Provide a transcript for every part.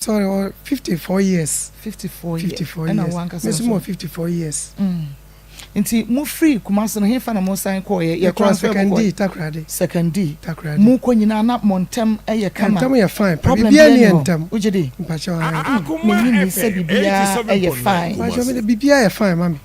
Sorry, ɔ 54 years. 54 years. 54 Ɛna years. wo ankasa Me nso nso? mewɔ 54 years. Nti mo firi Kumasi no, hefa na mo san kɔɔyɛ? Yɛ Yɛkɔɔ transfer mo Sekandi, kɔɔ? Takoradi. Sekandi. Takoradi. Mo kɔ nyinaa na mo ntɛm yɛ kama? Ntɛm yɛ fine pa. Problem Biribiara biara ni ni yɛ hɔ? ntɛm. Wogye di? Mpakyɛw, ae. Menyi ni sɛ biribiara yɛ fine. Mpakyɛw, mede biribiara yɛ fine ma me.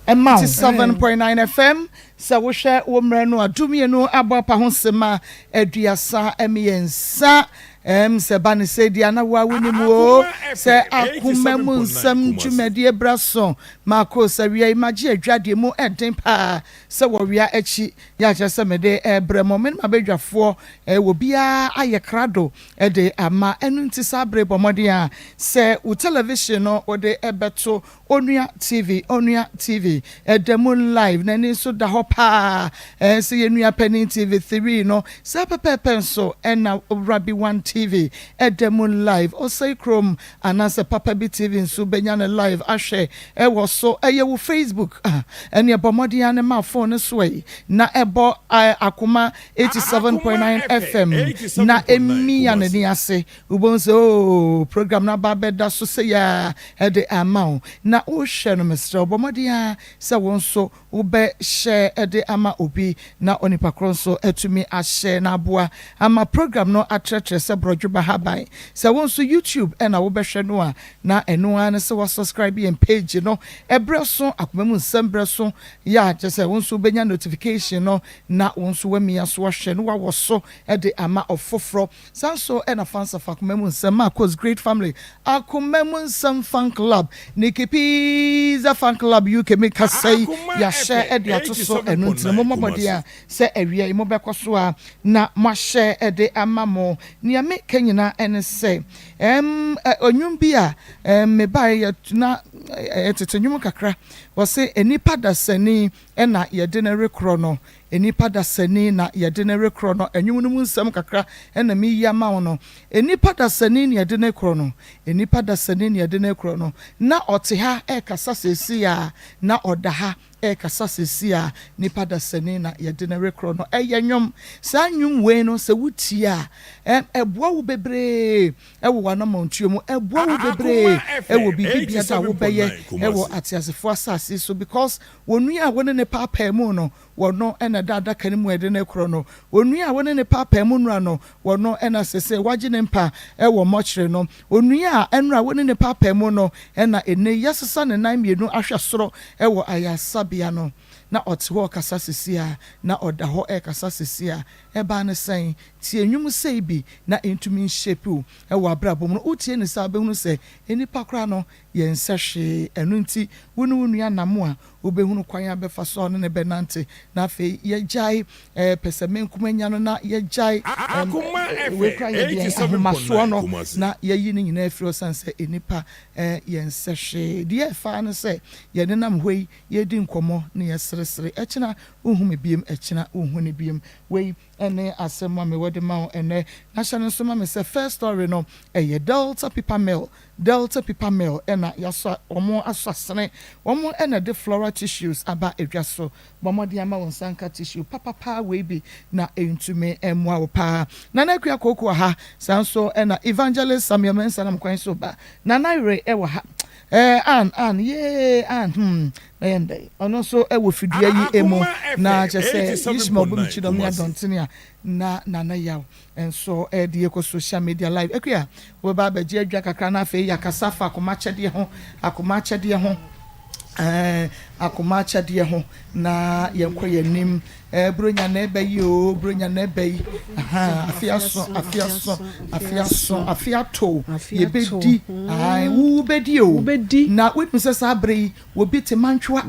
Ɛma wo. 7.9 FM, sɛ wohwɛ wo mmerɛ no a, 12 abɔ apa ho sema 33. Sɛ ba ne sɛ di ana wo a wonim o sɛ akoma mu nsɛm dwumadie bra so maako sɛ wia yi magye adwadeɛ mu ɛden paa sɛ wɔwia akyi yɛ akyerɛ sɛ mede ɛbrɛ mo me ne mabadwafoɔ wɔ biara ayɛ krado ɛde ama ɛno. Nti saa bere, bɔ mmɔden a sɛ wo television no wode ɛbɛto Onua TV. Onua TV ɛda mu live, n'ani nso da hɔ paa. Sɛ yɛn nua panin TV3 no saa pɛpɛɛpɛ nso ɛna Rabi One TV ɛda mu live. Ɔsɛe kurom anaasɛ Papa Bi TV nso bɛnya no live ahwɛ ɛwɔ so. Ɛyɛ wo Facebook, ah, ɛne ɛbɔ mmɔden a ne ma phone no so yi na ɛbɔ Akoma 87.9 FM na emia n'ani ase. Wobɛhu sɛ oh, program no aba bɛda so sɛ yɛ ɛde ama wo na wohwɛ no. Mesrɛ wo, bɔ mmɔden a sɛ wo nso wobɛhyɛ ɛde ama obi na onipa korɔ nso atumi ahyɛ na aboa ama program no atrɛtrɛ sɛ borɔdwoba haban. Sɛ wo nso YouTube ɛna wobɛhwɛ no a, na ɛno ara ne sɛ wasubscribe yɛn page no. Ɛberɛ so Akoma mu Nsɛm berɛ so yɛ a, kyerɛ sɛ wo nso wobɛnya notification no na wo nso wamia so wahwɛ no wawɔ so ɛde ama ɔfoforɔ. Saa nso ɛna fans of Akoma mu Nsɛm, Marcos Great Family, Akoma mu Nsɛm Fan Club, Nikki Pizza Fan Club UK, mi kasa yi yɛahyɛ ɛde ato so. Ɛno ntina mo mmɔbɔden a sɛ awia yi mobɛkɔ so a na moahyɛ ɛde ama mo. Nea meka nyinaa ɛne sɛ ɔnwom bi a mebaeɛ yɛ na ɛtete nnwom kakra, wɔse nipa dasani ɛna yɛde no rekorɔ no, nipa dasani na yɛde no rekorɔ no. Ɛnwom no mu nsɛm kakra ɛna meyi ama wo no. Nipa dasani na yɛde no korɔ no, nipa dasani na yɛde no korɔ no. Na ɔte ha ɛrekasa seesi a, na ɔda ha ɛrekasa seesi a, nipa dasani na yɛde no rekorɔ no. Ɛyɛ nnwom. Saa nnwom wei no, sɛ wotie a, ɛboa wo bebree ɛwɔ w'anammɔntuo mu, ɛboa wo bebree ɛwɔ biribi biara a wobɛyɛ ɛwɔ ateasefoɔ asase so, because onua a wɔne ne paapaa mu no, wɔno ɛna da adaka no mu ɛde ne korɔ no. Onua a wɔne ne paapaa mu nura no, wɔno ɛna sese wagye ne mpa ɛwɔ mɔkyere no. Onua a ɛnura wɔne ne paapaa mu no, ɛna ene yɛsesa ne nan mmienu ahwɛ soro ɛwɔ ayasabea no, na ɔte hɔ ɔkasa sisi a, na ɔda hɔ ɛkasa sisi a. Ɛbaa ne sɛn? Tie nnwom sei bi na ntumi nhyɛ piw ɛwɔ abrabɔ mu no. Wotie ne saa, bɛhunu sɛ nnipa koraa no yɛn nsa hwee. Ɛno nti wo ne wo nua nam a, wobɛhunu kwan a bɛfa so a ɔne ne bɛnante. Na afei yɛgyae pɛ sɛ menkom no, na yɛgyae wei kora yɛde yɛn ahomasoɔ no na yɛyi no nyinaa afiri, ɔsiane sɛ nnipa yɛn nsa hwee. Deɛ ɛfa no sɛ yɛne nam hɔ yi, yɛdi nkɔmmɔ na yɛseresere. Ɛkyena wohu me biem, ɛkyena wohu ne biem. Wei ɛne asɛm a mewɔ de ma wo ɛnɛ. Na hyɛ no nso ma me sɛ first story no ɛyɛ Delta Paper Mill. Delta Paper Mill ɛna yɛasɔ wɔn asɔ asene wɔn ɛna de floral tissues aba edwa so. Bɔ mmɔden ama wɔn nsa nka tissue papapa wei bi na ntumi mmoa wo paa. Nana Akua Kooko wɔ ha, saa nso ɛna Evangelist Samuel Mensah nam kwan so ba. Nana Yere ɛwɔ ha, an an yee an bɛyɛ ndɛ ɔno nso ɛwɔ fidua yi emu na kyerɛ sɛ Yisma ɔbɔ mi kyi dɔm ne adɔntene a na Nana Yaw nso ɛde yɛkɔ social media live. Akua, wɔbɛba abɛgye adwa kakra na afei yɛakasa fa akoma akyɛdeɛ ho, akoma akyɛdeɛ ho, akoma akyɛdeɛ ho, na yɛnkɔ yɛn anim. Buronya na ɛbɛ yi o, buronya na ɛbɛ yi. Afe aso, afe aso, afe aso, afe ato, yɛbɛdi wo bɛdi o. Na wonim sɛ saa abere yi obi te mantwoa,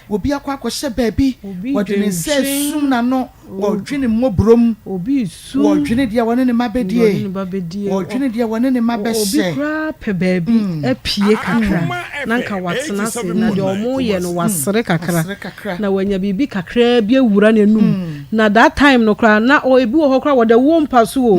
obi akɔ akɔhyɛ baabi, wɔde ne nsa esum n'ano, wɔdwene mmɔborɔm, wɔdwene deɛ wɔne ne ma bɛdie, wɔdwene deɛ wɔne ne ma bɛhyɛ. Obi koraa pɛ baabi apue kakra na nka watena ase na deɛ ɔmo yɛ no wasere kakra na wanya biribi kakra bi awura n'anum. Na that time no koraa na ebi wɔ hɔ koraa wɔda wuo mpa so o,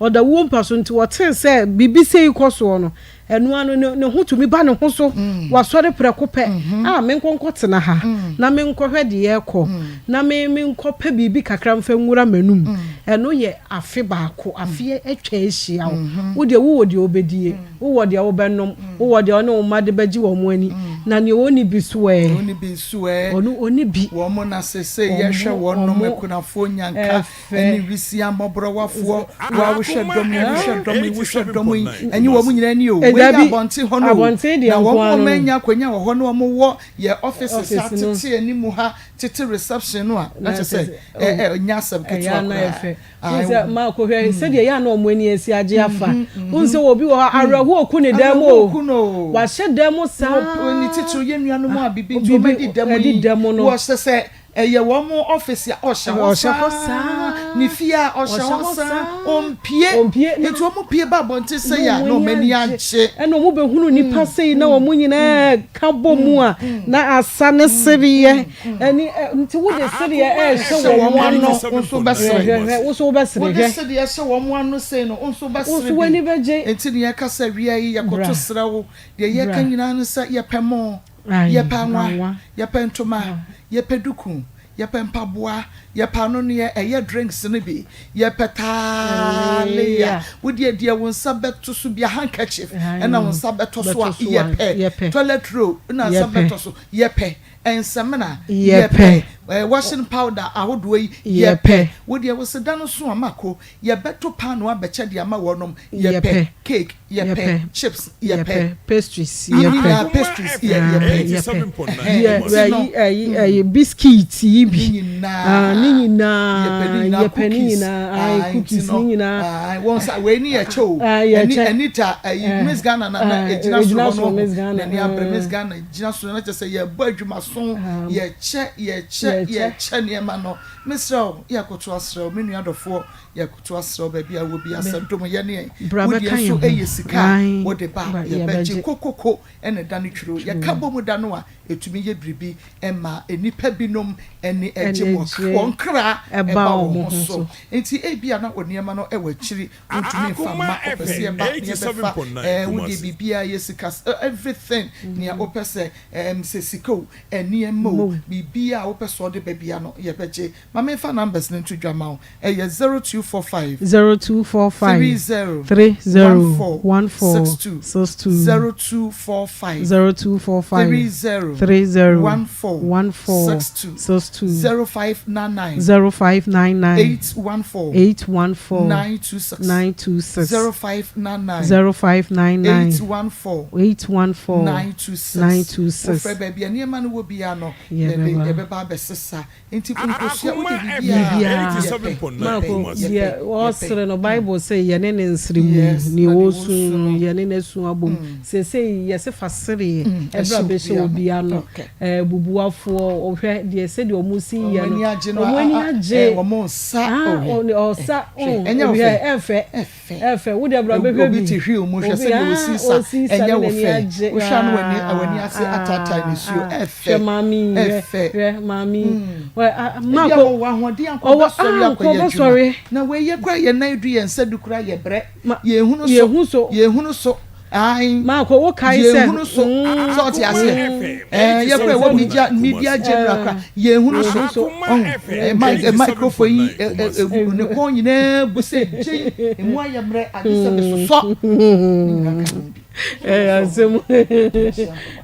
ɔda wuo mpa so, nti wɔtee sɛ biribi sei kɔ soɔ no. Ɛno ara no, ne ho tumi ba ne ho so. Wasɔre prɛko pɛ, A, menkɔ nkɔtena ha, na menkɔhwɛ deɛ ɛrekɔ, na me, menkɔpɛ biribi kakra mfa nwura m'anum. Ɛno yɛ afe baako. Afe atwa ahyia wo. Wo deɛ, wowɔ deɛ wobɛdie, wowɔ deɛ wobɛnom, wowɔ deɛ wo ne wo mma de bɛgye wɔn ani. Na deɛ ɔnni bi nso ɛ? Ɔnni bi nso ɛ? Ɔno, ɔnni bi. Wɔn na seesei yɛhwɛ wɔnom, akunafoɔ, nnyanka. Ɛfɛ. Ne wisia mmɔborɔwafoɔ, wo a wohwɛ dɔm yi, wohwɛ dɔm yi, wohwɛ dɔm yi, ɛnyɛ wɔn nyinaa ni o, wei yɛ abɔnten hɔ no o, na wɔn a wɔanya akonnwa wɔ hɔ na wɔwɔ yɛ offices ha, tete anim ha, tete reception no a, na kyerɛ sɛ ɛnyɛ asɛm ketewa koraa. Wohu sɛ Marko hwɛ sɛdeɛ ɛyɛ a na wɔn ani asi agye afa. Wohu sɛ obi wɔ hɔ a awerɛhoɔ ku ne dan mu o, wahyɛ dan mu saa. Ne titiriw yɛn nuanom a biribi nti wɔadi dɛm yi, wɔhyɛ sɛ Ɛyɛ wɔn ɔfese a ɔhyɛ hɔ saa, ne fie a ɔhyɛ hɔ saa, ɔmpue. Nti wɔn pue ba abɔnten sei a, na wɔn ani agye. Ɛna wɔn bɛhunu nnipa sei na wɔn nyinaa ka bɔ mu a, na asa ne sereɛ. Ɛne nti wode sereɛ ɛrehyɛ wɔn ano. Wo nso wobɛsere. Hwɛ, wo nso wobɛsere. Wode sereɛ hyɛ wɔn ano sei no, wo nso wobɛsere bi. Wo nso w'ani bɛgye. Nti na yɛka sɛ wia yi yɛkoto srɛ wo. Deɛ yɛka nyinaa ne sɛ yɛpɛ mo. Yɛpɛ anwa, yɛpɛ ntoma, yɛpɛ duku, yɛpɛ mpaboa, yɛpɛ anoneɛ, ɛyɛ drinks no bi, yɛpɛ taaleya, wodeɛ deɛ wo nsa bɛto so bia, handkerchief ɛna wo nsa bɛtɔ so a, yɛpɛ, toilet roll na nsa bɛtɔ so, yɛpɛ, nsamina, yɛpɛ, washing powder ahodoɔ yi, yɛpɛ, wodeɛ wo se da no so a mako, Yɛbɛto paanoo abɛkyɛ de ama wɔnom, yɛpɛ cake, yɛpɛ chips, yɛpɛ pastries, ne nyinaa pastries, yɛ yɛpɛ. Yɛpɛ ɛyi ɛyi ɛyi biscuit yi bi, ne nyinaa, ne nyinaa, yɛpɛ ne nyinaa, yɛpɛ ne nyinaa, ayi cookies ne nyinaa. Wɔn sa wei ni yɛ kyɛ o, ɛni Anita ɛyi Miss Ghana na na egyina soro hɔ no, n'ani abere Miss Ghana gyina soro na kyɛ sɛ yɛbɔ adwuma so, yɛkyɛ yɛkyɛ yɛkyɛ nneɛma no. Mesrɛ wo, yɛkoto asrɛ wo, me nua dɔfoɔ, yɛkoto asrɛ wo baabi a wowɔ biara sɛ dom yɛn ne Bra wo bɛka deɛ nso yɛn ho. yɛ sika a Ae, wode ba a, bra, yɛbɛgye. yɛbɛgye. Kokoko na ɛda no twire o. Yɛka bɔ mu da no a, ɛtumi yɛ biribi ma nnipa binom ani gye, Ani wɔn gye, wɔn kra ɛba ba wɔn wɔn ho ho so. so. Nti ebia na wo nneɛma no wɔ akyiri, wontumi mfa Akoma mma, wopɛ sɛ FM yɛba na yɛbɛfa, 87.9 ɛɛ, wo deɛ Kumasi. biribiara yɛ sika, everything, nea wopɛ sɛ Ɛɛm sɛ sika o, nneɛma o, biribiara a wopɛ sɛ ɔde ba biara no, yɛbɛgye. Ma memfa numbers no nto dwa mma wo. Ɛyɛ 0245. 0245. 30. 30. 14. 14. 62. 62. 0245. 0245. 30. 30. 14. 14. 62. 62. 0599. 0599. 814. 814. 926. 926. 0599. 0599. 814. 814 926. 926. Wofrɛ baabi a nneɛma no wɔ biara no, yɛde Yɛbɛba. yɛbɛba abɛsesa. Nti nkosua wode Akoma biribiara Biribiara. yɛpɛ, 87.9 Marko, yɛpɛ, Kumasi. deɛ yɛpɛ, yɛpɛ. ɔresere no, Bible se yɛne no nsere mu, Yes, nea na deɛ ɔresu ɔresu no, no. yɛne no asu abom. Seesei yɛse fa sereɛ ɛberɛ a Ɛhyɛ bɛhyɛ obi obi ano. ano. Okay. Eh, bubuafoɔ, ɔhwɛ deɛ sɛdeɛ wɔn si Wɔn yɛ ani no, agye no, wɔn a- ani a- agye. eh, wɔn nsa, Ah, oh, hwɛ, ɔne- ɔsa, hwɛ, mm, ɛnyɛ wo obi fɛ? hwɛ, ɛfɛ. Ɛfɛ. Ɛfɛ, wo deɛ bra bɛhwɛ bi. Obi te wheel mu hwɛ Obi, sɛdeɛ ah, ɔsi sa, ɔsi sa ɛnyɛ ne wo n'ani fɛ. agye. Wohwɛ a na w'ani Ah, w'ani ase ataataa nisuo. ah, Ɛfɛ, Hwɛ maame yi, hwɛ, ɛfɛ. hwɛ maame yi. Wɛ, ah, Ebi a Marko, wɔwɔ ahoɔden a nka ɔwɔ, ɔbɛsɔre ah, nka akɔyɛ adwuma. ɔbɛsɔre. Na wei yɛ koraa yɛn nan du yɛn nsa du koraa yɛbrɛ. Ma, Yɛnhunu so, yɛnhu so. yɛnhunu so. Ae. Marko, wokae sɛ, Yɛnhunu so. mm, Sɛ ɔte aseɛ. FM Ɛɛ, yɛ koraa ɛwɔ media 87.9 media Kumasi. general koraa yɛnhunu so. Yɛnhu so. Akoma Ɔho, FM ɛ, mic, ɛ, microphone yi, 87.9 ɛ, ɛ, Kumasi. ɛ, ne kɔn nyinaa bu sɛ gyei, emu ayɛ mmerɛ, agye sɛ mesosɔ. Ne nyinaa ka ho bi. Ɛyɛ asɛm.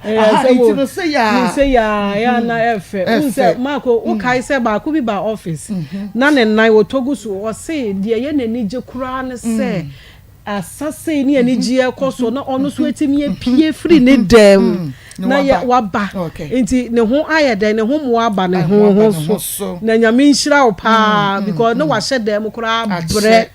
Ɛyɛ Aha, asɛm nti o. no sɛ yɛ a. Sɛ yɛ a, yɛ a na ɛfɛ. Wohu sɛ, Ɛfɛ. Marko, wokae sɛ baako bi baa office, na ne nan ɔtɔ gu so. Ɔse deɛ ɛyɛ n'ani gye koraa ne sɛ asa sei ne anigyeɛ kɔ so na ɔno nso atumi apue firi ne dan mu na yɛ waba. Nti ne ho ayɛ dɛn? Ne ho mmoa aba ne ho ho so. Na Nyame nhyira wo paa because na wahyɛ dan mu koraa abrɛ.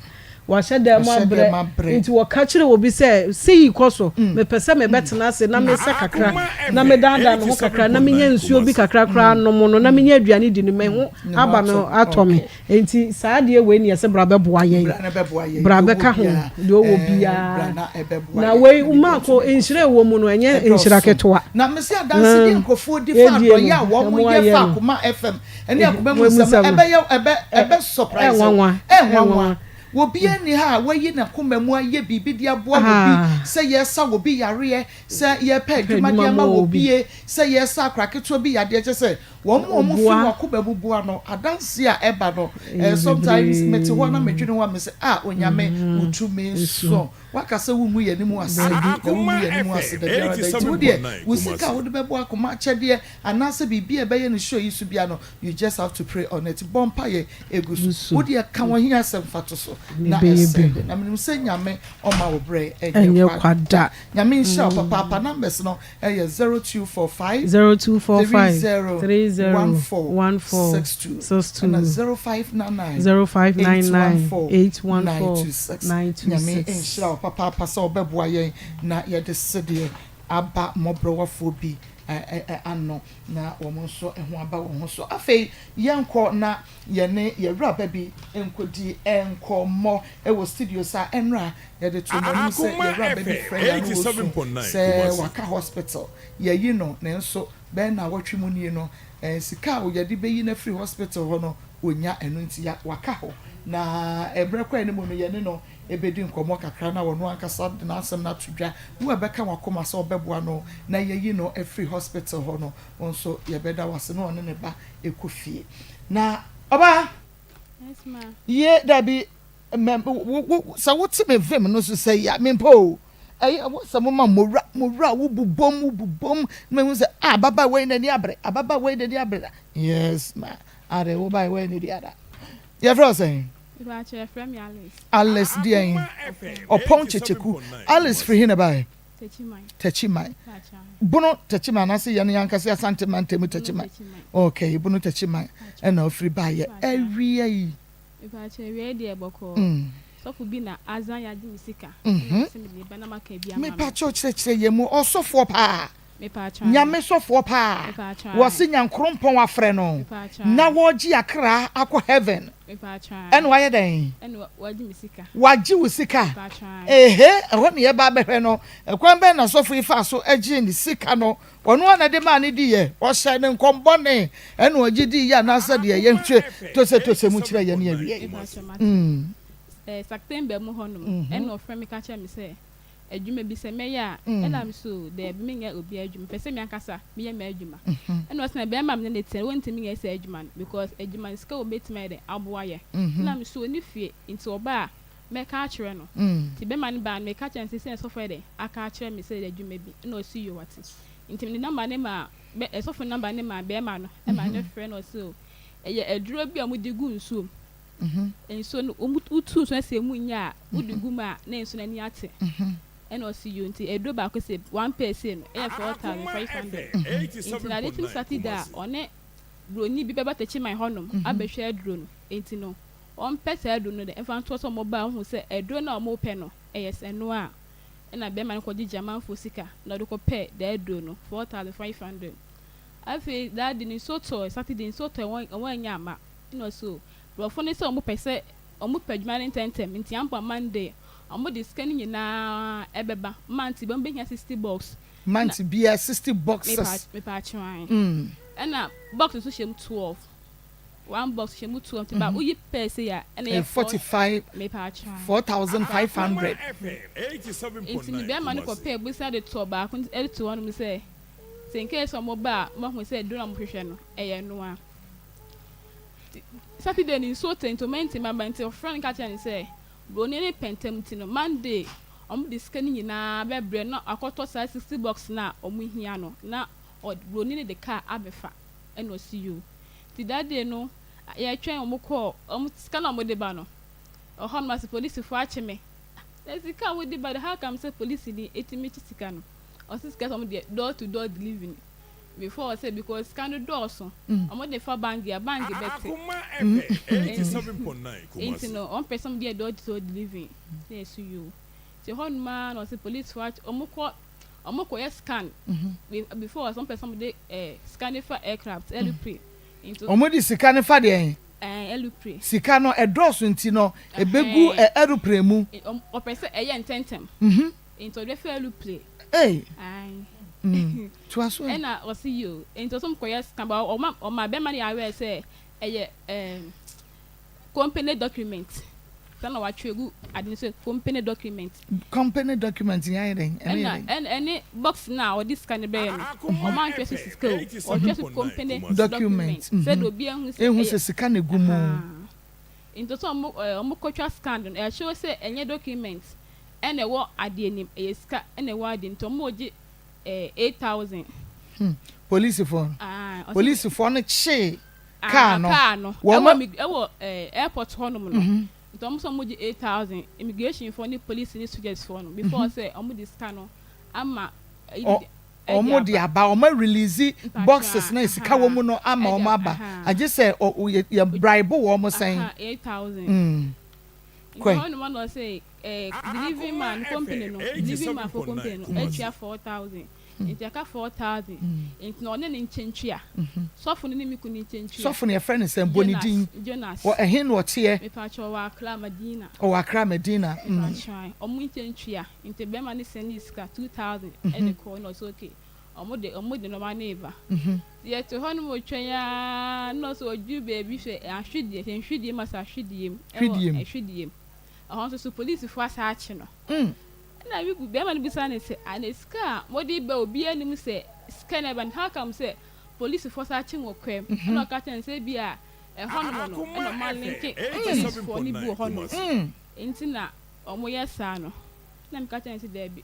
Wahyɛ dan mu abrɛ, nti wɔka kyerɛ obi sɛ, Sei kɔ so, mepɛ sɛ mebɛtena ase na mesa kakra, na medaadaa me ho kakra, na menya nsuo bi kakra koraa nom no, na menya aduane di no, me ho aba me ho atɔ me. Enti saa adeɛ wei ne yɛse bra bɛboa yɛn, bra bɛka ho, deɛ ɔwɔ biara. Na wei, Marko, nhyira a ɛwɔ mu no, ɛnyɛ nhyira ketewa. Na mese adansedie nkurɔfoɔ di fa adɔeɛ a wɔyɛ fa Akoma FM ne Akoma mu nsɛm no, ɛbɛyɛ, ɛbɛ, ɛbɛ surprise wo. Ɛnwanwa. Ɛnwanwa. Obiara nni ha a wayi n'akoma mu ayɛ biribi de aboa obi, sɛ yɛresa obi yareɛ, sɛ yɛrepɛ adwuma de ama obi, sɛ yɛresa akwadaa ketewa bi yadeɛ, kyerɛ sɛ wɔn a wɔfiri wɔn akoma mu boa no, adanseɛ a ɛba no, sometimes mete hɔ na medwene ho a mese, ah Onyame, wo tumi so. Woaka sɛ wongu yɛn anim ase, na wongu yɛn anim ase da biara da. Nti wo deɛ, wo sika a wode bɛbɔ akoma akyɛdeɛ anaasɛ biribi a ɛbɛyɛ no show yi so biara no, you just have to pray on it. Bɔ mpaeɛ gu so. Wo deɛ ka w'ahiasɛm fa to so na ɛsɛe. Na menim sɛ Nyame ɔmma wo berɛ nyɛ kwa da. Nyame nhyira wo papaapa. Numbers no ɛyɛ 0245 0245 30 30 14 14 62 62 ɛna 0599 0599 814 814 926. Nyame 926. nhyira wo papaapa sɛ wobɛboa yɛn na yɛde sedeɛ aba mmɔborɔwafoɔ bi ano na wɔn nso ho aba wɔn ho so. Afei yɛnkɔ na yɛne yɛwuraba bi nkɔdi nkɔmmɔ wɔ studio saa ɛnora yɛde to mo anim sɛ Akoma yɛwuraba bi FM frɛ yɛn ano wɔ su 87.9 sɛ Kumasi. waka hospital yɛyi no, nanso bɛn na wɔtwe mu nie no, sika a yɛde bɛyi no afiri hospital hɔ no onya ɛno nti ya waka hɔ. Na ɛberɛ kɔ anim no yɛne no ɛbɛdi nkɔmmɔ kakra na wɔno ankasa de n'asɛm no ato dwa. Wo a ɛbɛka wakoma sɛ ɔbɛboa no na yɛyi no afiri hospital hɔ no, wo nso yɛbɛda wase na ɔne ne ba ɛkɔ fie. Na ɔbaa Yes, ma. Ye dabi mɛ wo wo sɛ wote me vim no so sɛ ya mempɛ o. Ɛyɛ wo sɛ moma mmowura mmowura wo bobom wo bobom na mehu sɛ ah ababaawa yi n'ani abere, ababaawa yi n'ani abere. Yes ma, ade wo ba yi n'ani ada. Yɛfrɛ wo sɛn? Mepakyɛ, yɛfrɛ me Alice. Alice deɛn? Akoma FM Ɔpɔn Kyekyeku. 87.9 Alice firi Kumasi. he na baeɛ? Techiman. Techiman. Pakyɛ. Bono Techiman anaasɛ yɛn yankasa Asante mantam Bono Techiman? Techiman. Okay, Bono Techiman ɛna ofiri baeɛ. Pakyɛ. Awia yi. Mepakyɛ, awia yi deɛ bɔkɔɔ. Sɔfo bi na azan yagye me sika. Ɛna sɛ mede ba na maka bi ama no. Mepakyɛ, kyerɛkyerɛ yɛn mu. Ɔsɔfoɔ paa. Mepakyɛ. Nyame sɔfoɔ paa. Mepakyɛ. Wɔse Nyankorompɔn afrɛ no Mepakyɛ. na wɔgye akra akɔ heaven. Mepakyɛ. Ɛna wayɛ dɛn? Ɛna wagye me sika. Wagye wo sika? Mepakyɛ. Ehe, ɛhɔ ne yɛba abɛhwɛ no. Ɛkwan bɛn na sɔfo yi fa so agye ne sika no? Ɔno a na de maa ne diiɛ, ɔhyɛ ne nkɔmbɔne ɛna ɔgye diiɛ anaasɛ deɛ yɛntwe tosetose mu kyerɛ yɛn ne awie? Mepakyɛ, mate. September mu hɔnom ɛna ɔfrɛ me ka kyerɛ me sɛ adwuma bi sɛ mɛyɛ a, ɛna me so daabi, menyɛ obi adwuma, pɛ sɛ me ankasa meyɛ m'adwuma. Ɛna ɔsɛ na bɛrima me ne ne te no wɔntumi nyɛ sɛ adwuma no because adwuma no sika wɔ bɛtumi ayɛ dɛ aboa yɛ. Ɛna me so ɔni fie nti ɔba a mɛka akyerɛ no. Nti bɛrima no baa no, meka kyerɛ no sɛ sɔfo yɛ dɛ aka akyerɛ me sɛ adwuma bi. Ɛna ɔsi yo, wate. Nti mede number ne ma bɛ ɛsɔfo number ne ma bɛrima no ɛma ne frɛ no. Ɔsi o, ɛyɛ aduro bi a wɔde gu nsuom. Nsuo no wɔn wotu nsuo no sɛ emu nyɛ a wode gu mu a na nsuo no ani ate. Ɛna ɔsi yo, nti aduro baako sɛ one pair sei no ɛyɛ 4,500. Nti na ade tim Saturday a ɔne broni bi bɛba Techiman hɔnom abɛhwɛ aduro no. Nti no ɔmpɛ saa aduro no dɛ ɛmfa ntoɔ sɛ ɔmo ba ɔhu sɛ aduro no a ɔmo pɛ no ɛyɛ sɛ ɛno a. Ɛna bɛrima no kɔgye amanfoɔ sika na ɔde kɔpɛ daa aduro no 4,500. Afei daa de no nsuo tɔɔ. Saturday nsuo tɔɔ, wɔn anya ama. Ɛna ɔsi o, borɔfo no sɛ ɔmo pɛ sɛ ɔmo pɛ adwuma no ntɛntɛm nti ampa Monday ɔmo de sika no nyinaa ɛbɛba month bi ɔmo bɛhia 60 box. Month biara 60 boxes? Mepa atwewan. Ɛna box nso hyɛ mu 12, one box hyɛ mu 12 nti ba woyi pɛɛ se a ɛna yɛ 45 mepa atwewan. 4,500. Nti ne bɛrima no kɔpɛɛ bosia de tɔɔ baako ɛde to hɔnom sɛ in case ɔmo ba a ɔmo ahu sɛ aduro a ɔmo hwehwɛ no ɛyɛ noa. Saturday ni nsuo tɛ nti ɔmo ntumi aba, nti ɔfrɛ no ka kyerɛ no sɛ broni ne pɛntɛm ti no Monday ɔmo de sika no nyinaa bɛbrɛ na akɔtɔ saa 60 box na ɔmo hia no na broni ne de kaa abɛfa. Ɛna ɔsi yo. Nti that day no yɛtwɛn ɔmo kɔɔ ɔmo sika na ɔmo de ba no ɔhɔ nom ase polisifoɔ akye me na sika a wode ba de, how come sɛ polisi ni etimi kyi sika no? Ɔsi sika sɛ ɔmo deɛ door to door delivery before ɔsɛ because sika no dɔɔso, ɔmo de fa bank a bank bɛte. Akoma FM 87.9 Nti Kumasi. no ɔmo pɛ sɛ ɔmo deɛ door to door delivery na esu yo. Nti hɔ nom ara na ɔsɛ polisifoɔ akye ɔmo kɔ ɔmo kɔ yɛ scan before ɔsɛ ɔmo pɛ sɛ ɔmo de scan ne fa aircraft aeroplane nti. Ɔmo de sika ne fa deɛn? Aeroplane. Sika no ɛdɔɔso nti no ebegu aeroplane mu. Ɔpɛ sɛ ɛyɛ ntɛntɛm nti ɔde fa aeroplane. Ee. Ayi. Toa so. Ɛna ɔsi yi o, nti ɔsɛ ɔmo kɔyɛ scan ba ɔma bɛrima no yɛ aware sɛ ɛyɛ company document. Saa na wɔatwerɛ agu ade no so company document. Company document yɛ ayɛ dɛn? Ɛno yɛ dɛn? Ɛna ɛne box no a wɔde sika no bɛyɛ no, wɔantwerɛ so sika o, wɔtwerɛ so company document sɛdeɛ obiara hu sɛ ɛyɛ. Ehu sɛ sika na egu mu. Nti sɛ wɔn ɛɛ wɔkɔtwa scan no, ɛkyerɛ sɛ ɛnyɛ document ɛna ɛwɔ adeɛ no mu, ɛyɛ sika ɛna ɛwɔ adeɛ no mu. Nti wɔregye ɛɛ 8000. Hmm, polisifoɔ no. Polisifoɔ no kyee. kaa no. Kaa no. Wɔn ɛwɔ ɛwɔ ɛɛ airport hɔ nom no. Mhm. Nti wɔn sɛ wɔn gye 8000 immigration foɔ ne police ne soldiers foɔ no before mhm. sɛ wɔn de sika no ama. Wɔn de aba wɔn release boxes na sika wɔ mu no ama wɔn aba agye sɛ ɔ yɛ bribe wɔn sɛn. 8000. Mm. Nti hɔ nom na ɔsɛ ɛɛ delivery man company no delivery man for company no atua 4000. Nti ɛka 4000 nti na ɔne ne nkyɛntua. Sɔfo no ne me kunu nkyɛntua. Sɔfo no yɛfrɛ no sɛn? Bɔ ne din. Jonas. Wɔ ɛhe na ɔteɛ? Mepakyɛ ɔwɔ Accra Madina. Ɔwɔ Accra Madina. Mepakyɛ ɔmo nkyɛntua. Nti bɛrima no sɛndii sika 2000 ɛde kɔɔ na ɔsɛ okay ɔmo de ɔmo de nɔɔma no reba. Nti yɛte hɔ nom retwɛn aa na ɔsɛ ɔduru baabi hwɛ ahwedeɛ sɛ nhwidiem asɛ ahwidiem ɛwɔ ahwidiem. Ɛhɔ nso so polisifoɔ asan akye no. Ɛnna me bu barima no bisaa no sɛ, Ana sika a mode reba a obiara nnim sɛ sika na ɛba no, how come sɛ polisifoɔ san kye mo kwam? Ɛnna ɔka kyerɛɛ no sɛ ebia ɛhɔnom no na wɔalinke polisifoɔ no bi wɔ hɔnom nti na wɔyɛ saa no. Ɛnna meka kyerɛɛ no sɛ daabi,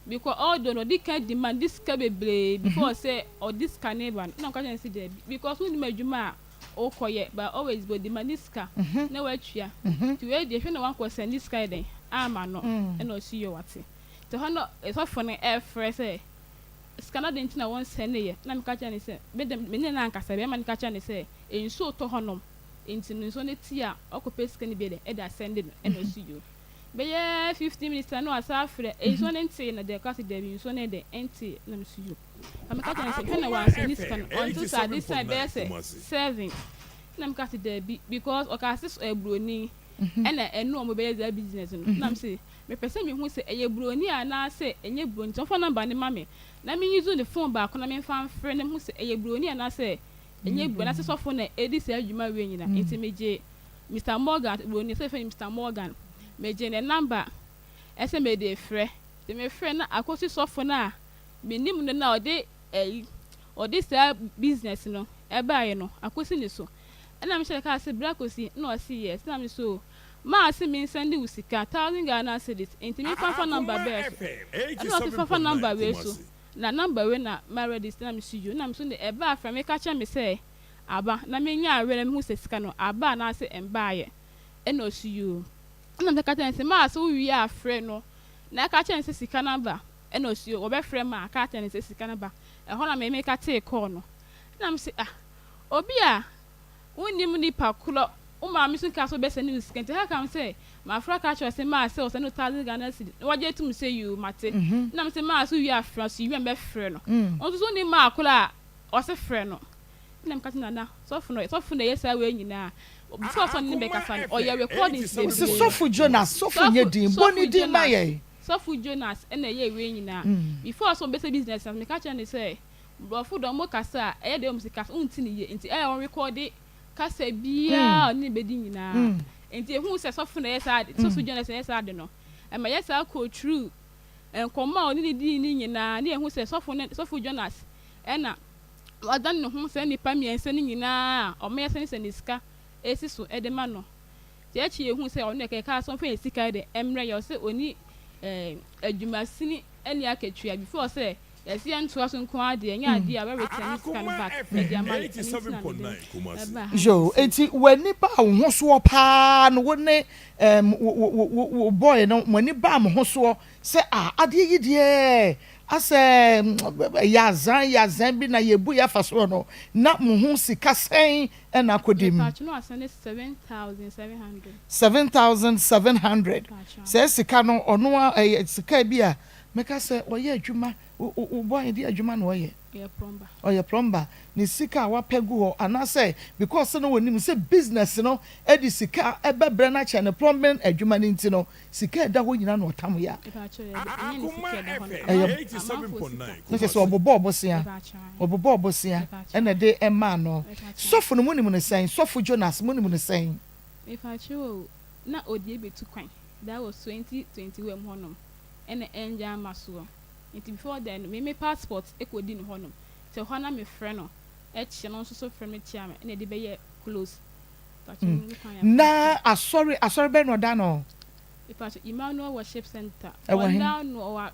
because although no ɔdi kan demande sika bebree before sɛ ɔde sika no reba no, ɛnna meka kyerɛɛ no sɛ daabi, because wonnim adwuma a wokɔyɛ but always bɔ demande sika na watua nti wei deɛ hwɛ na wankɔ sɛnde sika yɛ dɛn ama no ɛna ɔsi yɔ wate nti hɔ no sɔfo no ɛfrɛ sɛ sika no adɛn nti na wɔn sɛnde yɛ na meka kyerɛ no sɛ me de me ne no ankasa bɛrima no ka kyerɛ no sɛ nsuo tɔ hɔ nom nti no nsuo no ti a ɔkɔ pɛ sika no bi dɛ ɛde asɛnde no ɛna ɔsi yɔ bɛyɛ 15 minutes na wasa afrɛ nsuo no ntee na deɛ ɔka sɛ dabi nsuo no dɛ ɛntee na mesi yɔ Na meka kyerɛɛ no sɛ, Hwɛ na wansɛnde sika no until sɛ ade sae bɛyɛ sɛ seven. Ɛna meka se daabi because ɔkaa se ɔyɛ broni ɛna ɛne ɔmo bɛyɛ saa business no. Ɛna mese mepɛ sɛ mehu sɛ ɛyɛ broni anaasɛ ɛnyɛ broni nti ɔmfa number no ma me na me use ne phone baako na memfa mfrɛ na mehu sɛ ɛyɛ broni anaasɛ ɛnyɛ broni anaasɛ sɔfo na ɛdi saa adwuma wei nyina. Nti megyee Mister Morgan, broni sɛ yɛfrɛ no Mister Morgan, megyee ne number ɛsɛ mede frɛ. Nti mefrɛ na akosi sɔfo no a Menim no na ɔde ɛyi ɔde saa business no ɛbaeɛ no akosi ne so ɛna me hyɛ kaa sɛ bra kosi ɛna ɔse yes ɛna me so maa se me nsɛnde wo sika thousand Ghana cedis nti me nfa fa number bɛɛ so ɛna ɔse fa fa number wei so na number wei na ma register ɛna me so yo ɛna me so de ɛbaa frɛ me ka kyerɛ me sɛ aba na me nya awerɛ na me hu sɛ sika no aba anaase ɛmbaayɛ ɛna ɔse yoo ɛna me ka kyerɛ no sɛ maa sɛ wo wie a frɛ no na ka kyerɛ no sɛ sika no aba Ɛna ɔse o wɔbɛfrɛ me a ka kyerɛ no sɛ sika no ba. Ɛhɔ na me meka tee call no. Ɛna mese ah obi a wonnim nipa korɔ wo maame nso nkaa sɛ ɔbɛsɛne wo sika nti how come sɛ mafrɛ aka akyerɛ wo sɛ maa sɛ ɔsɛne wo thousand Ghana cedi na wagye atum sɛ yoo mate. Ɛna mese maa so wie a frɛ ɔse wie a mɛfrɛ no. Ɔno nso so wonnim maa korɔ a ɔse frɛ no. Ɛna meka kyerɛ Nana sɔfo no sɔfo na ɛyɛ saa wei nyinaa before sɛ ɔne no bɛkasa no ɔyɛ recordings Wose bebree. sɔfo Jonas sɔfo nyɛ din bɔ ne din ma yɛn. Sɔfo Jonas na ɛyɛɛ wei nyinaa. Before sɛ ɔbɛsɛ business no, meka kyerɛɛ no sɛ, Borɔfo de ɔmo kasa a, ɛyɛ dɛ ɔmo si kasa, wonte no yie, nti ɛyɛ a ɔnrekɔɔde kasa biara a ɔne no bɛdi nyinaa. Nti ehuu sɛ sɔfo na ɛyɛ saa ade, sɔfo Jonas na ɛyɛ saa ade no, ɛma yɛsaa kɔɔ through nkɔmmɔ a ɔne no dii no nyinaa, na yɛhu sɛ sɔfo no, sɔfo Jonas na wadan ne ho saa nnipa mmiɛnsa no nyinaa a ɔmo yɛsɛnesɛne sika esi so de ma no. Nti akyiri yɛhuu sɛ ɔno deɛ yɛkaa sɛ ɔmfa yɛn sika deɛ ɛmmerɛ yɛn, ɔse ɔnni adwumasini ne akatua before sɛ yɛse yɛntoa so nko ara deɛ ɛnyɛ adeɛ a ɔbɛ return ne sika no back de ama yɛn, ɛno nti na mede ɛbaa ha Yoo, sisi. enti w'ani baa wo ho soɔ paa no wo ne ɛɛm wo wo wo wo wo boy no mo ani baa mo ho soɔ sɛ ah adeɛ yi deɛ asɛ ɛyɛ azan yɛ azan bi na yɛbu yɛ afa soɔ no na mo ho sika sɛn na akɔdi mu. Mepatwo no asɛnde 7700. 7700 Saa sika no ɔno a ɛyɛ sika bi a mɛka sɛ ɔyɛ adwuma wo wo boy de adwuma na ɔyɛ. Ɔyɛ plumber. Ɔyɛ plumber ne sika a wapɛ gu hɔ anaasɛ because sɛ na ɔnim sɛ business no de sika bɛbrɛ no akyɛ no plumbing adwuma no nti no Sika a ɛda hɔ nyinaa na ɔtam yɛ a. Ɛyɛ na kyerɛ sɛ ɔbobɔɔ bosea, ɔbobɔɔ bosea ɛna ɛde ɛmaa no. Sɔfo no monim no sɛn? Sɔfo Jonas monim no sɛn? Mepakyɛw o, Na ɔde abɛtu kwan. That was 2021 mu hɔnom ɛna ɛngya amma soɔ. Nti before then no, me me passport kɔdi no hɔnom. Nti ɛhɔ na mefrɛ no kyea no, ɔno nso so frɛ me kyea me ɛna yɛde bɛyɛɛ close. Mpakyɛ mehu kwan a Na asɔre asɔre bɛn na ɔda no? Mepakyɛ Emmanuel Worship Center. Ɛwɔ he? Ɔda no ɔwɔ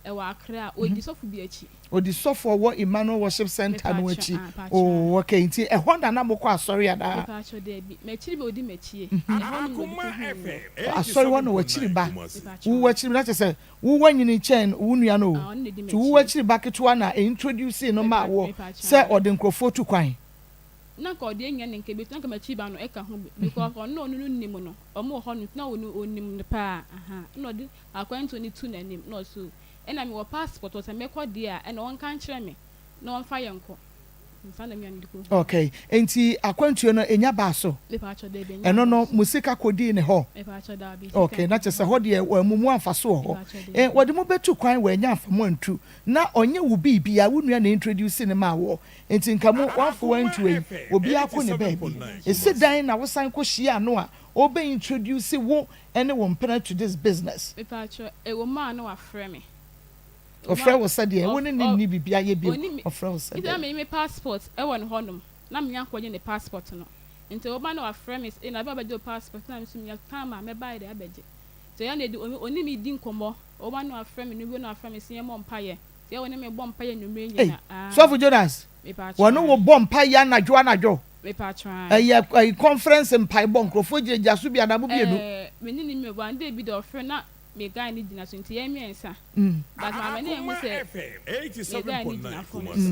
ɛwɔ Accra. Ɔdi sɔfo bi akyi. Ɔdi sɔfo a ɔwɔ Emmanuel Worship Center no Mepakyɛ akyi. ah pakyɛ ah. Oh okay, nti ɛhɔ na na mokɔ asɔre anaa? Mepakyɛ daabi. M'akyiri ba ɔdi m'akyie. Ɛhɔ nom na ɔde kɔhuu me. Asɔre hɔ na w'akyiri ba. Mepakyɛ Wo ah. w'akyiri ba na kyerɛ sɛ wo w'anyini kyɛn wo nua no o. Ah ɔno na ɔdi Nti wo m'akyie. w'akyiri ba ketewa na introducee no maa Mepa woɔ mepakyɛ sɛ ah. ɔde nkorɔfoɔ tu kwan. Na nka ɔde anya ne nka ebetu na nka m'akyiri ba no ɛka ho bi because ɔno na ɔno no nim no ɔmo wɔ hɔ nom nti na ɔno ɔnim no paa ahaa ɛna ɔde akwantuo no tu n'anim na ɔse o ɛna mewɔ passport ɔsɛ mɛkɔ deɛ a ɛna ɔnka nkyerɛ me na ɔmfa yɛn nkɔ nti saa na me nua no de kɔ huu. Okay, nti akwantuo no enya baa so? Mepaakyɛw daabi enya Ɛno baa no so. mo sika kɔdii ne hɔ? Mepaakyɛw daabi sika Okay, na nkɔ kyerɛ sɛ hɔ. hɔ deɛ wɔammu mo amfa so wɔ hɔ. Mepaakyɛw Eh, daabi. wɔde mo bɛtu kwan wɔannya amfa mo antu. Na ɔnyɛ wo biribiara, wo nua na introduce no maa woɔ. Nti nka mo wamfa wo antu ei, obiara kɔ ne baabi. Ese dan na wosan kɔ hyiaa no a ɔbɛ introduce wo ne wo mpena to this business? Mepaakyɛw, ɛwɔ mu a na wafrɛ me. Ɛwɔ mu Ɔfrɛ a wo sɛdeɛn? Wo ɔf ne no ɔ nni biribiara yɛ bio, ɔnni me, ɔfrɛ wo nti na sɛdeɛn? me me passport ɛwɔ ne hɔnom, na me akɔgye ne passport no. Nti ɛwɔ mu a na wafrɛ me se, na bɛ a bɛgye wo passport na me nso menya time a mɛba ayɛ dɛn abɛgye. Nti ɛyɛ a na ɛdi ɔne me di nkɔmmɔ, ɛwɔ mu a na wafrɛ me, no na wafrɛ me se yɛmmɔ mpaeɛ. Sɛ wo ne me bɔ mpaeɛ anwummerɛ Ei, nyina aa. Sɔfo Jonas, Mepatwɔ wɔne ae. wo bɔ mpaeɛ anadwo anadwo? Mepatwɔ ae. Ɛyɛ ɛyi conference mpaebɔ, nkurɔfoɔ gyinagyina so bi anaa mo mmienu? Ɛɛ, me ne no mmienu, one day bi deɛ ɔfrɛ na me guy no gyina so nti yɛn mmiɛnsa. But maame no anhu sɛ me guy no gyina phone no so.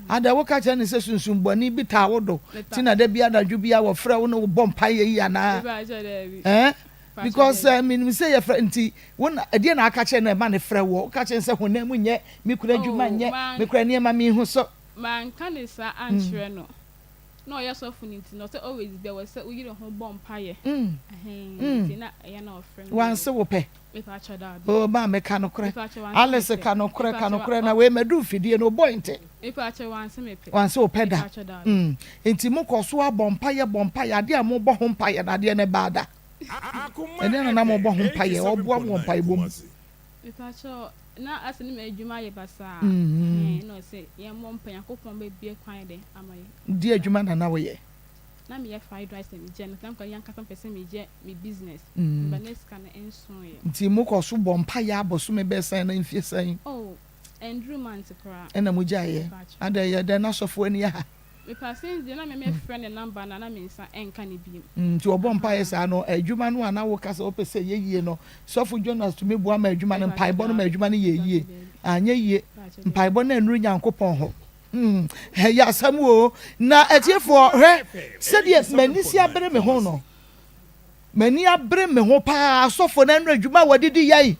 Adɛn, woka kyerɛ no sɛ sunsum bɔne bi taa wo do Mepa. nti na da biara anadwo biara wɔfrɛ wo ne wo bɔ mpaeɛ yi anaa? Mepatwɔ daabi. Ɛɛ? Pakyɛ Because daabi. eh, menim sɛ yɛfrɛ nti wo na ɛdeɛ na aka kyerɛ no ɛma ne frɛ woɔ? Woka kyerɛ no sɛ honam mu nyɛ, me kura adwuma Oh, nyɛ, man. me kura nneɛma menhu so. Manka ne saa ankyerɛ no. Na ɔyɛ sɔfo no nti na ɔsɛ always bia wɔ sɛ woyere ho bɔ mpaeɛ. Ɛhɛn, nti na ɛyɛ na ɔfrɛ me. Wanse wo pɛ? Mepakyɛ daabi. Oh, maame ka nokorɛ. Mepakyɛ wanse me Alice pɛ. ka nokorɛ, ka Mepakyɛ wa nokorɛ na wei madu mfidie no wobɔ nte. Mepakyɛ wanse me pɛ. Wanse wo pɛ da. Mepakyɛ daabi. Mm. Nti mokɔ so abɔ mpaeɛ bɔ mpaeɛ, adeɛ a mobɔ ho mpaeɛ no adeɛ no ɛbaa da? Ɛdeɛn na na mobɔ ho mpaeɛ? Ɔboa mo wɔ mpaebɔ mu? Mepakyɛw, na ase ne m'adwuma ayɛ basaa, ɛhɛn, ɛna ɔse yɛmmɔ mpae, Nyankopɔn bɛbue kwan de ama yɛn. Deɛ adwuma na na woyɛ? Na meyɛ fried rice na megye, na nka ankasa mepɛ sɛ meyɛ me business, but na sika no nsoeɛ. Nti mokɔ so bɔ mpaeɛ abosome bɛyɛ sɛn anaa mfie sɛn? Oh, ɛnduru month koraa. Ɛna mogyaeɛ? Mepakyɛw. Adɛn, ɛyɛ dɛn na sɔfo ani aha? Mepa since deɛ na me me frɛ ne number no a na me nsa nka no biom. Nti ɔbɔ mpaeɛ saa no adwuma no a na woka sɛ wopɛ sɛ ɛyɛ yie no sɔfo Jonas tumi boa ma adwuma no mpaebɔ no ma adwuma no yɛɛ yie anyɛ yie mpaebɔ no annuru Nyankopɔn hɔ hmm ɛyɛ asɛm oo na atiefoɔ hwɛ sɛdeɛ m'ani si abere me ho no m'ani abere me ho paa asɔfo no ɛno adwuma a wɔde di yɛn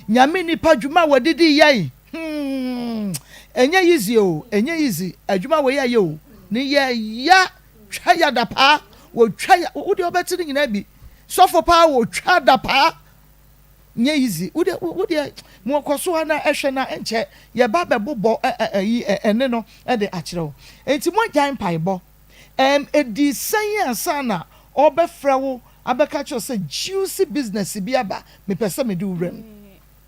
Nyame nipa dwuma a wɔde di yɛn hmm ɛnyɛ easy o ɛnyɛ easy adwuma wei ayɛ o ne yɛ ya twa ya da paa wɔtwa ya wo deɛ wobɛte ne nyinaa bi sɔfo paa wɔtwa da paa nyɛ easy wo deɛ wo deɛ mo kɔ so na ɛhwɛ na ɛnkyɛ yɛba bɛbobɔ ɛyi ɛne no ɛde akyerɛ wo enti mo agyae mpaebɔ Ɛm, edii sɛn ansa na ɔrebɛfrɛ wo abɛka akyerɛ wo sɛ juicy business bi aba, mepɛ sɛ mede wo wura mu?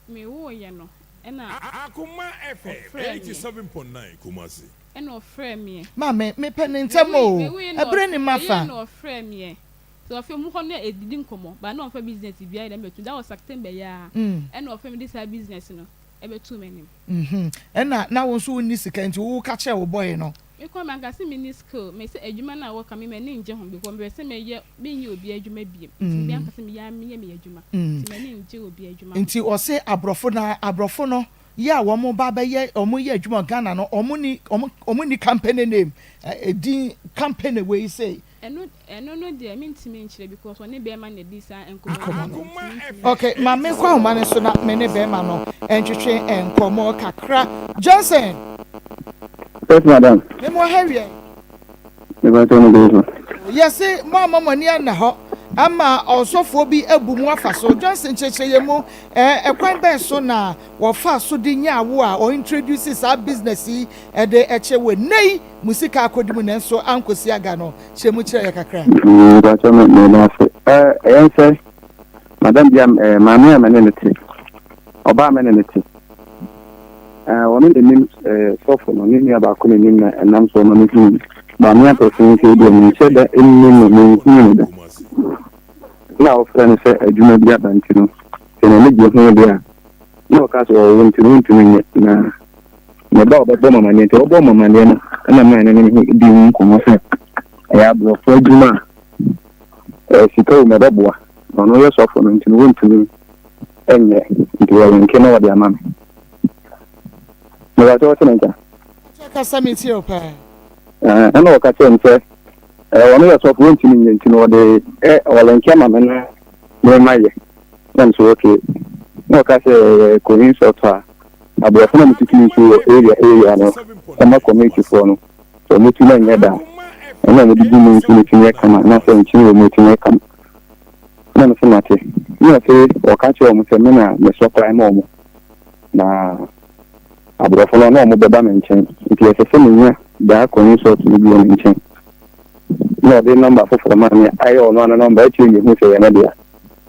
Me mewooeɛ no, ɛna Akoma FM ɔfrɛɛ meɛ. 87.9 Kumasi. Ɛna ɔfrɛɛ meɛ. Maame, mepɛ no ntɛm oo, Mewooeɛ na ɛberɛ nni ɔf, meyɛɛ m'afa. na ɔfrɛɛ meɛ. So afei mu hɔ no yɛdidi nkɔmmɔ, but na ɔmfa business biara yɛ dɛn mmɛto, that was September yi ara, ɛna ɔfrɛɛ me de saa business no ɛbɛtoo m'anim. Mhm, ɛna na wo nso wonni sika nti woka kyerɛɛ wo boy no? Me kɔ me anka se menni skill me sɛ adwuma no a wɔka me m'ani ngye ho because mepɛ sɛ meyɛ menyɛ obi adwuma biem nti me anka sɛ meyɛ ara meyɛ me adwuma nti m'ani ngye obi adwuma ho. Nti ɔse abrɔfo na abrɔfo no yɛ a wɔn ba bɛyɛ wɔn yɛ adwuma wɔ Ghana no wɔn ni wɔn wɔn ni company name edin company wei sei. Ɛno ɛno no deɛ mentumi nkyerɛ because ɔne bɛɛma na ɛdi saa nkɔmmɔ no Nkɔmmɔ nti no. mentumi Ok, ma menkɔ ahoma no so na me ne bɛɛma no ntwetwe nkɔmmɔ kakra. Johnson! Yes, madam. Me mo ha wiɛ. Me ba tɔ no bɛyi so. Yɛse mo amma mo ani anna hɔ ama ɔsɔfoɔ bi abu mo afa so. Johnson kyerɛkyerɛ yɛn mu ɛɛ ɛkwan bɛn so na wɔfaa so de nyaa wo a ɔ introduce saa business yi de kyerɛ wo ɛnnɛ yi mo sika akɔdi mu nanso ankɔsi aga no. Kyerɛ mu kyerɛ yɛ kakra. Mpakyɛ me meda ase. Ɛyɛ nsɛ madam bi a maame a me ne no te, ɔbaa a me ne no te. Ɔno na nim sɔfo no, ne nua baako na nim na ɛnam so ɔma mehuu no. Maame apɛsɛ nso deɛ menhyɛ da nnim no, menhuu no da. Na ɔfrɛ no sɛ adwuma bi aba nti no, sɛ n'ani gye ho deɛ a, na ɔka sɛ ɔwɔ nti no wontumi nyɛ na ne ba a ɔbɛbɔ me amaneɛ nti ɔbɔɔ me amaneɛ no ɛna maa ɛne ne ho di ho nkɔmmɔ sɛ ɛyɛ aborɔfo adwuma a ɛyɛ sika wɔ mu ɛbɛboa na ɔno yɛ sɔfo no nti no wontumi nyɛ nti wɔlenke na wɔde ama me. Mewɔ sɛ wɔte me nka. Kasa metie wo paa. Ɛna ɔka kyerɛ me sɛ ɔno yɛ sɔfo wontumi nyɛ nti no ɔde ɔlenke ama me na mema yɛ. Na me so okay. Na ɔka sɛ ɛyɛ Kohin sɔtɔ a aborɔfo na wɔtutu nsuo wɔ area area no ɛma community foɔ no sɛ wɔn ti no nyɛ da a ɛna wɔde gu mu nsuo no tumi yɛ kama na sɛ nkyene wɔ mu ɛtumi yɛ kama. Na me so mate. Na ɔse ɔka kyerɛ wɔn sɛ me na me supply ma wɔn na aborɔfo no na wɔn bɛba me nkyɛn nti ɛsɛ sɛ menya daa Kohin salt no bi wɔ me nkyɛn. Na ɔde nɔmba foforɔ maa me ayɛ ɔno ano nɔmba akyire yɛhu sɛ ɛyɛ ne dea.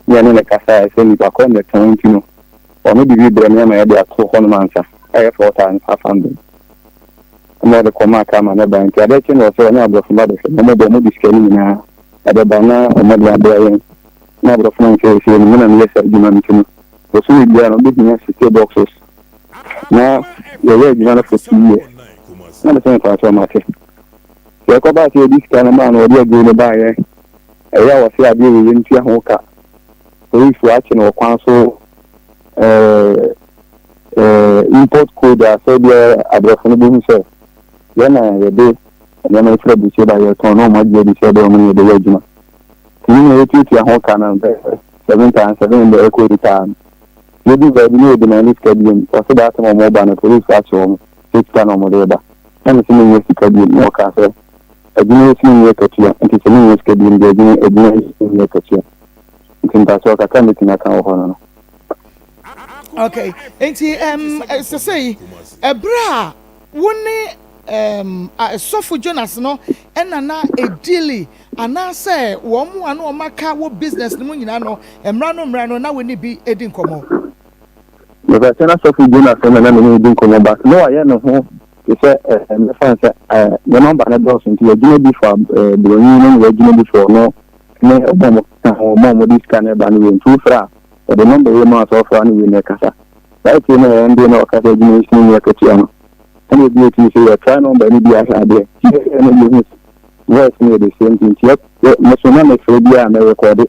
Ne yɛne no kasaeɛ sɛ nipa korɔ mmɛtɔn nti no ɔno de bi brɛ me ama yɛde ato hɔnom ansa, ɛyɛ 4500. Ɛna ɔde kɔmaa kaa ma no bae nti adeɛ kye no ɔsɛ ɔne aborɔfo ba bɛhwɛ na ɔmo bɔ ɔmo de sika no nyinaa ɛbɛba na ɔmo de aboa yɛn. Na aborɔfo no nso seesei no me na meyɛ saa adwuma no nti no bosome biara no ɔmo bɛhia 60 boxes na yɛyɛ adwuma no for 2 years. Na mesɛ mepaakyɛw mate. Sɛ ɛkɔbaa sɛ yɛde sika no maa no ɔde aduro no baeɛ ɛyɛ a wɔse adeɛ wei yɛntua ho ka. Polisfoɔ akye no wɔ kwan so ɛɛ ɛɛ import code a sɛ bia aborɔfo no bɛhu sɛ yɛn na yɛde nneɛma yi firi aburokyire ba yɛtɔn na wɔn agye adi sɛ ɛbɛyɛ wɔn ne yɛbɛyɛ adwuma. Nti ne nyinaa yɛtuatua ho ka no bɛyɛ 7700 ɛkɔ 8000. Yɛduu baabi na yɛde ma ne sika biom. Wɔse that time a wɔreba no polisfoɔ akye wɔn sɛ sika na wɔde reba. Na mese mennya sika biom na wɔkaa sɛ adwuma yi so nni akatua nti sɛ mennya sika biom deɛ adwuma adwuma yi so nni akatua. Nti mpakyɛw kakra a mɛtumi aka wɔ hɔ no no. Okay, nti um, sesei ɛberɛ a wo ne um, sɔfo Jonas no ɛna na ɛdili anaasɛ wɔn mu a na wɔn aka wɔ business no mu nyinaa no mmra no mmra no na wo ne bi ɛdi nkɔmmɔ? Mepɛ sɛ na sɔfo Jonas no na na me ne no di nkɔmmɔ but na wayɛ ne ho te sɛ ɛɛ mɛfa no sɛ ɛɛ ne nɔmba no dɔɔso nti yɛgyina bi fa ɛɛ buroni no na yɛgyina bi fa ɔno ne wɔn a wɔka ho wɔn a wɔde sika no ba no wei nti wofrɛ a wɔde nɔmba wei ma sɛ ɔfrɛ a ne wei na ɛkasa saa akyire no ɛyɛ ndeɛ na ɔka sɛ adwuma yi so nni akatua no ɛna ebi etumi sɛ yɛtrae nɔmba no bi ahwɛ adeɛ nti yɛhwɛ no yɛhu voice no yɛ the same thing nti yɛ me so na mefrɛ bi a mɛrekɔde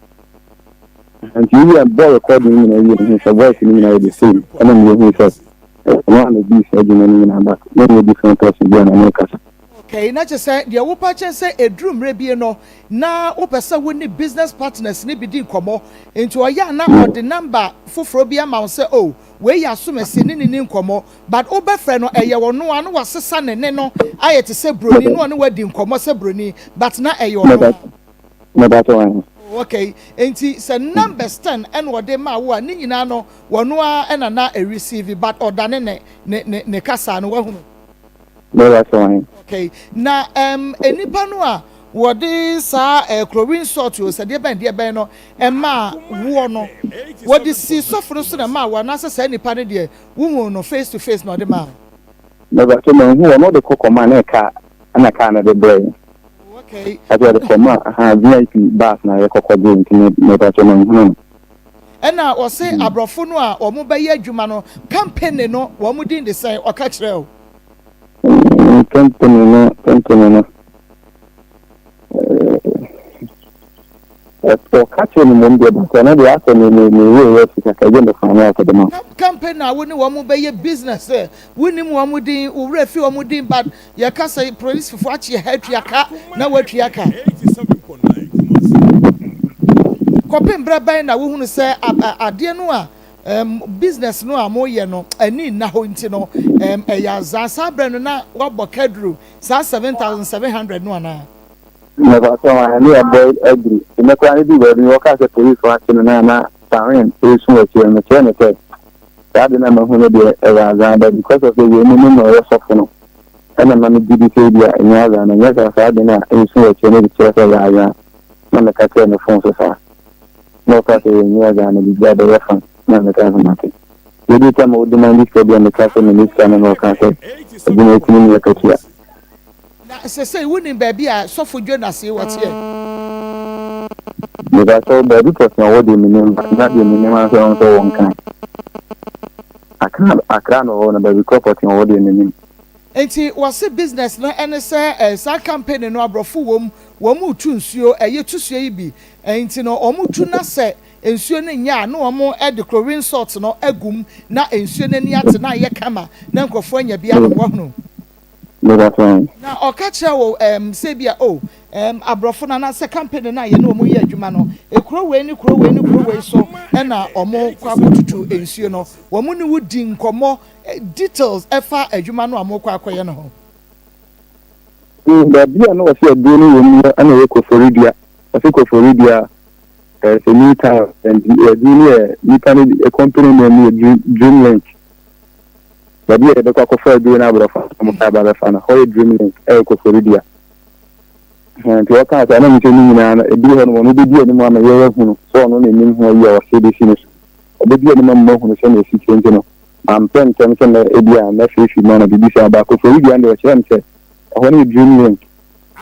nti ebi a bɔ recording nyinaa wie no hu sɛ voice no nyinaa yɛ the same ɛna meyɛhu sɛ ɛno a medii saa adwuma no nyinaa but na ɛnyɛ different person bi a na mekasa. Okay, na kyerɛ sɛ deɛ wopa kyɛn sɛ ɛduru mmerɛ bi no na wopɛ sɛ wo ne business partners ne bi di nkɔmmɔ nti ɔyɛ a na ɔde number foforɔ bi ama wo sɛ oh wei yɛ asomasi ne ne ni nkɔmmɔ but wobɛfrɛ no ɛyɛ ɔno a na wasesa ne ne no ayɛ te sɛ broni na ɔne wadi nkɔmmɔ sɛ broni but na ɛyɛ ɔno a. Mɛba so ɛn. Okay, nti sɛ numbers 10 ɛna ɔde maa wo a ne nyinaa no wɔno a ɛna na ɛreceive but ɔdane ne kasa no wahunu. Mɛba so ɛn. Okay, na nipa no a wɔde saa chlorine salt o sɛ deɛ bɛn deɛ bɛn no ɛmaa woɔ no wɔde si sɔfo no so na ɛmaa wo anaasɛ saa nipa no deɛ wohu no face to face na ɔde maa wo. Mɛba so mɛhu wɔn ɔde kɔ kɔma ne kaa ɛna kaa no de brɛ yɛn. Okay. Ati ɔde kɔma aha VIP bus na yɛ kɔkɔ gye nti mɛba so mɛhu no. Ɛna ɔse aborɔfo no a wɔn bɛyɛ adwuma no company no wɔn din de sɛn ɔka kyerɛ o. Company no ɔka kyerɛ me mmom deɛ but ɔno deɛ asɛ me werɛ yɛ fi kakra gye me fa ne akɔde ma. Company a wo ne wɔn bɛyɛ business ɛ wonim wɔn din wo werɛ fi wɔn din but yɛka sɛ polisifoɔ akye ha atua ka na watua ka. Kɔpem berɛ bɛn na wohunu sɛ adeɛ no a business no a moyɛ no ani nna hɔ nti no ɛyɛ azaa saa berɛ no na wabɔ kaduru saa 7700 no anaa? Mɛba sɛ wɔn ne yɛbɔ aduru ɛnɛ koraa ne du baabi wɔka sɛ polisifoɔ akye no na siren ɛresu wɔ akyire no mekyerɛ ne sɛ saa de na mahu no deɛ ɛyɛ azaa but because of sɛ wei mu no na ɔyɛ sɔfo no ɛna ma me gye di sɛ ebi a ɛnyɛ azaa na nyɛ saa saa de no a ɛresu wɔ akyire no de kyerɛ sɛ ɛyɛ azaa na meka kyerɛ ne phone so saa. Na ɔka sɛ yɛnyia Ghana biribiara bɛyɛ fine. Na meka sɛ mate. Yɛdii tam a ɔdemande sika bi a meka sɛ menni sika no na ɔka sɛ adwuma yi tumi nni akatua. Na sesei wonim baabi a sɔfo Jonas yi wɔ teɛ? Mepakyɛw, baabi pɔtee a ɔwɔ deɛ mennim but na deɛ menim ara sɛ ɔno nso ɔwɔ Nkran. Accra Accra na ɔwɔ na baabi korɔ pɔtee a ɔwɔ deɛ mennim. Nti wɔse business no ɛne sɛ eh, saa company no aborɔfo wom, wɔn retu nsuo, ɛyɛ tusuo yi bi, nti no wɔn tu na sɛ nsuo no nyɛ a na wɔn de chlorine salt no agu mu na nsuo no ani ate na ayɛ kama na nkurɔfoɔ anya bi anom, wahunu? Na ɔka kyerɛ wo ɛɛm sɛ ebia oh ɛɛm aborɔfo no anaasɛ company no a yɛne wɔn yɛ adwuma no, kuro wei ne kuro wei ne kuro wei so na wɔkɔ akɔtutu nsuo no. Wɔn ne wo di nkɔmmɔ details ɛfa adwuma no a mokɔ akɔyɛ no ho. Baabi a na wɔse aduro no wɔ mu no na ɛyɛ Koforidua. Wɔse Koforidua ɛɛ sɛ new town aduro no yɛ nipa no company name no yɛ Dream Link. Baabi a yɛbɛkɔ akɔfa aduro no aborɔfo a wɔn aba bɛfa no, hɔ yɛ Dream Link, ɛwɔ Koforidua. Ɛhɛn, nti wɔkaa saa na menim sɛ ne nyinaa no, ɛduru hɔ no ɔno bɛdi anim ama yɛahunu sɛ ɔno na ɛnim ho ayi a ɔhyɛ bɛsi no so. Ɔbɛdi anim ama mahunu sɛnea ɛsi teɛ nti no, mampɛ ntɛm sɛ mɛ ebi a mɛfeefee mu ana biribi saa. But Koforidua no deɛ ɔkyerɛɛ me sɛ ɛhɔ no yɛ Dream Link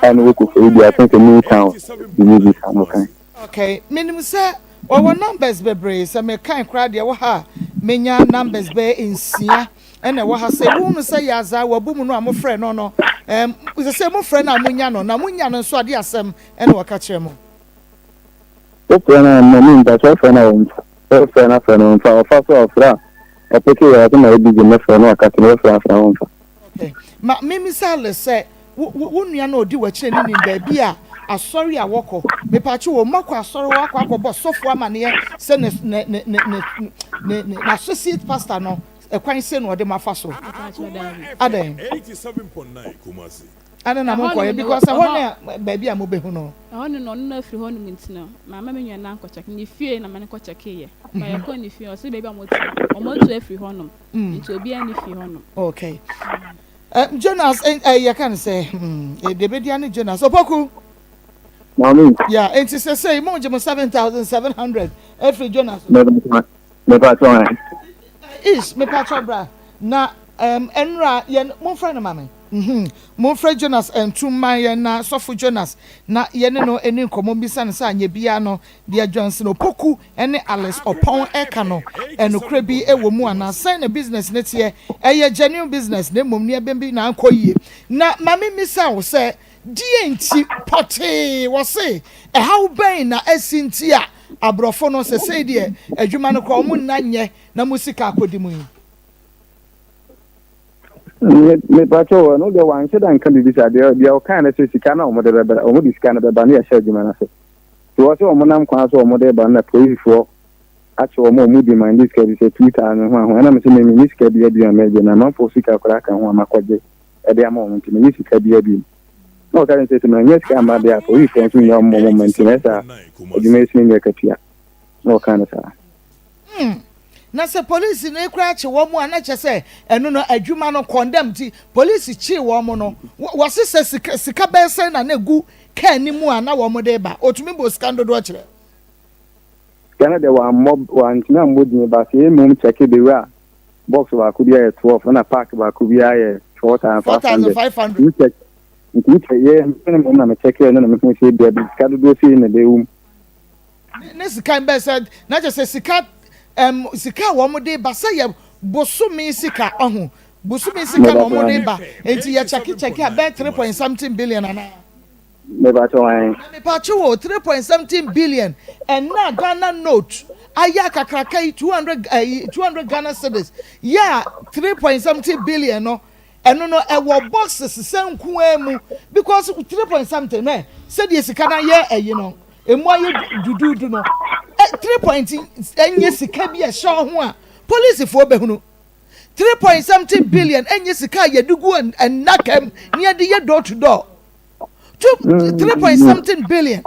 a na ɛwɔ Koforidua, I think sɛ New Town biribi bi saa na ɔkae. Okay, menim sɛ Wɔwɔ numbers bebree, sɛ mekan koraa deɛ ɛwɔ ha a, menya numbers bɛyɛ nsia ɛna ɛwɔ ha sɛ wohunu sɛ Yazaa wabu mu no a mofrɛ no no, ɛm, sɛ sɛ mofrɛ no a monya no, na monya no nso adeɛ asɛm ɛna wɔka kyerɛ mo. Wofrɛ no a mma me mpa sɛ ɔfrɛ no a ɔmfa, sɛ wofrɛ no afrɛ no ɔmfa, ɔfa so a ɔfrɛ a ɔpeke yɛ ɔsɛ mayɛ busy mɛfrɛ no wakate no wofrɛ afrɛ a ɔmfa. Okay, ma memisa le sɛ Wo wo wo nua no a ɔdi w'akyire no nim baabi a asɔre a wɔkɔ. Mepatwo o, moakɔ asɔre hɔ akɔ akɔbɔ sɔfoɔ amaneɛ sɛ ne ne ne ne ne ne ne n'associate pastor no ɛkwan sei na ɔde mo afa so. Mepatwo daabi. Adɛn? Adɛn na Ɛhɔ monkɔeɛ? nom no Because ɛhɔ ɛhɔ ne baabi a mobɛhu no. ɛhɔ no no ɔno no afiri hɔ nom nti no mamma me nua no ankɔ check ne fie na mene kɔ checkeyɛ. But yɛkɔɔ ne fie ɔse baabi a wɔte no wɔatu afiri hɔ nom nti obiara nni fie hɔ nom. Okay. Eh, Jonas, eh, eh, yɛka no sɛ, hmm, eh, deɛ bɛdi ane Jonas. Opoku. Maame. Ya, enti sɛ sɛ mo gye mo 7,700 ɛfiri Jonas. Mepa kyɛw ɛ. Ish, mepa kyɛw bra. Na, um, ɛnura, yɛn, momfrɛ no ma me. Mm-hmm. Momfrɛ Jonas ntum ma yɛn na sɔfo Jonas na yɛne no ɛni nkɔmmɔ mbisa no sɛ anyɛ biara no Deɛ Johnson Opoku ne Alice Oppong reka no, nokorɛ bi wɔ mu anaa? Sɛn na business no teɛ? Ɛyɛ genuine business na mmom nneɛma bi na ankɔ yie. Na ma memmisa wo sɛ, deɛn nti pɔtee, wɔse ɛhaw bɛn na asi nti a aborɔfo no sesei deɛ adwuma no koraa wɔn nna nyɛ na mo sika akɔdi mu yi? Mepakyɛw, ɛno deɛ wanhyɛ da nka biribi saa. Deɛ deɛ ɔkae no sɛ sika no a wɔde bɛba, wɔde sika no bɛba na yɛahyɛ adwuma no ase. Nti wɔ sɛ wɔn nam kwan so a wɔn de ba no na polisifoɔ akye wɔn a wɔn demande sika bi sɛ 2000 ho aho ɛna me sɛ me menni sika biara bio a mɛgye na amanfoɔ sika koraa ka ho a makɔgye ɛde ama wɔn nti menni sika biara bio na ɔka kyerɛ sɛ sɛ manya sika amma deɛ a polisifoɔ nso nnya wɔn mmɔ mma nti na ɛsɛ a adwuma yi sini nyɛ katua na ɔka no saa. Hmm. Na sɛ polisi no koraa kye wɔn a na kyerɛ sɛ ɛno no adwuma no condemn nti polisi kyee wɔn no wɔse sɛ sika sika bɛyɛ sɛn na na egu kaa no mu a na wɔn de reba otumi bɔ sika no dodoɔ kyerɛ. Sika no deɛ wammɔ wantumi ammɔ din ba sɛ mmom kyɛke de wura box baako bi ayɛ 12 ɛna pack baako bi ayɛ 4500 4500 nti nti kyɛ yɛ ne mmom na mekyɛke ɛno na mehu sɛ ebia bi sika dodoɔ sei na ɛbɛwɔ mu. Ne sika bɛyɛ sɛ na kyerɛ sɛ sika ɛm sika a wɔn de ba sɛ yɛ bosome sika ɔho bosome sika na wɔn de ba nti yɛ kyɛke kyɛke a bɛyɛ three point something billion anaa. Mepakyɛw ae. Na mepakyɛw o three point something billion ɛna Ghana note ayɛ akakraka yi 200 ɛyi 200 Ghana cedis yɛ a three point something billion no ɛno no ɛwɔ boxes sɛ nkoaa mu because three point something mɛ sɛdeɛ sika no ayɛ ɛyi no emu ayɛ duduudu no ɛ three point ɛnyɛ sika bi a ɛhyɛ ho a polisifoɔ bɛhunu three point something billion ɛnyɛ sika a yɛde gu nnaka mu na yɛde yɛ door to door two three point something billion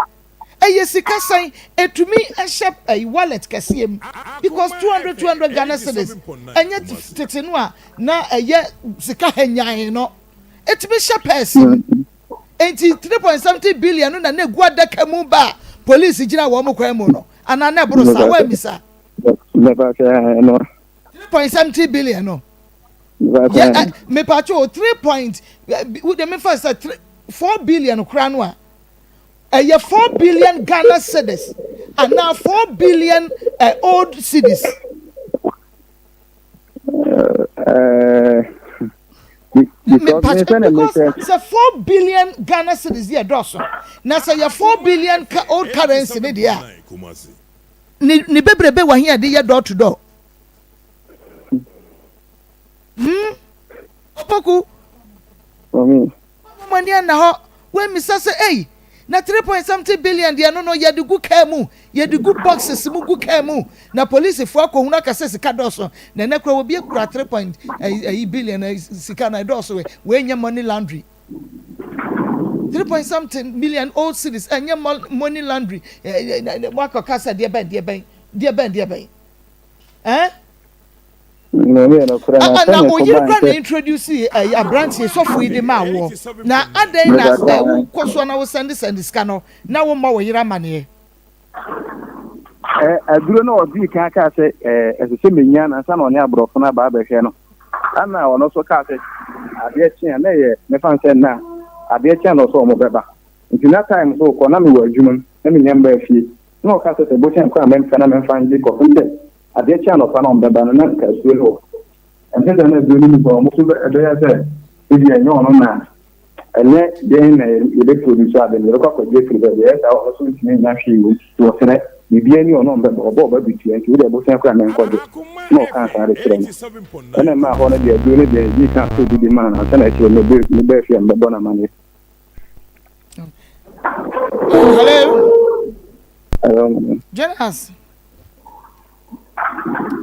ɛyɛ sika sɛn ɛtumi ɛhyɛ ɛyi wallet kɛseɛ mu because 200 200 Ghana cedis ɛnyɛ tete no a na ɛyɛ sika hanyan no ɛtumi hyɛ pɛɛse mu nti three point something billion no na na egu adaka mu ba a polisi gyina wɔn kwan mu no. Anaa na ɛboro saa? Woammisa? Mepakyɛ ɛno. 3.70 billion no. Yɛ ɛ mepakyɛ o 3 point wo de mefa sɛ 3 4 billion koraa no a ɛyɛ 4 billion Ghana cedis anaa 4 billion uh, old cedis. Because sɛ 4 billion Ghana cedis yɛ dɔɔso na sɛ yɛ 4 billion old currency ne deɛ a ne ne bebrebe wɔ he yɛde yɛ door to door. Hmm Opoku. Mami. Mo ani anna hɔ. Woamisa sɛ ei na three point something billion deɛ no no yɛde gu kaa mu, yɛde gu boxes mu gu kaa mu na polisifoɔ akɔhunu aka sɛ sika dɔɔso na ɛnɛ koraa obi akura three point ɛyi billion sika na ɛdɔɔso wei wei nyɛ money laundry. Three point something million old cedis ɛnyɛ money laundry mo akɔka sɛ deɛ bɛn deɛ bɛn deɛ bɛn deɛ bɛn ɛn. Ah, na oyere kora na introduce ɛyi eh, aberanteɛ sɔfo yi de maa woɔ na adɛn na ɛ wokɔ soɔ na wosɛnde sɛnde sika no na womma wo yere amaneɛ. Ɛ aduro no ɔdii kan kaa sɛ ɛ ɛsɛ sɛ menya no ansa na ɔne aborɔfo no aba abɛhwɛ no ana ɔno nso kaa sɛ adeɛ kye a na ɛyɛ mefa no sɛ nna adeɛ kye a na ɔsɛ ɔmo bɛba nti na time so kɔ na mewɔ adwuma mu na menya mbaa fie na ɔka sɛ sɛ bokyɛn kɔ a mɛmfa na memfa ngye kɔpem sɛ Adeɛ kye anɔpa na wɔbɛba no, na nka asuo no wɔ hɔ. Ɛnte sɛ na asuo no nni hɔ a, wɔn nso ɛbɛyɛ sɛ ebia ɛnyɛ ɔno na ɛnyɛ yɛn na yɛbɛproduce ade no, yɛbɛkɔ akɔgye afiri baabi. Ɛyɛ saa a, ɔno nso ntumi nnya hwee wɔ mu. Nti ɔsrɛ, biribiara ni ɔno ɔmbɛba, ɔba a ɔba bɛtua, nti wo deɛ bosea koraa menkɔgye. Na ɔkaa saa de kyerɛɛ me. Ɛna ɛmaa hɔ no deɛ aduro no deɛ yɛdii kan too bi de maa no ansa na akyire no mebaa fie a mebɛbɔ no amaneɛ. Hello. Hello. Jonas.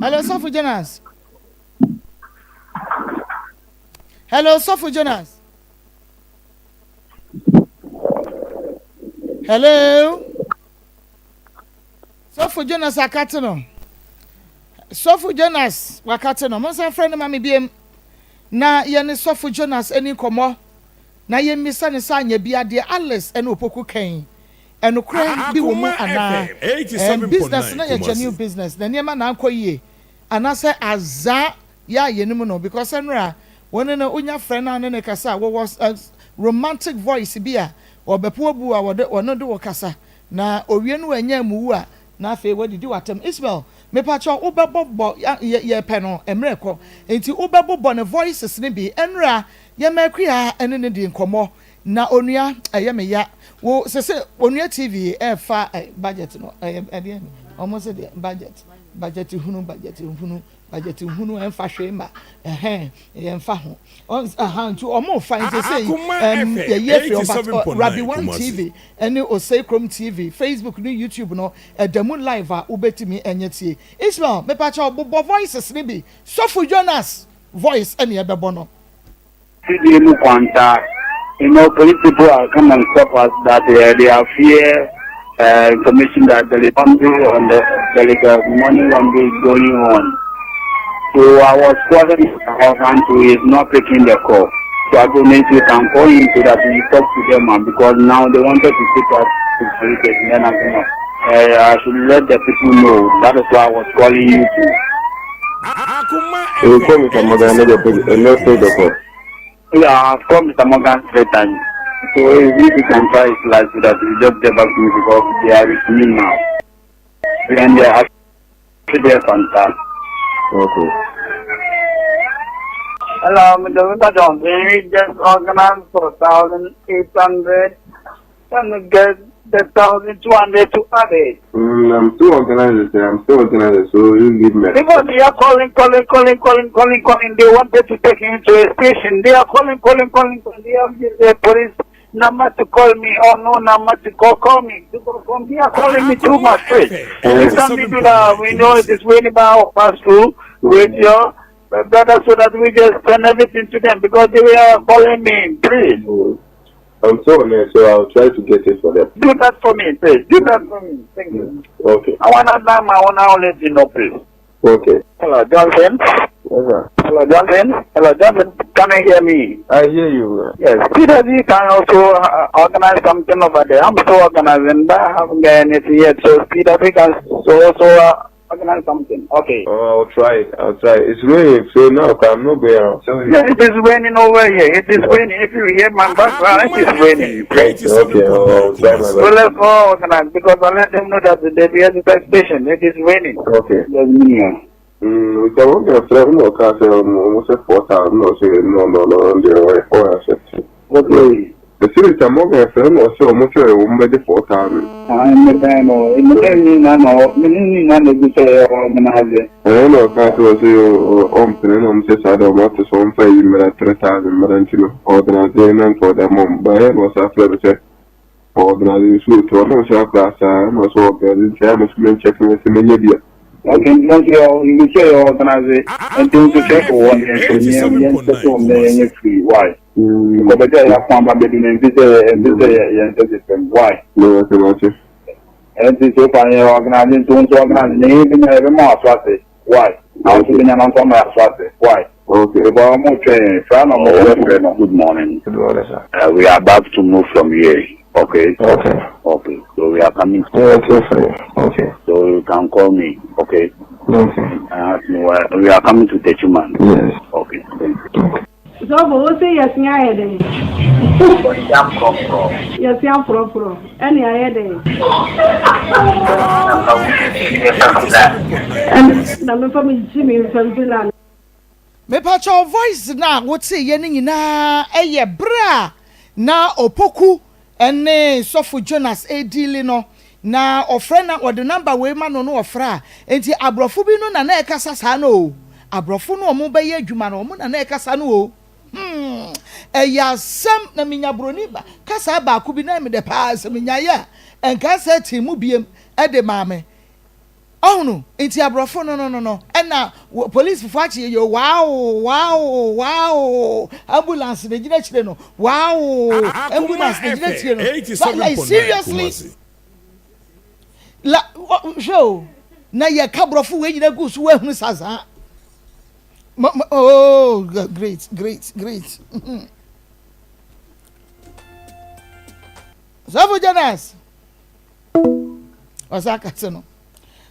Hello, Sɔfo Jonas. Hello, Sɔfo Jonas. Hello. Sɔfo Jonas akate no. Sɔfo Jonas wakate no. Monsan frɛ no ma me biem. Na yɛne Sɔfo Jonas ani nkɔmmɔ. Na yɛmmisa no sɛ anyɛ bi adeɛ Alice ne Opoku kɛn ɛnokorɛ bi wɔ mu anaa? Ɛɛm business no yɛ genuine business na nneɛma na ankɔ yie anaasɛ azaa yɛ a yɛnim no because ɛnora wo ne no wonya frɛ no a ne no kasa a wɔwɔ romantic voice bi a wɔbɛpo abu a wɔde wɔne de wo kasa na owie no wanya amuwu a na afei wadidi w'atam Ismail mepakyɛw wobɛbɔ bɔ yɛ yɛpɛ no mmerɛ kɔ nti wobɛbobɔ ne voices no bi ɛnora Yɛma Akua ne no dii nkɔmmɔ na onua ɛyɛ me ya wo sese onua TV ɛfa budget no ɛyɛ ɛdeɛ wɔn se deɛ budget budget hunu budget hunu budget hunu ɛnfa hwee ma ɛhɛn yɛnfa ho ɛha nti wɔn fa nti sɛ ɛm yɛyi afiri ɔba Rabi One TV ɛne Osei Krom TV Facebook ne YouTube no ɛda mu live a wobɛtumi ɛnyɛ tie Ismail mepakyɛw bobɔ voices ne bi Sɔfo Jonas voice ɛne ɛbɛbɔ no. Fidie mu kwanta, you know police people are come and stop us that uh, they are fear uh, information that there is laundry on the there is a money laundry going on. So I was calling my husband to he is not picking the call. So I told him you can call him so that we talk to them and because now they wanted to take us to police station. Then I said, no, uh, I should let the people know. That is why I was calling you to. You call Mr. Morgan, and not pay the call. Yeah, I've called Mr. Morgan three times. So if he can try his life so that he just get back to me because they are with me now. And they are actually there sometime. Okay. Hello, Mr. John. We just organized for 1,800. Can we get the 1,200 to add it? I'm still organizing, sir. I'm still organizing, so you give me. Because they are calling, calling, calling, calling, calling, calling. They wanted to take him to a station. They are calling, calling, calling. calling. They have the police number to call me or no number to call, call me. To call, they are calling me too much. Please. If something to the, we know it is waiting by pass through with your brother so that we just send everything to them because they were calling me. Please. I'm so on it, so I'll try to get it for them. Do that for me, please. Do that for me. Thank you. Okay. I want to my own, I'll let you know, please. Okay. Hello, Johnson. Yes, sir. Hello, Johnson. Hello, Johnson. Can you hear me? I hear you. Yes. Peter, you can also organize something over there. I'm still organizing, but I haven't got anything yet. So, Peter, we can so also organize something. Okay. Oh, I'll try it. I'll try it. It's raining, so now I'm not going out. So Yeah, it is raining over here. It is raining. If you hear my background, it is raining. Okay, I'll try my So best. let's all organize because I let them know that the exercise station, it is raining. Okay. Yes, me. We can work a friend or car almost 4,000 or so. No, no, no, no, or accept. Okay. The series I'm working a friend or so almost a woman 4,000. I'm the man or in the organize. I know car was on Penum says I don't want to so on fire 3,000 Marantino or the Nigerian for the mom. But I was after the organize suit to almost class. I must work and I must check me media. Okay, once you say you organize it, and things to check for one and free. Why? Because they have come back and visit system. Why? No, I can it. And this so far you organizing to organize even every month. Why? I was living on some why? Okay. Good morning. Good morning, sir. We are about to move from here. Okay. Okay. Okay. So we are coming. Yeah, okay, fine. Okay. So you can call me. Okay. Okay. And ask me why we are coming to Techiman. Yes. Okay. Thank you. Okay. Sɔfo, wo se yɛse ayɛ dɛn? Yɛse aporɔporɔ, ɛne ayɛ dɛn? Na memfa me gyi me mfa mfi na. Mepakyɛw voice no a woteeɛ no nyinaa ɛyɛ berɛ a na Opoku ne Sɔfo Jonas ɛredili no na ɔfrɛ na ɔde number wei ma no no ɔfrɛ a enti aborɔfo bi no na na ɛkasa saa no o aborɔfo no ɔmo bɛyɛ adwuma no ɔmo na na ɛkasa no o ɛyɛ asɛm na menya broni ba kasa baako bi na ɛmedɛ paa sɛ menyaeɛ a ɛnka sɛ tee mu biem ɛde maa me ɔhunu nti aborɔfo no no no no ɛna polisifoɔ akyi yɛ wow wow wow ambulance na gyina akyire no wow ambulance na gyina akyire no but like seriously la hwɛ o na yɛ ka borɔfo wei nyina gu so wɔahunu sasa oh great great great Sɔfo Jonas ɔsɛ akate no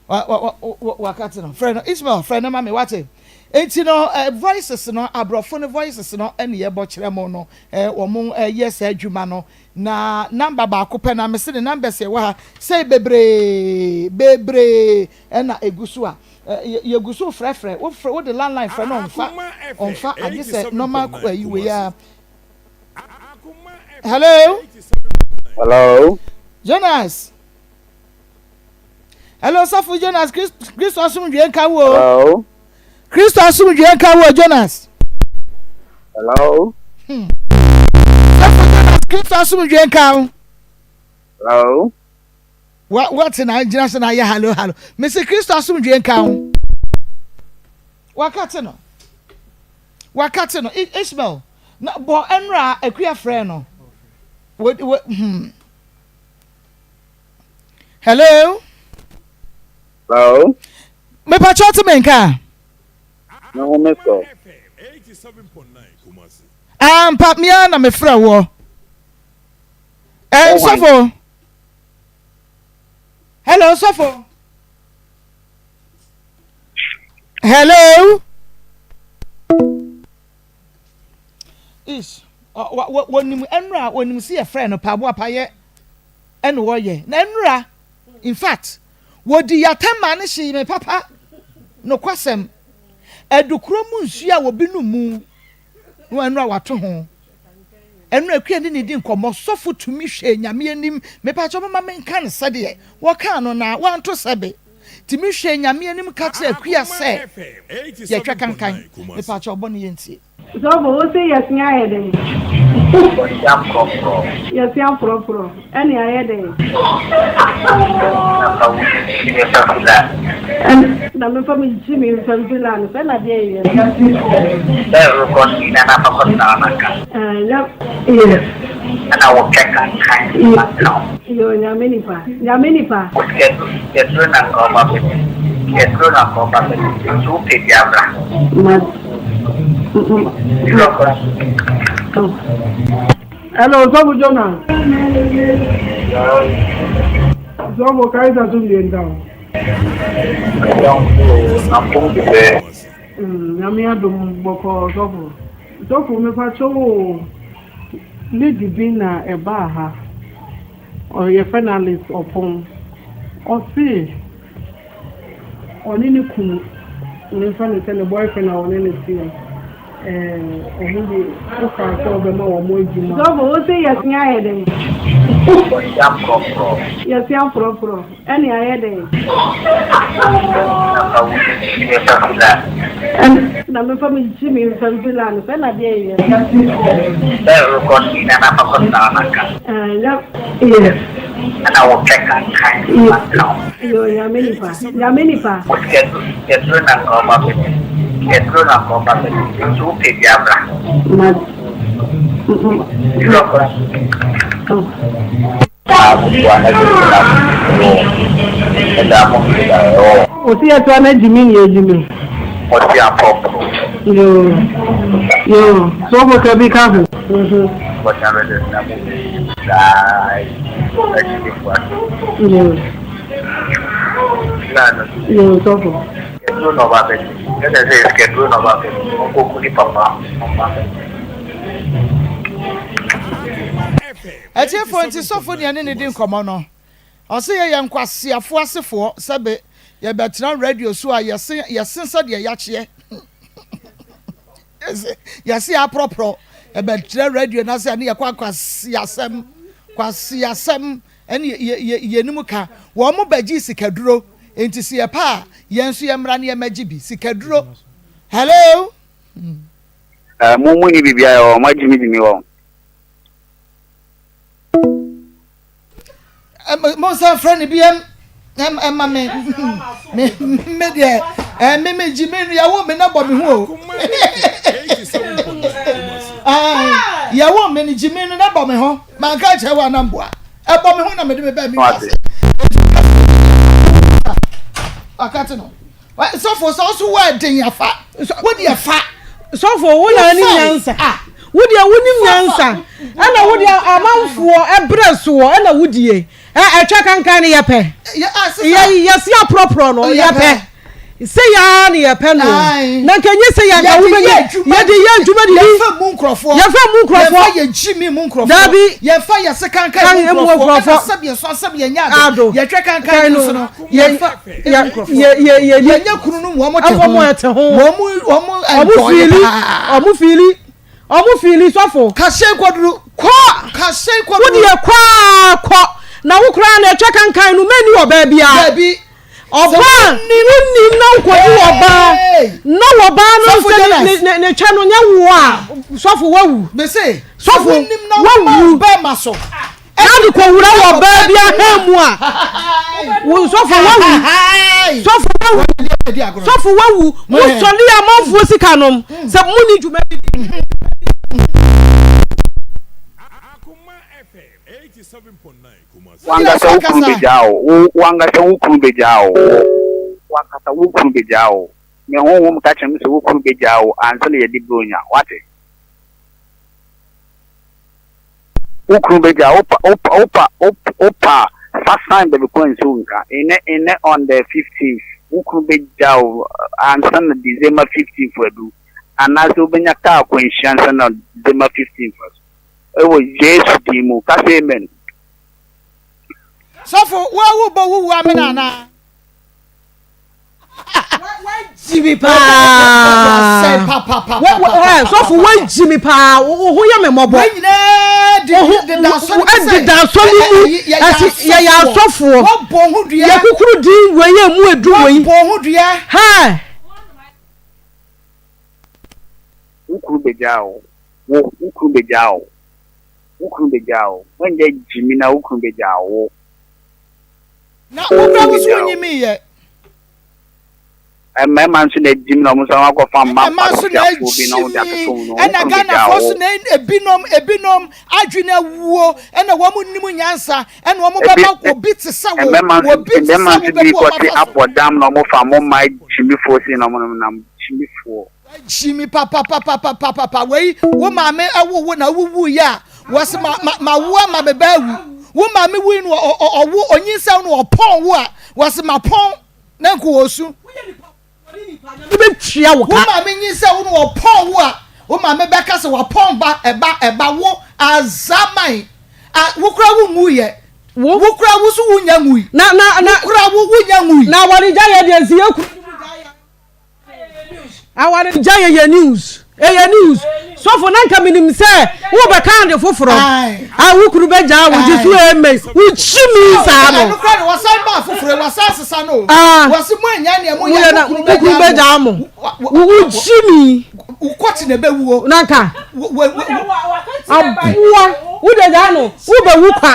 wakate no frɛ no Ismail frɛ no ma me wate enti no voices no aborɔfo no voices no ɛne yɛbɔ kyerɛ mo no wɔn yɛ saa adwuma no na number baako pɛ na mese ne numbers ɛwɔ ha sɛ bebree bebree ɛna egu so a yɛgu so frɛfrɛ wofrɛ wode landline frɛ no ɔmfa ɔmfa agye sɛ normal ayi wei a. Hello. Hello. Jonas. Hello, Sɔfo Jonas. Kristo asomdwoe nka wo. Hello. Kristo asomdwoe nka wo, Jonas. Hello. Sɔfo Jonas, Kristo asomdwoe nka wo. Hello. What na gyina so na ayɛ hello hello. Mesi Kristo asomdwoe nka wo. Wakate no. Wakate no. Ishmael. Na bɔ ɛnra akua frɛ no. Hello. Hello. Mepa kyɛw te me nka. No, Mister. Ampa mia na me frɛ wo. Sɔfo. Hello, Sɔfo. Hello. Ish. Wɔnim ɛnura wɔnim si yɛ frɛ no paabo apayɛ ɛna wɔyɛ na ɛnura in fact wɔdi yatɛma ne hyee me papa nokwasɛm adukuro mu nsuo a wɔbi no mu na ɛnura wato ho ɛnura akua ne ne di nkɔmɔ sɔfo tumi hwɛ nyame anim mepakyɛ mama menka ne sɛdeɛ wɔkaa no na wanto sɛbe tumi hwɛ nyame anim ka kyerɛ akua sɛ yɛtwa kankan mepakyɛ ɔbɔ ne yɛntie. Sɔfo, wo se yɛse ayɛ dɛn? Yɛse aporɔporɔ, ɛne ayɛ dɛn? Na memfa me gyi me mfa mfi na no sɛ na deɛ yɛ no. Yes. Ɛna wo twɛ kankan ma ka wo. Yoo Nyame nipa, Nyame nipa. Wo sikaduro na nka ɔba bɛgye, sikaduro na nka ɔba bɛgye, nti wo pɛ bi a bra. Ma Hello, Sɔfo Jonah. Sɔfo Kaisa so mbie nka ho. Nyame adom bɔkɔɔ sɔfo. Sɔfo mepakyɛw oo, lady bi na ɛbaa ha, yɛfrɛ no Alice Ɔpɔn, ɔse Ɔne ne kunu, memfa no sɛ ne boyfriend a ɔne no teɛ, ɛɛ, wɔn de wokaa sɛ wobɛma wɔn adwuma. Sɔfo, wo se yɛse ayɛ dɛn? Yɛse aporɔporɔ, ɛne ayɛ dɛn? Na memfa me gye me mfa mfi la no sɛ na deɛ yɛ. Yes. Ɛna wɔpɛ kankan ma ka ho. Yoo Nyame nipa Nyame nipa. Wo sikaduro na nka ɔba bɛgye sikaduro na nka ɔba bɛgye nti wo pɛ bi a bra. Ma Osi yɛ toa na gyimi na yɛ gyimi. Ɔsi apɔpɔ. Yoo yoo sɔfo ka bi ka ho. Yoo yoo sɔfo. Atiefoɔ nti sɔfo nea ne ne di nkɔmmɔ no ɔse yɛyɛ nkwaseafoɔ asefoɔ sɛbe yɛbɛtena radio so a yɛse yɛse sɛdeɛ yakyeɛ yɛse yɛse aprɔprɔ ɛbɛtena radio no ase a ne yɛkɔ akwaseasɛm kwaseasɛm ɛne yɛ yɛ yɛnim ka wɔn mo bɛgye sikaduro nti sɛ yɛpɛ a yɛn nso yɛmmra ne yɛmmɛgye bi sikaduro hello. Eh, mo mo ni biribiara wɔ mo agyimigyimi wɔ. Mo nsa frɛ no biam ɛma me me me deɛ ɛme me gyi me yɛwo me na bɔ me ho o yɛwo me no gyi me no na bɔ me ho manka kyerɛ wo anamboa ɛbɔ me ho na mede me bɛɛ me wiase akate no Sɔfo sɛ ɔso wɔ ɛden afa wo deɛ fa. Sɔfo wo na anim nyansa ah. wo deɛ wo nim nyansa ɛna wo deɛ amanfoɔ ɛbrɛ soɔ ɛna wo die ɛtwa kankan no yɛpɛ yɛsi aporɔporɔ no yɛpɛ sɛ yaa ne yɛpɛ no na nka nye sɛ yɛn nka wobɛnya yɛde yɛ adwuma de bi yɛfa mu nkurɔfoɔ yɛfa mu nkurɔfoɔ yɛfa yɛ gyi mi mu nkurɔfoɔ dabi yɛfa yɛ se kankan mu nkurɔfoɔ ɛna sɛbi ɛso asɛbi yɛ nya ado yɛtwɛ kankan no so no yɛfa yɛnyɛ kunu no mu wɔn te ho wɔn te ho wɔn wɔn ɛntɔn paa wɔn fiili wɔn fiili sɔfo. kahyɛn kɔduru kɔ kahyɛn kɔduru wodi yɛ kɔ aa kɔ na wo koraa na ɛtwa kankan no mɛni wɔ baabi a baabi ɔbaa wonim na nkɔdi ɔbaa na ɔbaa no sɛ ne ne ne twɛ no nyɛ wo a sɔfo wawu sɔfo wawu bɛɛma so. Na de kɔwura wɔ baa bi ahan mu a, wo sɔfo wawu. Sɔfo wawu. Sɔfo wawu. Mo sɔre amanfoɔ sika nom sɛ mo ni dwuma bi di. Wankasa wo kunu begyaa wo. Wo wankasa wo kunu begyaa wo. Wo wankasa wo kunu begyaa wo. Me honhom ka kyerɛ me sɛ wo kunu begyaa wo ansa na yɛadi Buronya. Wate? Wo kunu bɛgya wo pa wo pa wo pa wo pa fa sign baabi kwan nsuo nka nnɛ nnɛ on the fifteenth wo kunu bɛgya wo ansa na December fifteenth adu anaasɛ wobɛnya kaa akwanhyia ansa na December fifteenth aso ɛwɔ Yesu din mu ka sɛ amen. Sɔfo, wo a wobɔ wo wu amena anaa? Wagyi mi paa. Sɔfo wagyi mi paa. Wo ho yɛ me mmɔbɔ. Ɛdeda asɔre mu. Yɛyɛ asɔfoɔ. Yɛkukuru din wei yɛ mu edu wei. Hɛ. Wo kunu begyaa wo. Wo, wo kunu begyaa wo. Wo kunu begyaa wo. Wanya gyimi na wo kunu begyaa wo. Na wo kura wo so wonyi mi yɛ. Mmarima nso na agyim na wɔn nso akɔfa mma Ɛna mmaa nso na nkwaseafoɔ bi na wɔde agyimi atoto wɔn no, wɔn ɛna kunu bɛgyaa Ghanafoɔ wo. nso na ebinom ebinom adwene awuo ɛna wɔn nnim nyansa ɛna wɔn Ebi bɛma obi te sɛ wo mmarima nso obi te mmarima sɛ wo nso bi bɛbu wɔn kɔte afa so. abɔ dam na wɔfa wɔn mma agyimifoɔ sei na wɔn nam gyimifoɔ. Gyimi papapapapapapa wei wo maame ɛwo wo na wo wu yɛ a wɔsi ma ma ma wo ama me ba awu wo maame wui no ɔwo onyinsɛn no ɔpɔn wo a wɔsi ma pɔn na nko wɔ su. Wobɛtua wo Wo ka. maame nyinsɛn wo no ɔpɔn wo a wo maame bɛka sɛ wapɔn ba ɛba ɛba wo azaman a wo kura wo nwu yɛ Wo. wo kura wo so wo nya nwui Na na na wo kura wo wo nya nwui. na awaregyaeɛ deɛ nsi yɛ kunu no mu gyae a. Aware gya yɛ yɛ news ɛyɛ news sɔfo na nka menim sɛ wobɛka ade foforɔ a wo kunu bɛgyaa wo gye so ɛmɛ wokyi mi saa no ɛno kora de wɔsan ba foforɔ wɔsan sesa no wɔse mo anya nea mo yɛ mo kunu bɛgyaa mo wokyi mi wokɔte na ɛbɛwuo na nka aboa wode gyaa no wobɛwu kwa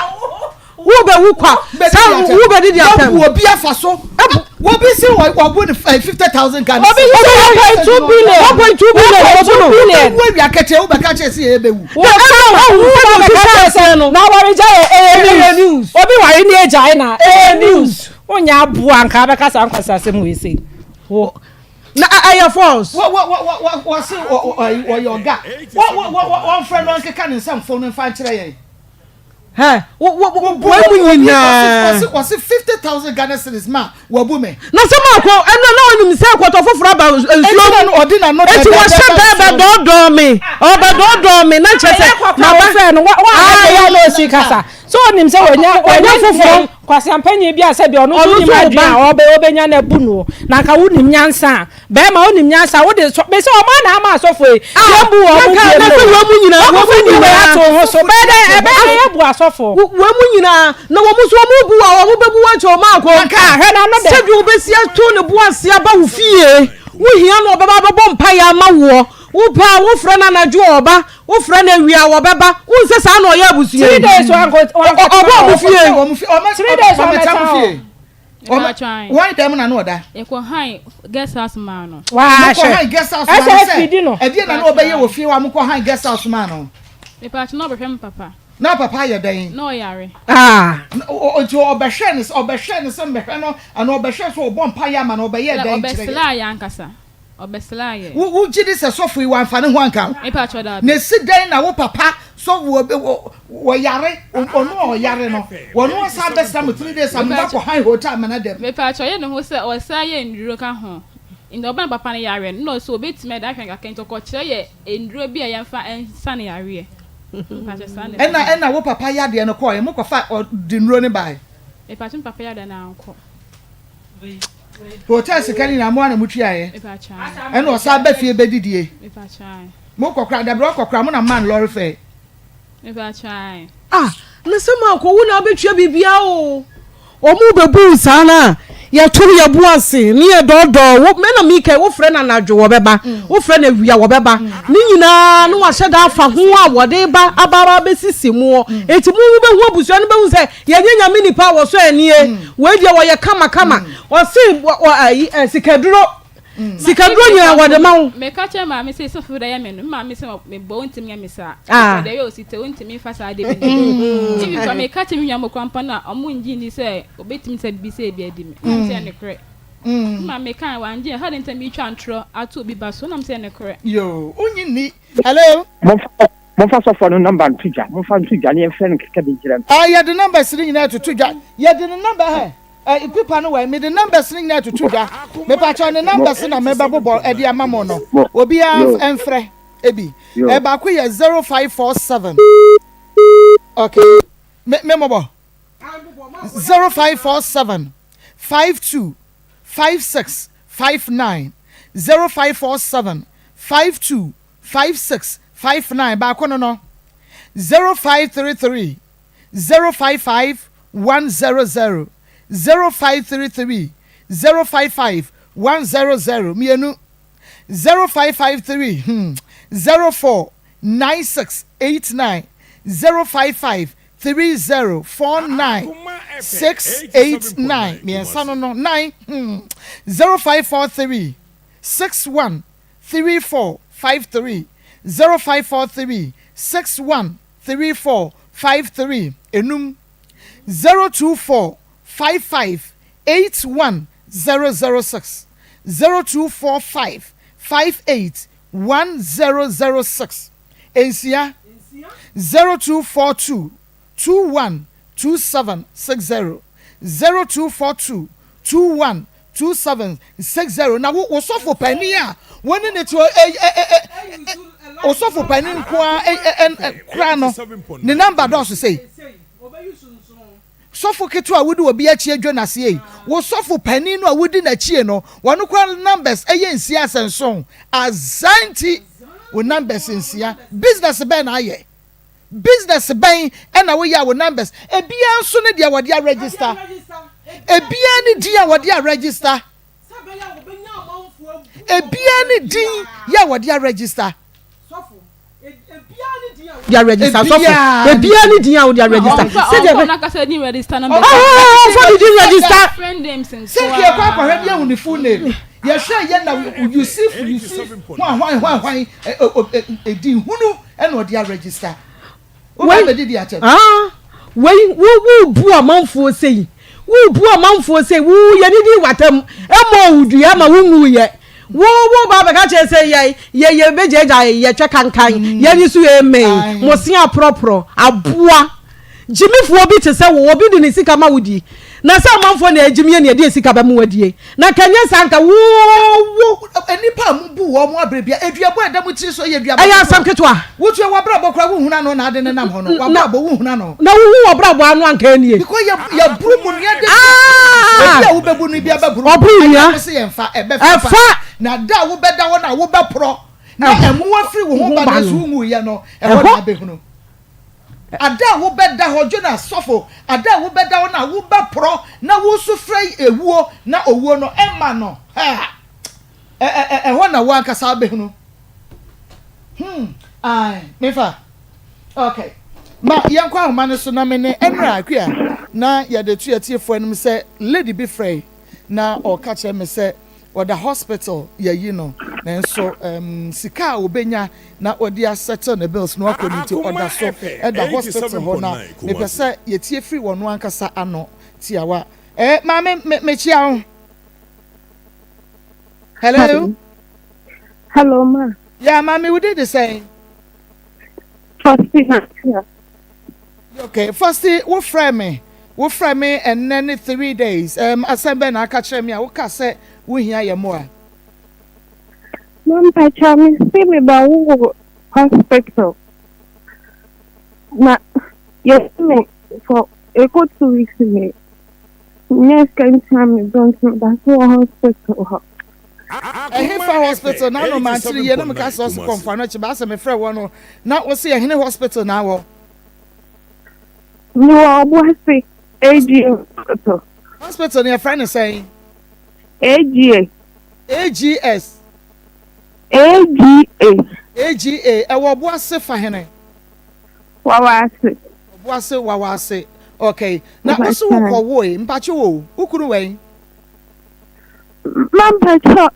Wobɛwu kwa. Sɛ wobɛdidi atɛm. Wabu obi afa so. Obi si wabu ne 50,000 Ghana. Obi si 1.2 billion. 1.2 billion. 1.2 billion. Wobɛwu awia kɛtɛ wobɛka kyerɛ sɛ yɛ bɛwu. Na awaregya yɛ ɛyɛ news. Obi ware ne agyae na ɛyɛ news. Wonyɛ aboa nka abɛka saa nkwasiasɛm wei sei. Wo. Na ɛyɛ false. Wɔ wɔ wɔ wɔ wɔsi ɔyɛ ɔga. Wɔ wɔ wɔ wɔnfrɛ no nkeka ne nsɛmfo no mfa nkyerɛ yɛn. Hɛ, wo wo wo wɔn mu nyinaa. Wɔsi wɔsi 50,000 Ghana cedis ma wabu me. Na sɛ maako ɛno na ɔnim sɛ kɔtɔ foforɔ aba nsuo mu. Eti ɔde na no Eti wɔhyɛ bɛɛ bɛ dɔɔdɔɔ me ɔbɛ dɔɔdɔɔ me na kyerɛ sɛ maba. Wɔfrɛ no wa wa ayɛ na osi kasa so onim sɛ wɔnya wɔnya foforɔ. Kwasiampanyin bi a sɛ bi ɔno nso nim adwene a ɔbɛ ɔbɛnya na abu no na nka wonim nyansa a Bɛɛma wonim nyansa wode sɔ mese ɔmo ana ama asɔfo yi yɛn bu wɔn mu biem no wɔn mu nyinaa wɔn mu nyinaa ato ho so bɛyɛ dɛ ɛbɛyɛ dɛ yɛbu asɔfo wɔn mu nyinaa na wɔn nso wɔn bu a wɔn bɛbu wɔn kyɛ wɔn akɔ nka hwɛ na ano dɛ sɛdeɛ wɔbɛsi ato ne bo ase aba wo fie wohia no ɔbɛba abɛbɔ mpaeɛ ama woɔ wopɛ a wofrɛ no anadwo a ɔba wofrɛ no awia a wɔbɛba wohu sɛ saa na ɔyɛ abusua yi ɔbɔ ɔmo fie 3 days wɔmɛta hɔ. Wɔn dɛm na no ɔda. Yɛkɔ han guest house maa no. Waa hwɛ. Han guest house maa no sɛ ɛdeɛ na na ɔbɛyɛ wɔ fie hɔ a mokɔ han guest house maa no. Mepatwo na ɔbɛhwɛ me papa. Na papa ayɛ dɛn? Na ɔyare. Ah. Nti ɔbɛhwɛ ne ɔbɛhwɛ ne sɛ mbɛhwɛ no anaa ɔbɛhwɛ sɛ ɔbɔ mpa yɛ ama no ɔbɛyɛ dɛn kyerɛ yɛ. Ɔbɛsraa yɛ ankasa. Ɔbɛsraa yɛ. Wo wo gye di sɛ sɔfo yi wamfa ne ho anka ho? Mepa kyɛw daabi. Na esi dɛn na wo papa sɔfo wɔ wɔ wɔyare ɔno a ɔyare no wɔno asan abɛsra mo 3 days a mo ba kɔ han hotel amena dɛm. Mepa kyɛw ɔyɛ ne ho sɛ ɔsan yɛ nnuro ka ho nti ɔba ne papa no yareɛ no na ɔsɛ obetumi ɛde ahwɛ no kakra nti ɔkɔkyerɛ yɛ nnuro bi a yɛmfa nsa no yareɛ. Mepa kyɛw saa na Ɛna ɛna wo papa yadeɛ no kɔɔɛ mo kɔfa ɔde nnuro no bae? Mepa kyɛw me papa yadeɛ no ankɔ. Hotel sika no nyinaa mo ara na motuaeɛ ɛna ɔsan ba fie bɛdidie mo kɔkora dabrɛ ɔkɔkora mo na man lɔre fɛ. Ah na sɛ maakɔ wo na abɛtua biribiara o wɔn bɛbu wo saa no a yɛto yɛ bo ase ne yɛ dɔɔdɔɔ wo mɛ na mika wofrɛ no anadwo wɔbɛba wofrɛ no awia wɔbɛba ne nyinaa no wahyɛ da afa ho a wɔde ba aba aba bɛsisi moɔ enti mo wobɛhu abusua no bɛhu sɛ Yɛnyɛ nyame nipa a wɔsɔ anie wei deɛ wɔyɛ kama kama ɔse ayi sikaduro sikaduro nyinaa wɔde ma wo. Meka kyerɛ maame sɛ sɔfo da yɛ me no me maame sɛ mebɔ wontumi nyɛ me saa ah. Deɛ yɛ osi te wontumi nfa saa de bi ne even kora meka kyerɛ me nua mo kora mpo na ɔmo ngye ndi sɛ obetumi sɛ bibi sɛ ebi adi me na sɛ nokorɛ me maame kan wangye ha de ntɛm metwa ntorɔ ato obi ba so na sɛ nokorɛ. Yoo wonyi nni hello. Momfa Momfa sɔfoɔ no number nto dwa. Momfa nto dwa na yɛmfrɛ no nkeka bi nkyerɛ no. Ah yɛde numbers no nyinaa toto dwa. Yɛde ne number hɛ eh pipa no wɔ mede numbers no nyinaa toto dwa. Mepakyɛw ne numbers na mebɛbobɔ ɛde ama mo no. Obiara mfrɛ ebi. Eh baako yɛ 0547. Okay. Me me mobɔ. 0547 52 56 59 0547 52 56 59 baako no no 0533 055 100 0533 055 100 mmienu 0553 hmm 04 96 89 055 30 49. 6 8 9 mmiɛnsa no no 9 hmm 0543 61 34 53 0543 61 34 53 enum 024 55 81 006 0245 58 1006 nsia 0242 21 2760 0242 21 2760 Na wo wo sɔfo panin a wo ne ne te hɔ ɛ ɛ ɛ ɛ osɔfo panin nko ara ɛ ɛ ɛ kora no ne namba dɔɔso sei. Sɔfo ketewa a wodi obi akyi adwo n'ase ei, wo sɔfo panin no a wodi n'akyie no, wɔn koraa numbers ɛyɛ nsia asɛ nson. Azaa nti wo numbers nsia. Business bɛn na ayɛ? Business bɛn na woyɛ a wo numbers ebiara nso ne deɛ wɔde aregister. Ebiara ne din a wɔde aregister. Ebiara ne din yɛ a wɔde aregister. De aregister sɔfo. Ebiara ne din a wɔde aregister. Sɛdeɛ bɛ. Ɔnfa din register na. Ɔnfa ne din register. Sɛ nka yɛkɔ akɔhwɛ de ehu ne full name. Yɛhwɛ yɛ na Yusuf Yusuf hwan hwan hwan hwan edin hunu. Ɛna ɔde aregister. Wo ba bɛdidi atɛm. Ah, wei wo wo bu amanfoɔ sei. Wo bu amanfoɔ sei. Wo yɛ ne di watam. Ɛmɔ wo dua ma wo nwu yɛ. Wo wo ba bɛka kyerɛ sɛ yɛ yɛ yɛ bɛgyaagya yɛ twɛ kankan. Mm. Yɛ ni so yɛ mmɛn. Mo se aporɔporɔ. Aboa. Gyimifoɔ bi te sɛ wo, obi de ne sika ma wo di, na sɛ amanfoɔ na ɛgyimie na ɛde sika bɛma wo adie, na nka ɛnyɛ saa nka wo wo. Nnipa a mobu wɔn aberɛ biara, aduabɔ a ɛda mo tiri so yɛ aduabɔ Ɛyɛ asɛm ketewa. Wotua w'abrabɔ koraa wonhunu ano na ade nenam hɔ no, w'abrabɔ wonhunu ano. Na wohu w'abrabɔ ano anka ɛnie. Because yɛ yɛboro mu nua de ah! Obi a wobɛbu no bi abɛboro. Ɔboro nua. Ɛyɛ mo se yɛmfa, ɛbɛfa. Ɛfa. Na da a wobɛda hɔ no a wobɛporɔ na ɛmoa firi wo ho ba nanso wonwuiɛ no, ɛhɔ na abɛhunu. Ada a wobɛda hɔ, Jonas sɔfo, ada a wobɛda hɔ na wobɛporɔ na wosu frɛ ewuo na owuo no ɛma no, ha, ɛ, ɛ, ɛ, ɛhɔ na wo ankasa wobɛhunu. Hmm, ae, mefa. Okay. Ma yɛnkɔ ahoma no so na me ne Ɛnra Akua na yɛde to yɛtiefoɔ anim sɛ lady bi frɛe na ɔka kyerɛ me sɛ Ɔda hospital yɛayi no nanso um sika a obenya na ɔde a settle ne bills no akɔ no nti ɔda so da hospital hɔ na mepɛ sɛ yɛtie firi ɔno ankasa ano tiawa. Eh maame me mekyia wo. Hello. Hello ma. Yeah maame wo din de sɛn? Faustina. Okay, Fosti, wo frɛ me, wo frɛ me ɛnnɛ ne 3 days. Um, asɛm bɛn na aka kyerɛ me a woka sɛ wohia yɛ mmoa? Mampakyɛ me se me ba wo wɔ hospital na yɛsi me for ɛkɔ 2 weeks ni nyɛ sika ntia me dɔn nti me da so wɔ hospital hɔ. Ɛhefa hospital na ano mantene yie na meka sɛ ɔse kɔmfa no akyi baasɛ mefrɛ wɔ no na wo se ɛhene hospital na awɔ. Mewɔ Ɔboase AGA hospital. Hospital no yɛfrɛ no sɛn? AGA. AGS. AGA. AGA ɛwɔ Ɔboase fa hene? Wawase. Ɔboase Wawase okay na wo se wokɔ woe mpakye wo wo kunu wɛn? Mampakyɛ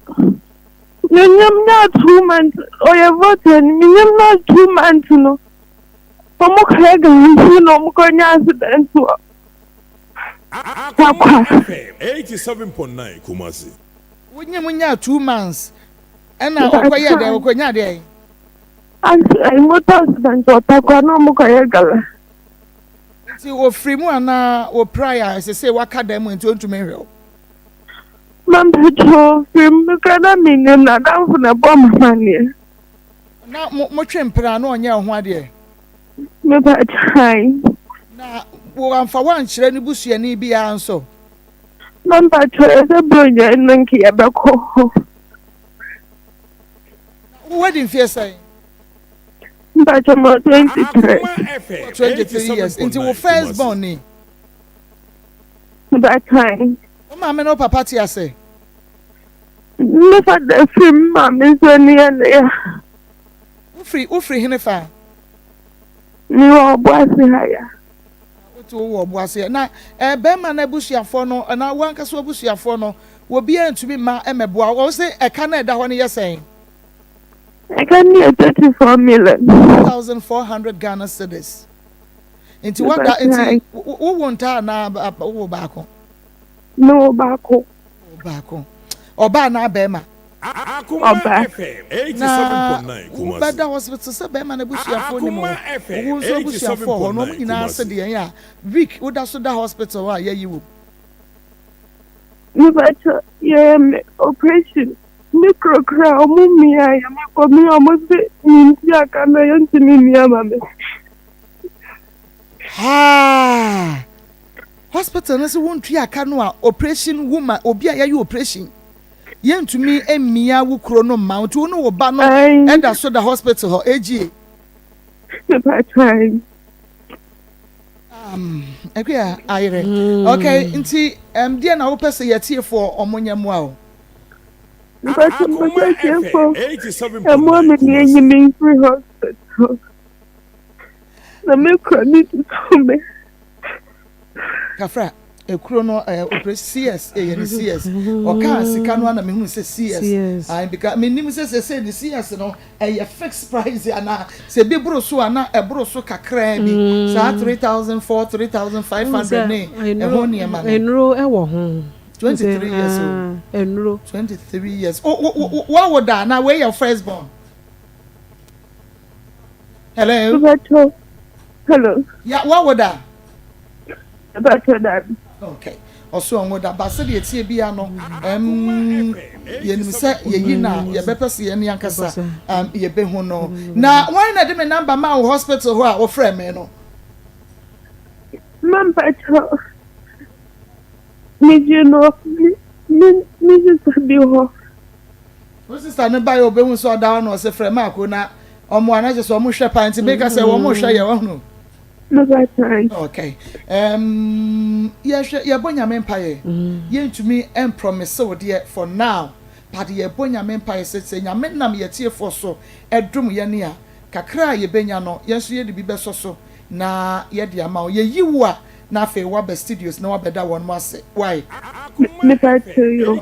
menyam na 2 months ɔyɛ voter ni menyam na 2 months no ɔmo kɔyɛ galamsey na ɔmo kɔ nya accident wɔ Akoma FM 87.9 Kumasi. Wonyim nyaa 2 months ɛna ɔkɔyɛ dɛ ɔkɔnya deɛ? Accident, motor accident wɔ Tarkwa na ɔmo kɔyɛ gala. Nti ofiri mu anaa opirae a sesei waka dan mu nti ontumi nhwɛ wo? Mampakyɛ ofiri mu mekora na mennim n'adamfo na ɛbɔ me amaneɛ. Na mo motwe mpena na ɔnyɛ wo ho adeɛ? Mepakyɛ. Na wamfa wo ankyerɛ ne busuani biara nso? Mampakyɛ ɛsɛ Buronya no nka yɛbɛkɔ hɔ. Na wadi mfeɛ sɛn? Mpakyɛ mewɔ 23. Wɔ 23 years nti wo first born ni? Mepakyɛ. Wo maame ne wo papa te ase? Me father firi me maame nso ani yɛ ne ya. Wofiri wofiri hene fa? Mewɔ Ɔboase ha ya. Wote wo wɔ ɔbo aseɛ. Na eh, bɛrima no abusuafoɔ no anaa wo ankasa w'abusuafoɔ no, obiara ntumi mma mmɛboa wo? Wo se ɛka no a ɛda hɔ no yɛ sɛn? Ɛka no yɛ 34 million. 3400 Ghana cedis. Nti wada, nti wowo ntaa anaa wowo baako? Mewɔ baako. Wowɔ baako. Ɔbaa anaa bɛrima? Ɔbaa. Na wobɛda hospital sɛ bɛrima no abusuafoɔ nim wo, wo nso abusuafoɔ wɔ hɔ na wɔn nyinaa se deɛn a week woda so da hospital hɔ a yɛyi wo. Mepakyɛ yɛyɛ me operation me kuro koraa ɔmo mia yɛ me kɔ me ɔmo se me ntua ka na yɛntumi mmia ma me. Haa! Hospital no se wontua ka no a operation woman obi a yɛyɛ operation yɛntumi mmia wo kuro no mma wo nti wo ne wo ba no ɛda so da hospital hɔ AGA. Mepakyɛ. Um, Akua ayerɛ. Mm. Okay, nti um, deɛ na wopɛ sɛ yɛtiefoɔ ɔmo nyɛ mmoa o. Mpɛsɛ mpɛsɛ tiefo ɛmoa me ne enyi me mfiri hospital. Na me kura ne tutu me. Kafra, ekuro no eh, opre CS, ɛyɛ ne CS. Ɔkaa sika no ana mehunu sɛ CS. Ayi because menim sɛ sɛ ne CS no ɛyɛ fixed price anaa sɛ ebi boro so a na ɛboro so kakraa bi saa 3004 3500 ne ɛho nneɛma no. Nnuro wɔ ho. 23 years o. Nnuro. 23 years. O wo wo wawo da anaa wei yɛ first born? Hello. Mepakyɛw. Hello. Ya wawo da? Mepakyɛw dabi. Okay. Ɔso ɔnwo da ba sɛdeɛ ɛteɛ bia no um, yɛnim sɛ yɛyi no a yɛbɛpɛ sɛ yɛn ankasa um, yɛbɛhu no. Na wɔn na de me namba maa wo hospital hɔ a wɔfrɛ me no? Ma mpakyɛw. Megye no me me me sista bi hɔ. Wo sista no baeɛ ɔbɛhu sɛ ɔda hɔ na ɔse frɛ Maako na ɔmo a na kyerɛ sɛ ɔmo hwɛ paa nti meka sɛ wɔn hwɛ yɛ wahunu. Okay. Um, yɛhwɛ yɛbɔ nyame mpaeɛ. Yɛntumi mpromise wo deɛ for now. But yɛbɔ nyame mpaeɛ sɛ sɛ nyame nam yɛtiefoɔ so ɛdom yɛne a kakra a yɛbɛnya no yɛn nso yɛde bi bɛsɔ so na yɛde ama wo. Yɛyi wo a na afei woaba studios na woabɛda wɔnom ase wai. Mepa kyɛw yo.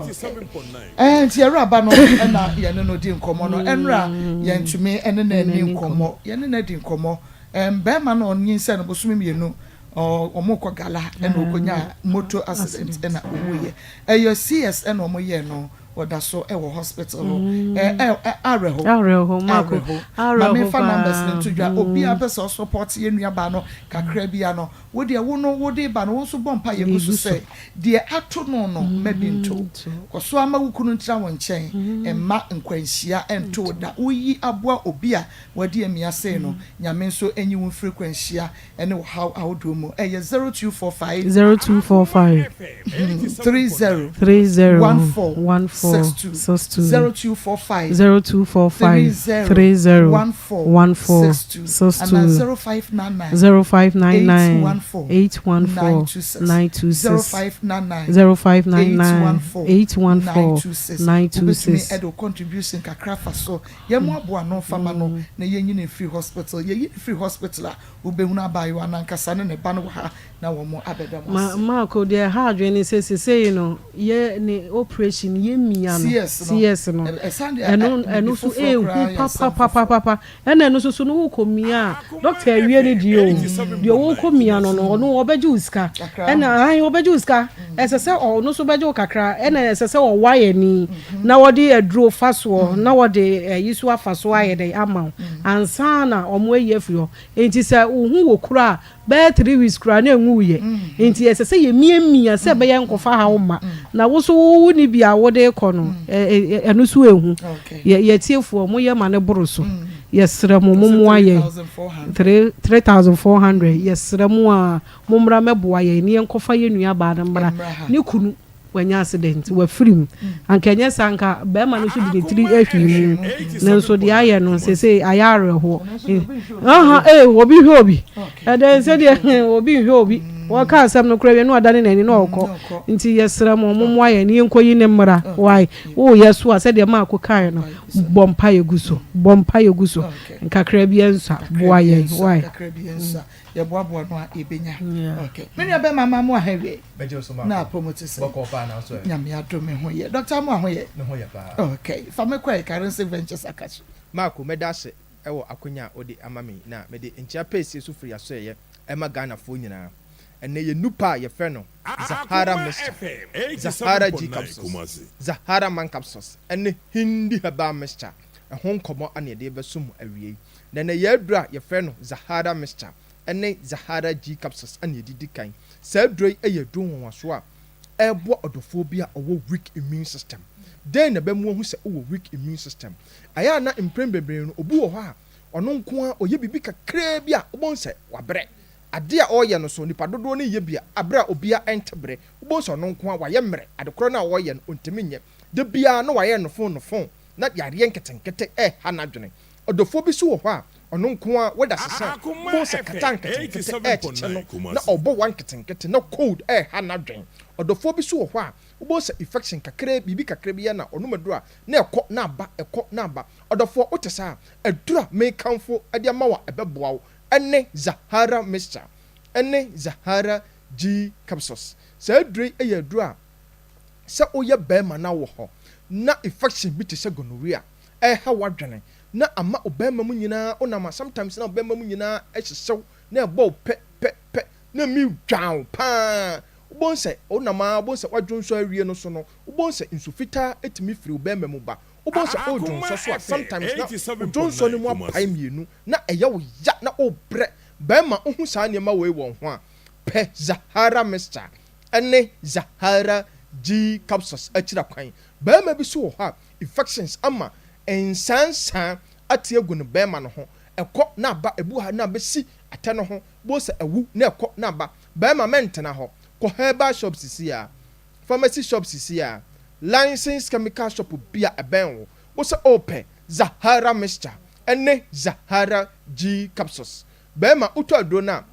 Ɛɛ nti awuraba no ɛna yɛne no di nkɔmɔ no ɛnra yɛntumi ɛne no ani nkɔmɔ yɛne no adi nkɔmɔ ɛm bɛɛma no ɔnyinsɛn no bosome mmienu ɔ ɔmo kɔ gala ɛna ɔkɔnya motor accident ɛna ɔwuiɛ ɛyɛ CS ɛna ɔmo yɛɛ no ɔda so ɛwɔ hospital hɔ ɛ ɛ awerɛho Awerɛho Marco awerɛho ma awerɛho menfa numbers no paa nto dwa obiara pɛ sɛ ɔsupɔt yɛn nua baa no kakra bia no Wo deɛ, wo no wode reba no, wo nso bɔ mpaeɛ gu so sɛ, deɛ ato no no, mma bi nto wo. Kɔ so ara ma wo kunu ntena wo nkyɛn, mma nkwanhyia nto wo da. Woyi aboa obi a wadi amia sei no, Nyame nso nyi wo mfiri kwanhyia ne ɔhaw ahodoɔ mu. Ɛyɛ 0245. 0245. 30. 30. 14. 14. 62. 62. 0245. 0245. 30. 30. 14. 14. 62. 62. Anaa 0599. 0599. 814. 814. 926. 926. 0599. 0599. 814. 814. 926. 926. Wobɛtumi de wo contribution kakra afa so. Yɛmmoaboa ano mfa ma no na yɛnyi no mfiri hospital. Yɛyi no firi hospital a, wobɛhunu abaayewa no ankasa ne ne ba no wɔ ha na wɔn abɛda mo Ma ase. Marco deɛ ɛha adwene ne sɛ sesei no yɛ ne operation yɛ mia no CS no, CS no ɛsan de ɛno biribi ɛno so foforɔ ɛhu koraa yɛ asɛm foforɔ. papapapapa ɛna ɛno nso so no wokɔ mia a doctor awie ne deɛ o deɛ wokɔ mia no no ɔno ɔbɛgye wo sika Kakra. ɛna ahan ɔbɛgye wo sika ɛsɛ sɛ ɔno nso bɛgye wo kakra ɛna ɛsɛ sɛ ɔwa yɛ ni na wɔde aduro fa soɔ na wɔde ɛyi so afa so ayɛ dɛ ama wo ansa na ɔmo ayi afiri hɔ nti sɛ wo ho wɔ kuro a Bɛyɛ three weeks koraa na ɛnwuiɛ. Nti ɛsɛ sɛ yɛmiamia sɛ ɛbɛyɛ nkɔfa haw mma. Na wo nso wo wonni bi a wode rekɔ no, ɛno nso ɛhu. Yɛ atiefoɔ, moyɛ ma no boro so. Yɛsrɛ mo, mommoa yɛn. 3400, yɛsrɛ mo a, mommra mmɛboa yɛn na yɛnkɔfa yɛn nuabaa no mmra. Ne kunu. Wanya accident, wafiri mu. Anka ɛnyɛ saa anka barima no nso de ne tiri ahwii mu. Nanso deɛ ayɛ no seesei ayɛ awerɛhoɔ. Aha, ee, obi hwɛ obi. Ɛdɛn sɛdeɛ obi nhwɛ obi. Wɔka asɛm no koraa wie na wadane n'ani na ɔkɔ. Nti yɛsrɛ mo, mommoa yɛn na yɛnkɔyi no mmra. Wai? Woyɛ so a, sɛdeɛ Marko kaeɛ no, bɔ mpaeɛ gu so. Bɔ mpaeɛ gu so. Nkakra bi ɛnsua. Boa yɛn. Wai? Kakra bi ɛnsua. Yɛboaboa no a, yɛbɛnya. Okay. Me nua bɛma ma mo aha wie. Na apɔ mu te sɛ. Nyame adom me ho yɛ. Doctor mo ho yɛ. Okay. Fa me kɔ Karensi Ventures akakye. Marko, mɛda ase wɔ akwanya a wode ama me yi na mede nkyea pɛsie so firi asoɛeɛ ɛma Ghanafoɔ nyinaa. Ɛnnɛ yɛn nupa a yɛfrɛ no Zahara Mixture, Zahara G Capsules, Zahara Man Capsules ne Hindi Herbal Mixture ho nkɔmmɔ na yɛde rebɛso mo awiei. Na ɛnnɛ yɛn aduro a yɛfrɛ no Zahara Mixture ne Zahara G Capsules na yɛde di kan. Saa aduro yi yɛ aduro nwanwasoɔ a ɛreboa ɔdɔfoɔ bi a ɔwɔ weak immune system. Dɛn na ɛbɛma woahu sɛ wowɔ weak immune system? Ɛyɛ a na mprɛn bebree no, obi wɔ hɔ a, ɔno nko ara ɔyɛ biribi kakraa bi a, wobɛhu sɛ wabrɛ. Ade a ɔreyɛ no so, nnipa dodoɔ no reyɛ bi a, berɛ a obiara nte brɛ. Wobɛhu sɛ ɔno nko ara wayɛ mmerɛ. Ade korɔ no a ɔreyɛ no, ɔntumi nyɛ. Da biara na wayɛ nofon-nofon, na yareɛ nketenkete reha n'adwene. Ɔdɔfoɔ bi nso wɔ hɔ a, ɔno nko ara, weda sesa a, wobɛhu sɛ kata nketenkete rekyekye no, na ɔbɔ wa nketenkete, na cold reha n'adwene. Ɔdɔfoɔ bi nso wɔ hɔ a, Wobɛhu sɛ infection kakraa bi, biribi kakra bi yɛ na ɔnom aduro a, na ɛkɔ na aba, ɛkɔ na aba. Ɔdɔfoɔ, wote saa a, aduro a mekamfo de ama wo a ɛbɛboa wo ne Zahara Mixture ne Zahara G Capsules. Saa aduro yi yɛ aduro a sɛ woyɛ barima na wowɔ hɔ na infection bi te sɛ gonorrhea ɛreha w'adwene na ama wo barima mu nyinaa wonam a sometimes na wo barima mu nyinaa hyehye wo na ɛbɔ wo pɛ pɛ pɛ na emi dwan wo paa. Wobɛhu sɛ wonam ara, wobɛhu sɛ woadwonsɔ awie no so no, wobɛhu sɛ nsu fitaa tumi firi wo bɛrima mu ba. Wobɛhu sɛ woredwonsɔ so a, sometimes na wo dwonsɔ no mu apae mmienu, na ɛyɛ wo ya na worebrɛ. Bɛrima, wohu saa nneɛma wei wɔ wo ho a, pɛ Zahara Mixture ne Zahara G Capsules akyira kwan. Bɛrima bi nso wɔ hɔ a, infections ama nsaansaa ate agu ne bɛrima no ho. Ɛkɔ na aba, ebi wɔ ha na abɛsi atɛ no ho, wobɛhu sɛ awu na ɛkɔ na aba. Barima mɛntena hɔ. Kɔ herbal shop sisi a, pharmacy shop sisi a, licensed chemical shop bi a ɛbɛn wo. Wo sɛ wopɛ Zahara mixture ne Zahara G capsules. Barima wotɔ aduro no a,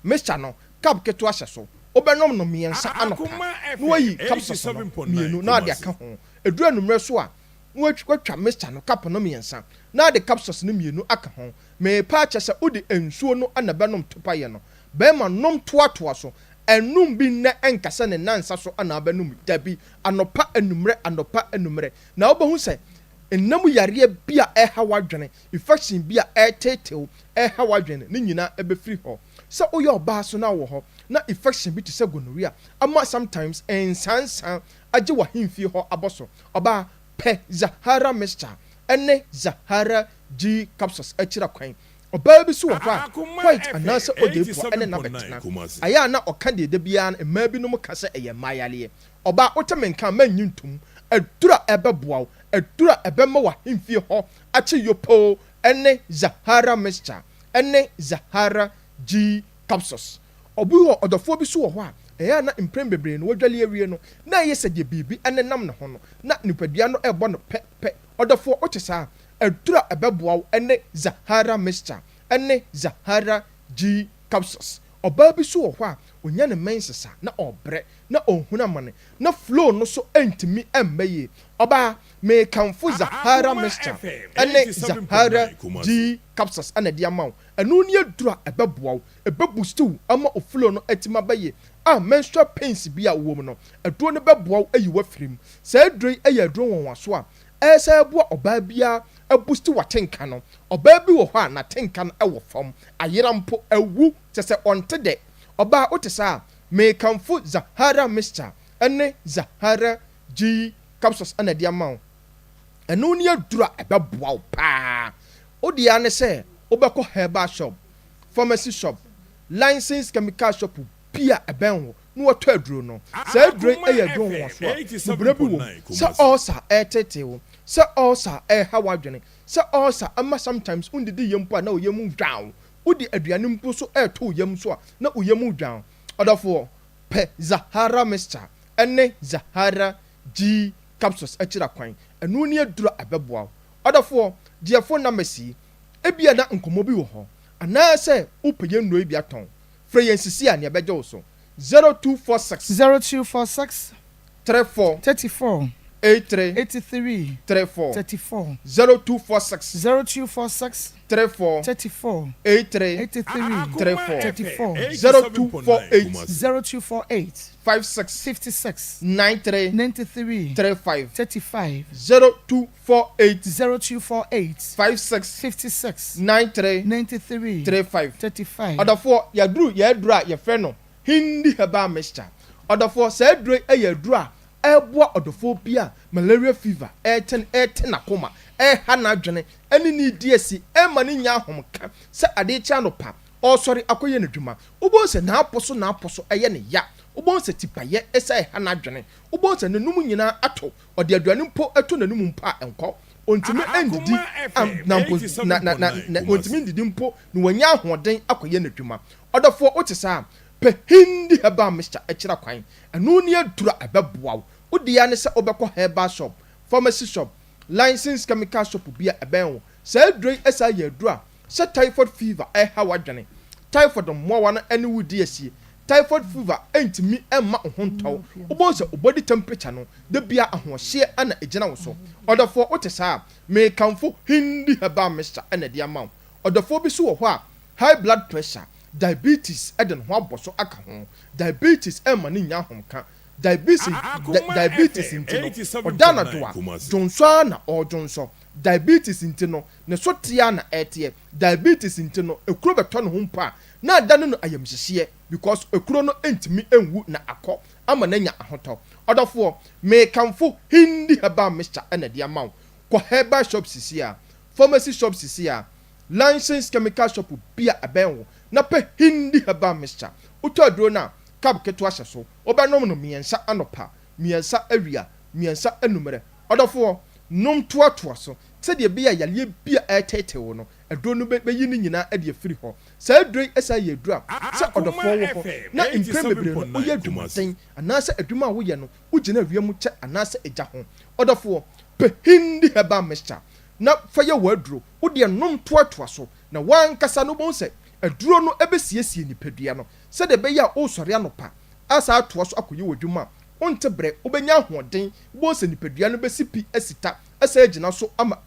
mixture no cup ketewa hyɛ so. Wobɛnom no mmiɛnsa anɔpa na woayi capsules no mmienu na wode aka ho. Ɛduru anwummerɛ so a, na woatwa mixture no cup no mmiɛnsa na wode capsules no mmienu aka ho. Merepa akyɛ sɛ wode nsuo no na bɛnom topaeɛ no. Bɛrima nom toatoa so. Ɛnnom bi nnɛ nka sɛ ne nnansa so na wobɛnom. Dabi, anɔpa, anwummerɛ, anɔpa, anwummerɛ. Na wobɛhu sɛ nna mu yareɛ bi a ɛreha w'adwene, infection bi a ɛreteetee wo, ɛreha w'adwene, ne nyinaa bɛfiri hɔ. Sɛ woyɛ ɔbaa nso na wowɔ hɔ na infection bi te sɛ gonorrhea ama sometimes nsansa agye w'ahemfie hɔ abɔ so. Ɔbaa, pɛ Zahara mixture ne Zahara G capsules akyira kwan. Ɔbaa bi nso wɔ hɔ a, white anaasɛ ogyefua ne no abɛtena. Ayɛ a na ɔka deɛ da biara no mmaa binom ka sɛ ɛyɛ mmaa yareɛ. Ɔbaa, wote me nka a, mannye ntom. Aduru a ɛbɛboa wo, aduru a ɛbɛma w'ahemfie hɔ akye yopoo ne Zahara mixture ne Zahara G capsules. Obi wɔ, ɔdɔfoɔ bi nso wɔ hɔ a, ɛyɛ a na mprɛn bebree no wadwale awie no, na ɛyɛ sɛ deɛ biribi nenam ne ho no, na nipadua no rebɔ no pɛ pɛ. Ɔdɔfoɔ, wote saa a, Aduru a ɛbɛboa wo ne Zahara Mixture ne Zahara G Capsules. Ɔbaa bi nso wɔ hɔ a, ɔnya ne menses a, na ɔrebrɛ, na ɔrehunu amane, na flow no so ntumi mma yie. Ɔbaa, merekamfo Zahara Mixture ne Zahara G Capsules na ɛde ama wo. Ɛno ne aduru a ɛbɛboa wo, ɛbɛ boost wo ama wo flow no atumi aba yie. A menstrual pains bi a wowɔ mu no, aduro no bɛboa wo ayi wo afiri mu. Saa aduro yi yɛ aduro nwonwaso a Ɛsɛ boa ɔbaa biara abusti w'atenka no. Ɔbaa bi wɔ hɔ a n'atenka no wɔ fam, ayera mpo, awu, kyerɛ sɛ ɔnte dɛ. Ɔbaa wote saa a, mekamfo Zahara Mixture ne Zahara G Capsules na ɛde ama wo. Ɛno ne aduru a ɛbɛboa wo paa. Wo deɛ ara ne sɛ wobɛkɔ herbal shop, pharmacy shop, licensed chemical shop bi a ɛbɛn wo na watɔ aduro no. Saa aduro yi yɛ aduro nwonwaso a bobena bi wom sɛ ulcer ɛreteetee wo, sɛ ulcer ɛreha w'adwene, sɛ ulcer ɛma sometimes wondidi yie mpo a na wo yam redwan wo, wode aduane mpo so ɛreto wo yam nso a na wo yam redwan wo. Ɔdɔfoɔ, pɛ Zahara mixture ne Zahara G capsules akyira kwan. Ɛno ne aduro a ɛbɛboa wo. Ɔdɔfoɔ, gye phone numbers yi, ebia na nkɔmmɔ bi wɔ hɔ anaasɛ wopɛ yɛn nnuro yi bi atɔn. Frɛ yɛn sisi a nea ɛbɛgye wo so. 0246. 0246. 34. 34. 83. 83. 34. 34. 0246. 0246. 34. 34. 83. 83. 34. 34. 0248. 0248. 56. 56. 93. 93. 35. 35. 0248. 0248. 56. 56. 93. 93. 35. 35. Ɔdɔfoɔ, yɛaduru yɛn aduro a yɛfrɛ no Hindi Herbal Mixture. Ɔdɔfoɔ, saa aduro yi yɛ aduro a ɛreboa ɔdɔfoɔ bi a malaria fever rete rete n'akoma, reha n'adwene, ne no redi asi, ɛrema no nya ahomka sɛ adeɛ kye anɔpa ɔresɔre akɔyɛ n'adwuma. Wobɛhu sɛ n'apɔ so n'apɔ so yɛ no ya. Wobɛhu sɛ tipaeɛ sɛ ɛha n'adwene. Wobɛhu sɛ n'anum nyinaa ato. Ɔde aduane mpo to n'anum mpo a, ɛnkɔ. Ɔntumi ndidi na mpo na na na na ɔntumi ndidi mpo na wanya ahoɔden akɔyɛ n'adwuma. Ɔdɔfoɔ, wote saa a, pɛ Hindi Herbal Mixture kyerɛ kwan. Ɛno ne aduro a ɛbɛboa wo. Wo deɛ ara ne sɛ wobɛkɔ herbal shop, pharmacy shop, licensed chemical shop bi a ɛbɛn wo. Saa aduro yi san yɛ aduro a sɛ typhoid fever reha w'adwene, typhoid mmoawa no ne wo redi asie, typhoid fever ntumi mma wo ho ntɔ wo. Wobɛhu sɛ wo body temperature no, da biara ahoɔhyeɛ na ɛgyina wo so. Ɔdɔfoɔ, wote saa a, merekamfo Hindi Herbal Mixture na ɛde ama wo. Ɔdɔfoɔ bi nso wɔ hɔ a, high blood pressure, diabetes de ne ho abɔ so aka ho. Diabetes mma no nnya ahomka. Diabetes diabetes nti no, ɔda anadwo a, dwonsɔ ara na ɔredwonsɔ. Diabetes nti no, ne so teɛ ara na ɛreteɛ. Diabetes nti no, ekuro bɛtɔ ne ho mpo a, na adane no ayamhyehyeɛ because ekuro no ntumi nwu na akɔ ama no anya ahotɔ. Ɔdɔfoɔ, merekamfo Hindi Herbal Mixture na ɛde ama wo. Kɔ herbal shop sisi a, pharmacy shop sisi a, licensed chemical shop bi a ɛbɛn wo na pɛ Hindi Herbal Mixture. Wotɔ aduro no a, cup ketewa hyɛ so. Wobɛnom no mmiɛnsa anɔpa, mmiɛnsa awia, mmiɛnsa anummerɛ. Ɔdɔfoɔ, nom toatoa so sɛdeɛ ɛbɛyɛ a yareɛ bi a ɛreteetee wo no, aduro no bɛyi ne nyinaa de afiri hɔ. Saa aduro yi san yɛ aduro a sɛ ɔdɔfoɔ wɔ hɔ na mprɛn bebree no woyɛ adwumaden anaasɛ adwuma a woyɛ no wogyina awia mu kyɛ anaasɛ egya ho. Ɔdɔfoɔ, pɛ Hindi Herbal Mixture na fa yɛ w'aduro. Wo deɛ nom toatoa so na w'ankasa no wobɛhu sɛ aduro no bɛsiesie nipadua no sɛdeɛ ɛbɛyɛ a woresɔre anɔpa asan atoa so akɔyɛ w'adwuma a, wonte brɛ, wobɛnya ahoɔden, wobɛhu sɛ nipadua no bɛsi pi asi ta asan agyina so ama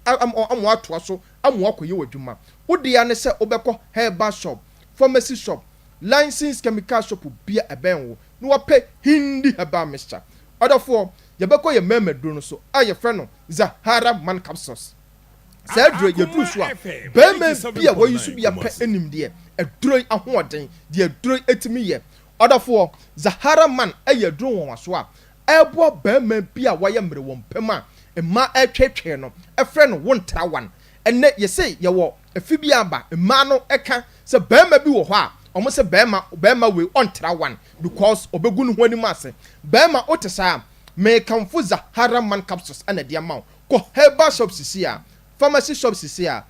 ama woatoa so ama woakɔyɛ w'adwuma. Wo dea ne sɛ wobɛkɔ herbal shop, pharmacy shop, licensed chemical shop bi a ɛbɛn wo na woapɛ Hindi herbal mixture. Ɔdɔfoɔ, yɛbɛkɔ yɛn mmarima aduro no so a yɛfrɛ no Zahara Man Capsules. Saa aduro yi, yɛduru so a, barima bi a wayi so bi apɛ nim deɛ aduro yi ahoɔden, deɛ aduro yi tumi yɛ. Ɔdɔfoɔ, Zahara Man yɛ aduro nwanwasoɔ a ɛboa barima bi a wayɛ mmerɛ wɔ mpam a mmaa retweetwee no, frɛ no wo ntra one. Ɛnnɛ yɛse yɛwɔ afi bi aba, mmaa no ka sɛ barima bi wɔ hɔ a, wɔn se barima, barima wei ɔntra one because ɔbɛgu ne ho anim ase. Barima wote saa a, mekamfo Zahara Man capsules na ɛde ama wo. Kɔ herbal shop sisi a, pharmacy shop sisi a,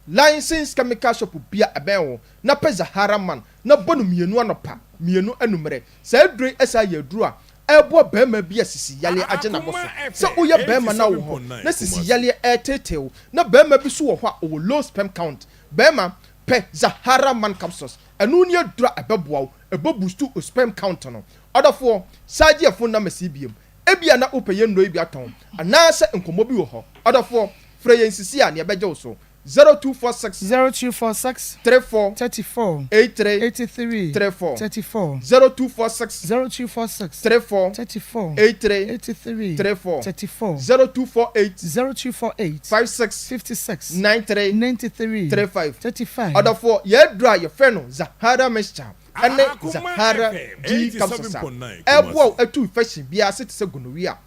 licensed chemical shop bi a ɛbɛn wo na pɛ Zahara Man na bɔ no mienu anɔpa, mienu anummerɛ. Saa aduro yi san yɛ aduro a ɛboa barima bi a sisi yareɛ agye n'abɔso. Sɛ woyɛ barima na wowɔ hɔ na sisi yareɛ reteetee wo, na barima bi nso wɔ hɔ a ɔwɔ low sperm count, barima, pɛ Zahara Man capsules. Ɛno ne aduro a ɛbɛboa wo, ɛbɔ boost wo sperm count no. Ɔdɔfoɔ, san gye yɛn phone numbers yi biom. Ebia na wopɛ yɛn nnuro yi bi atɔn, anaasɛ nkɔmmɔ bi wɔ hɔ. Ɔdɔfoɔ, frɛ yɛn sisi a na yɛbɛgye wo so. 0246. 0246. 34. 34. 83. 83. 34. 34. 0246. 0246. 34. 34. 83. 83. 34. 34. 0248. 0248. 56. 56. 93. 93. 35. 35. Ɔdɔfoɔ, yɛn aduro a yɛfrɛ no Zahara Mixture ne Zahara G Capsules a ɛboa wo atu infection biara ase te sɛ gonorrhea,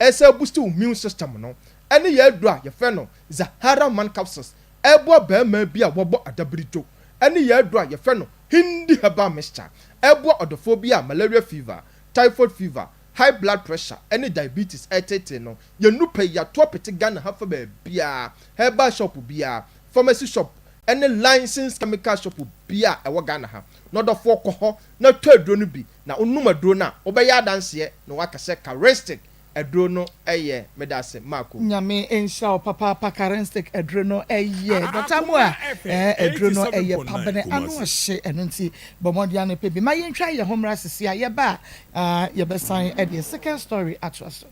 ɛsan boost wo immune system no, ne yɛn aduro a yɛfrɛ no Zahara Man Capsules, ɛboa barima bi a wabɔ adabirigyo, ne yɛn aduro a yɛfrɛ no Hindi Herbal Mixture, ɛboa ɔdɔfoɔ bi a malaria fever, typhoid fever, high blood pressure ne diabetes reteetee no. Yɛn nnupɛ yi, yɛato apete Ghana ha fa baabiara, herbal shop biara, pharmacy shop ne licensed chemical shop biara a ɛwɔ Ghana ha. Na ɔdɔfoɔ kɔ hɔ na tɔ aduro no bi, na wonom aduro no a, wobɛyɛ adanseɛ na woaka sɛ Charistic. Aduro no yɛ medase Marco. Nyame nhyira wo papaapa Karen stick aduro no yɛ Doctor Amoah eh aduro no yɛ pabene ano ɔhye ɛno nti bɔ mmɔden ano pɛ bi ma yɛntwa yɛn ho mmra sisi a yɛba a yɛbɛsan de second story atoa so.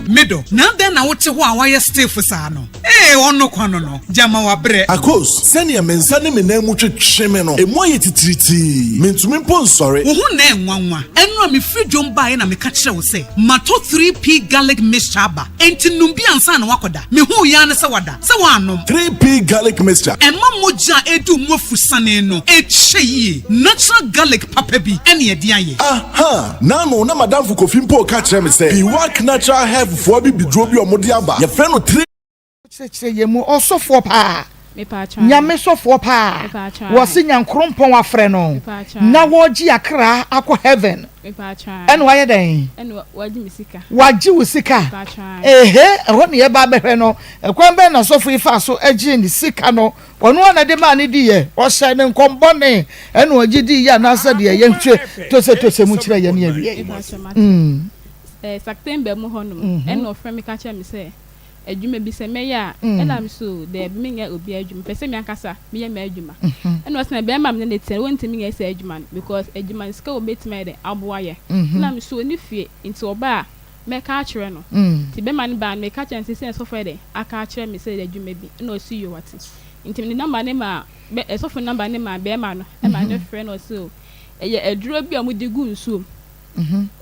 Me dɔ, na adɛn na wote hɔ a woayɛ stiff saa no? Ee, ɔno kwa no no, gyama wabrɛ. Akos, sɛnea me nsa ne me nan mu twetwe me no, emu ayɛ titiritii. Mintumi mpo nsɔre. Wo ho nnɛ nwanwa. Ɛno a mefiri dwom baeɛ na meka kyerɛɛ wo sɛ matɔ 3P Garlic Mixture aba, enti nom bi ansa na woakɔda. Mehuu yi ara ne sɛ woada, sɛ woannom. 3P Garlic Mixture. Ɛma mogya a ɛredi wo mu afusane no kyɛ yie. Natural garlic papa bi na ɛde ayɛ. Aha! N'ano na m'adamfo Kofi mpo reka kyerɛ me sɛ Biwak Natural Health foɔ abibiduro bi a wɔde aba, yɛfrɛ no 3. Kyerɛkyerɛ yɛn mu ɔsɔfoɔ paa Nyame sɔfoɔ paa wɔse Nyankrompɔn afrɛ no na wɔregye akra akɔ heaven ɛna wayɛ dɛn wagye wo sika ehe ɛhɔ ne yɛba abɛhwɛ no ɛkwan bɛn na sɔfo yi faa so gyee ne sika no ɔno ara na de maa no diiɛ ɔhyɛ ne nkɔm bɔne ɛna ɔgye diiɛ anaasɛ deɛ yɛnhwɛ tosetose mu kyerɛ yɛn ne awie mm. September mu hɔnom ɛna ɔfrɛ me ka kyerɛ me sɛ adwuma bi sɛ mɛyɛ a, ɛna me so daabi menyɛ obi adwuma, mepɛ sɛ me ankasa meyɛ m'adwuma. Ɛna ɔse na bɛrima a me ne no te no wɔntumi nyɛ saa adwuma no because adwuma no sika wɔ mu bɛtumi ayɛ dɛn aboa yɛ. Ɛna me so ɔnni fie nti ɔba a mɛka akyerɛ no. Nti bɛrima no baa no meka kyerɛ no sɛ sei na sɔfo ayɛ dɛn aka akyerɛ me sɛ yɛ adwuma bi, ɛna ɔse yoo wate. Nti mede number no maa bɛ sɔfo no number no maa bɛrima no ɛma no frɛ no ɔse oh ɛyɛ aduro bi a wɔde gu nsuo mu.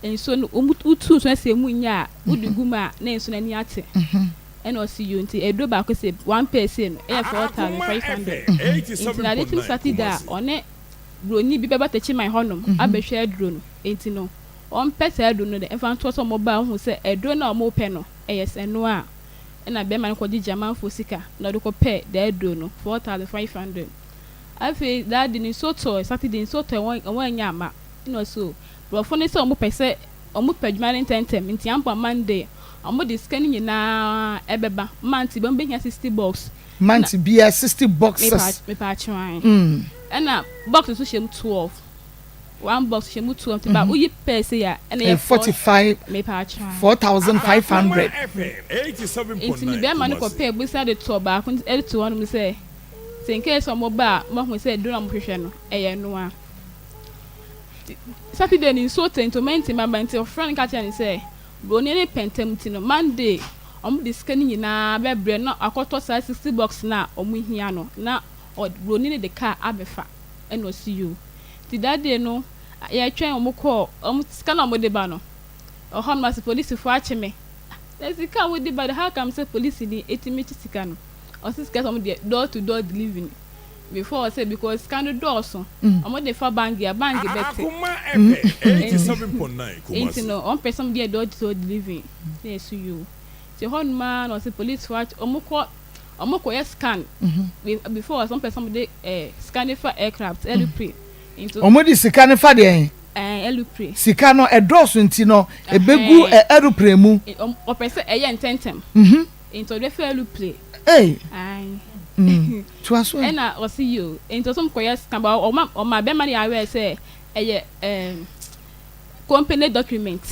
Nsuo no wotu nsuo no sɛ emu nyɛ a wode gu mu a na nsuo no ani ate ɛna ɔsi yoo nti aduro baako sɛ one pair sei no ɛyɛ 4500 nti na ade kye Saturday a ɔne broni bi bɛba Techiman hɔnom abɛhwɛ aduro no nti no ɔmpɛ saa aduro no dɛ mfa ntoɔ sɛ ɔmo ba a ɔhu sɛ aduro no a ɔmo pɛ no ɛyɛ sɛ ɛno a ɛna bɛrima no kɔgye gyamanfoɔ sika na ɔde kɔpɛɛ daa aduro no 4500 afei daa de no nsuo tɔɔ Saturday nsuo tɔɔ wɔn wɔn anya ama Nna ɔse o, brɔfo no sɛ ɔmo pɛ sɛ ɔmo pɛ adwuma no ntɛntɛm nti ampa Monday ɔmo de sika no nyinaa ɛbɛba, month biara ɔmo behia 60 box. Month biara 60 boxes. Mepaakyɛw ae. Ɛna box nso hyɛ mu 12, one box hyɛ mu 12 nti ba woyi pɛɛ sei a ɛna ɛyɛ 45, mepaakyɛw ae. 4500. Nti me bɛɛma no kɔ pɛɛ bosia de tɔɔ baako de too hɔnom sɛ sɛ incase ɔmo ba a ɔmo ahu sɛ aduro no a ɔmo hwehwɛ no ɛyɛ ɛno a. Saturday no nsuo tɔ nti ɔmantumi aba nti ɔfrɛ no ka kyerɛ no sɛ broni no pɛ ntɛm nti no Monday ɔmo de sika no nyinaa bɛbrɛ no na wakɔtɔ saa 60 box no a ɔmo hia no na broni no de car abɛfa ɛna ɔsi yoo nti that day no yɛtwɛn ɔmo kɔɔ ɔmo sika no a ɔmo de ba no ɛhɔ nom ase polisifoɔ akye me na sika a ɔmo de ba de how come sɛ polisini etumi kye sika no ɔsi sika sɛ ɔmo deɛ door to door delivery. Before sɛ because sika no dɔɔso ɔmo de fa bank a bank bɛ te nti no ɔmo pɛ sɛ ɔmo de yɛ door to door delivery na yɛ so yoo nti ɛhɔ nom ara na ɔsɛ police fo akye ɔmo kɔ ɔmo kɔ yɛ scan before sɛ ɔmo pɛ sɛ ɔmo de ɛɛ sika no fa aircraft aeroplane nti. Ɔmo de sika no fa deɛn? Ɛɛ aeroplane. Sika no ɛdɔɔso nti no ebegu aeroplane mu. Ɔpɛ sɛ ɛyɛ ntɛntɛm. Nti ɔde bɛfa aeroplane. Ei. Ae. Mm. Toa so ɛ. Ɛna ɔse yoo. Nti ɔse ɔmkɔyɛ scan but ɔma ɔma bɛma no yɛ aware sɛ ɛyɛ ɛɛm company document.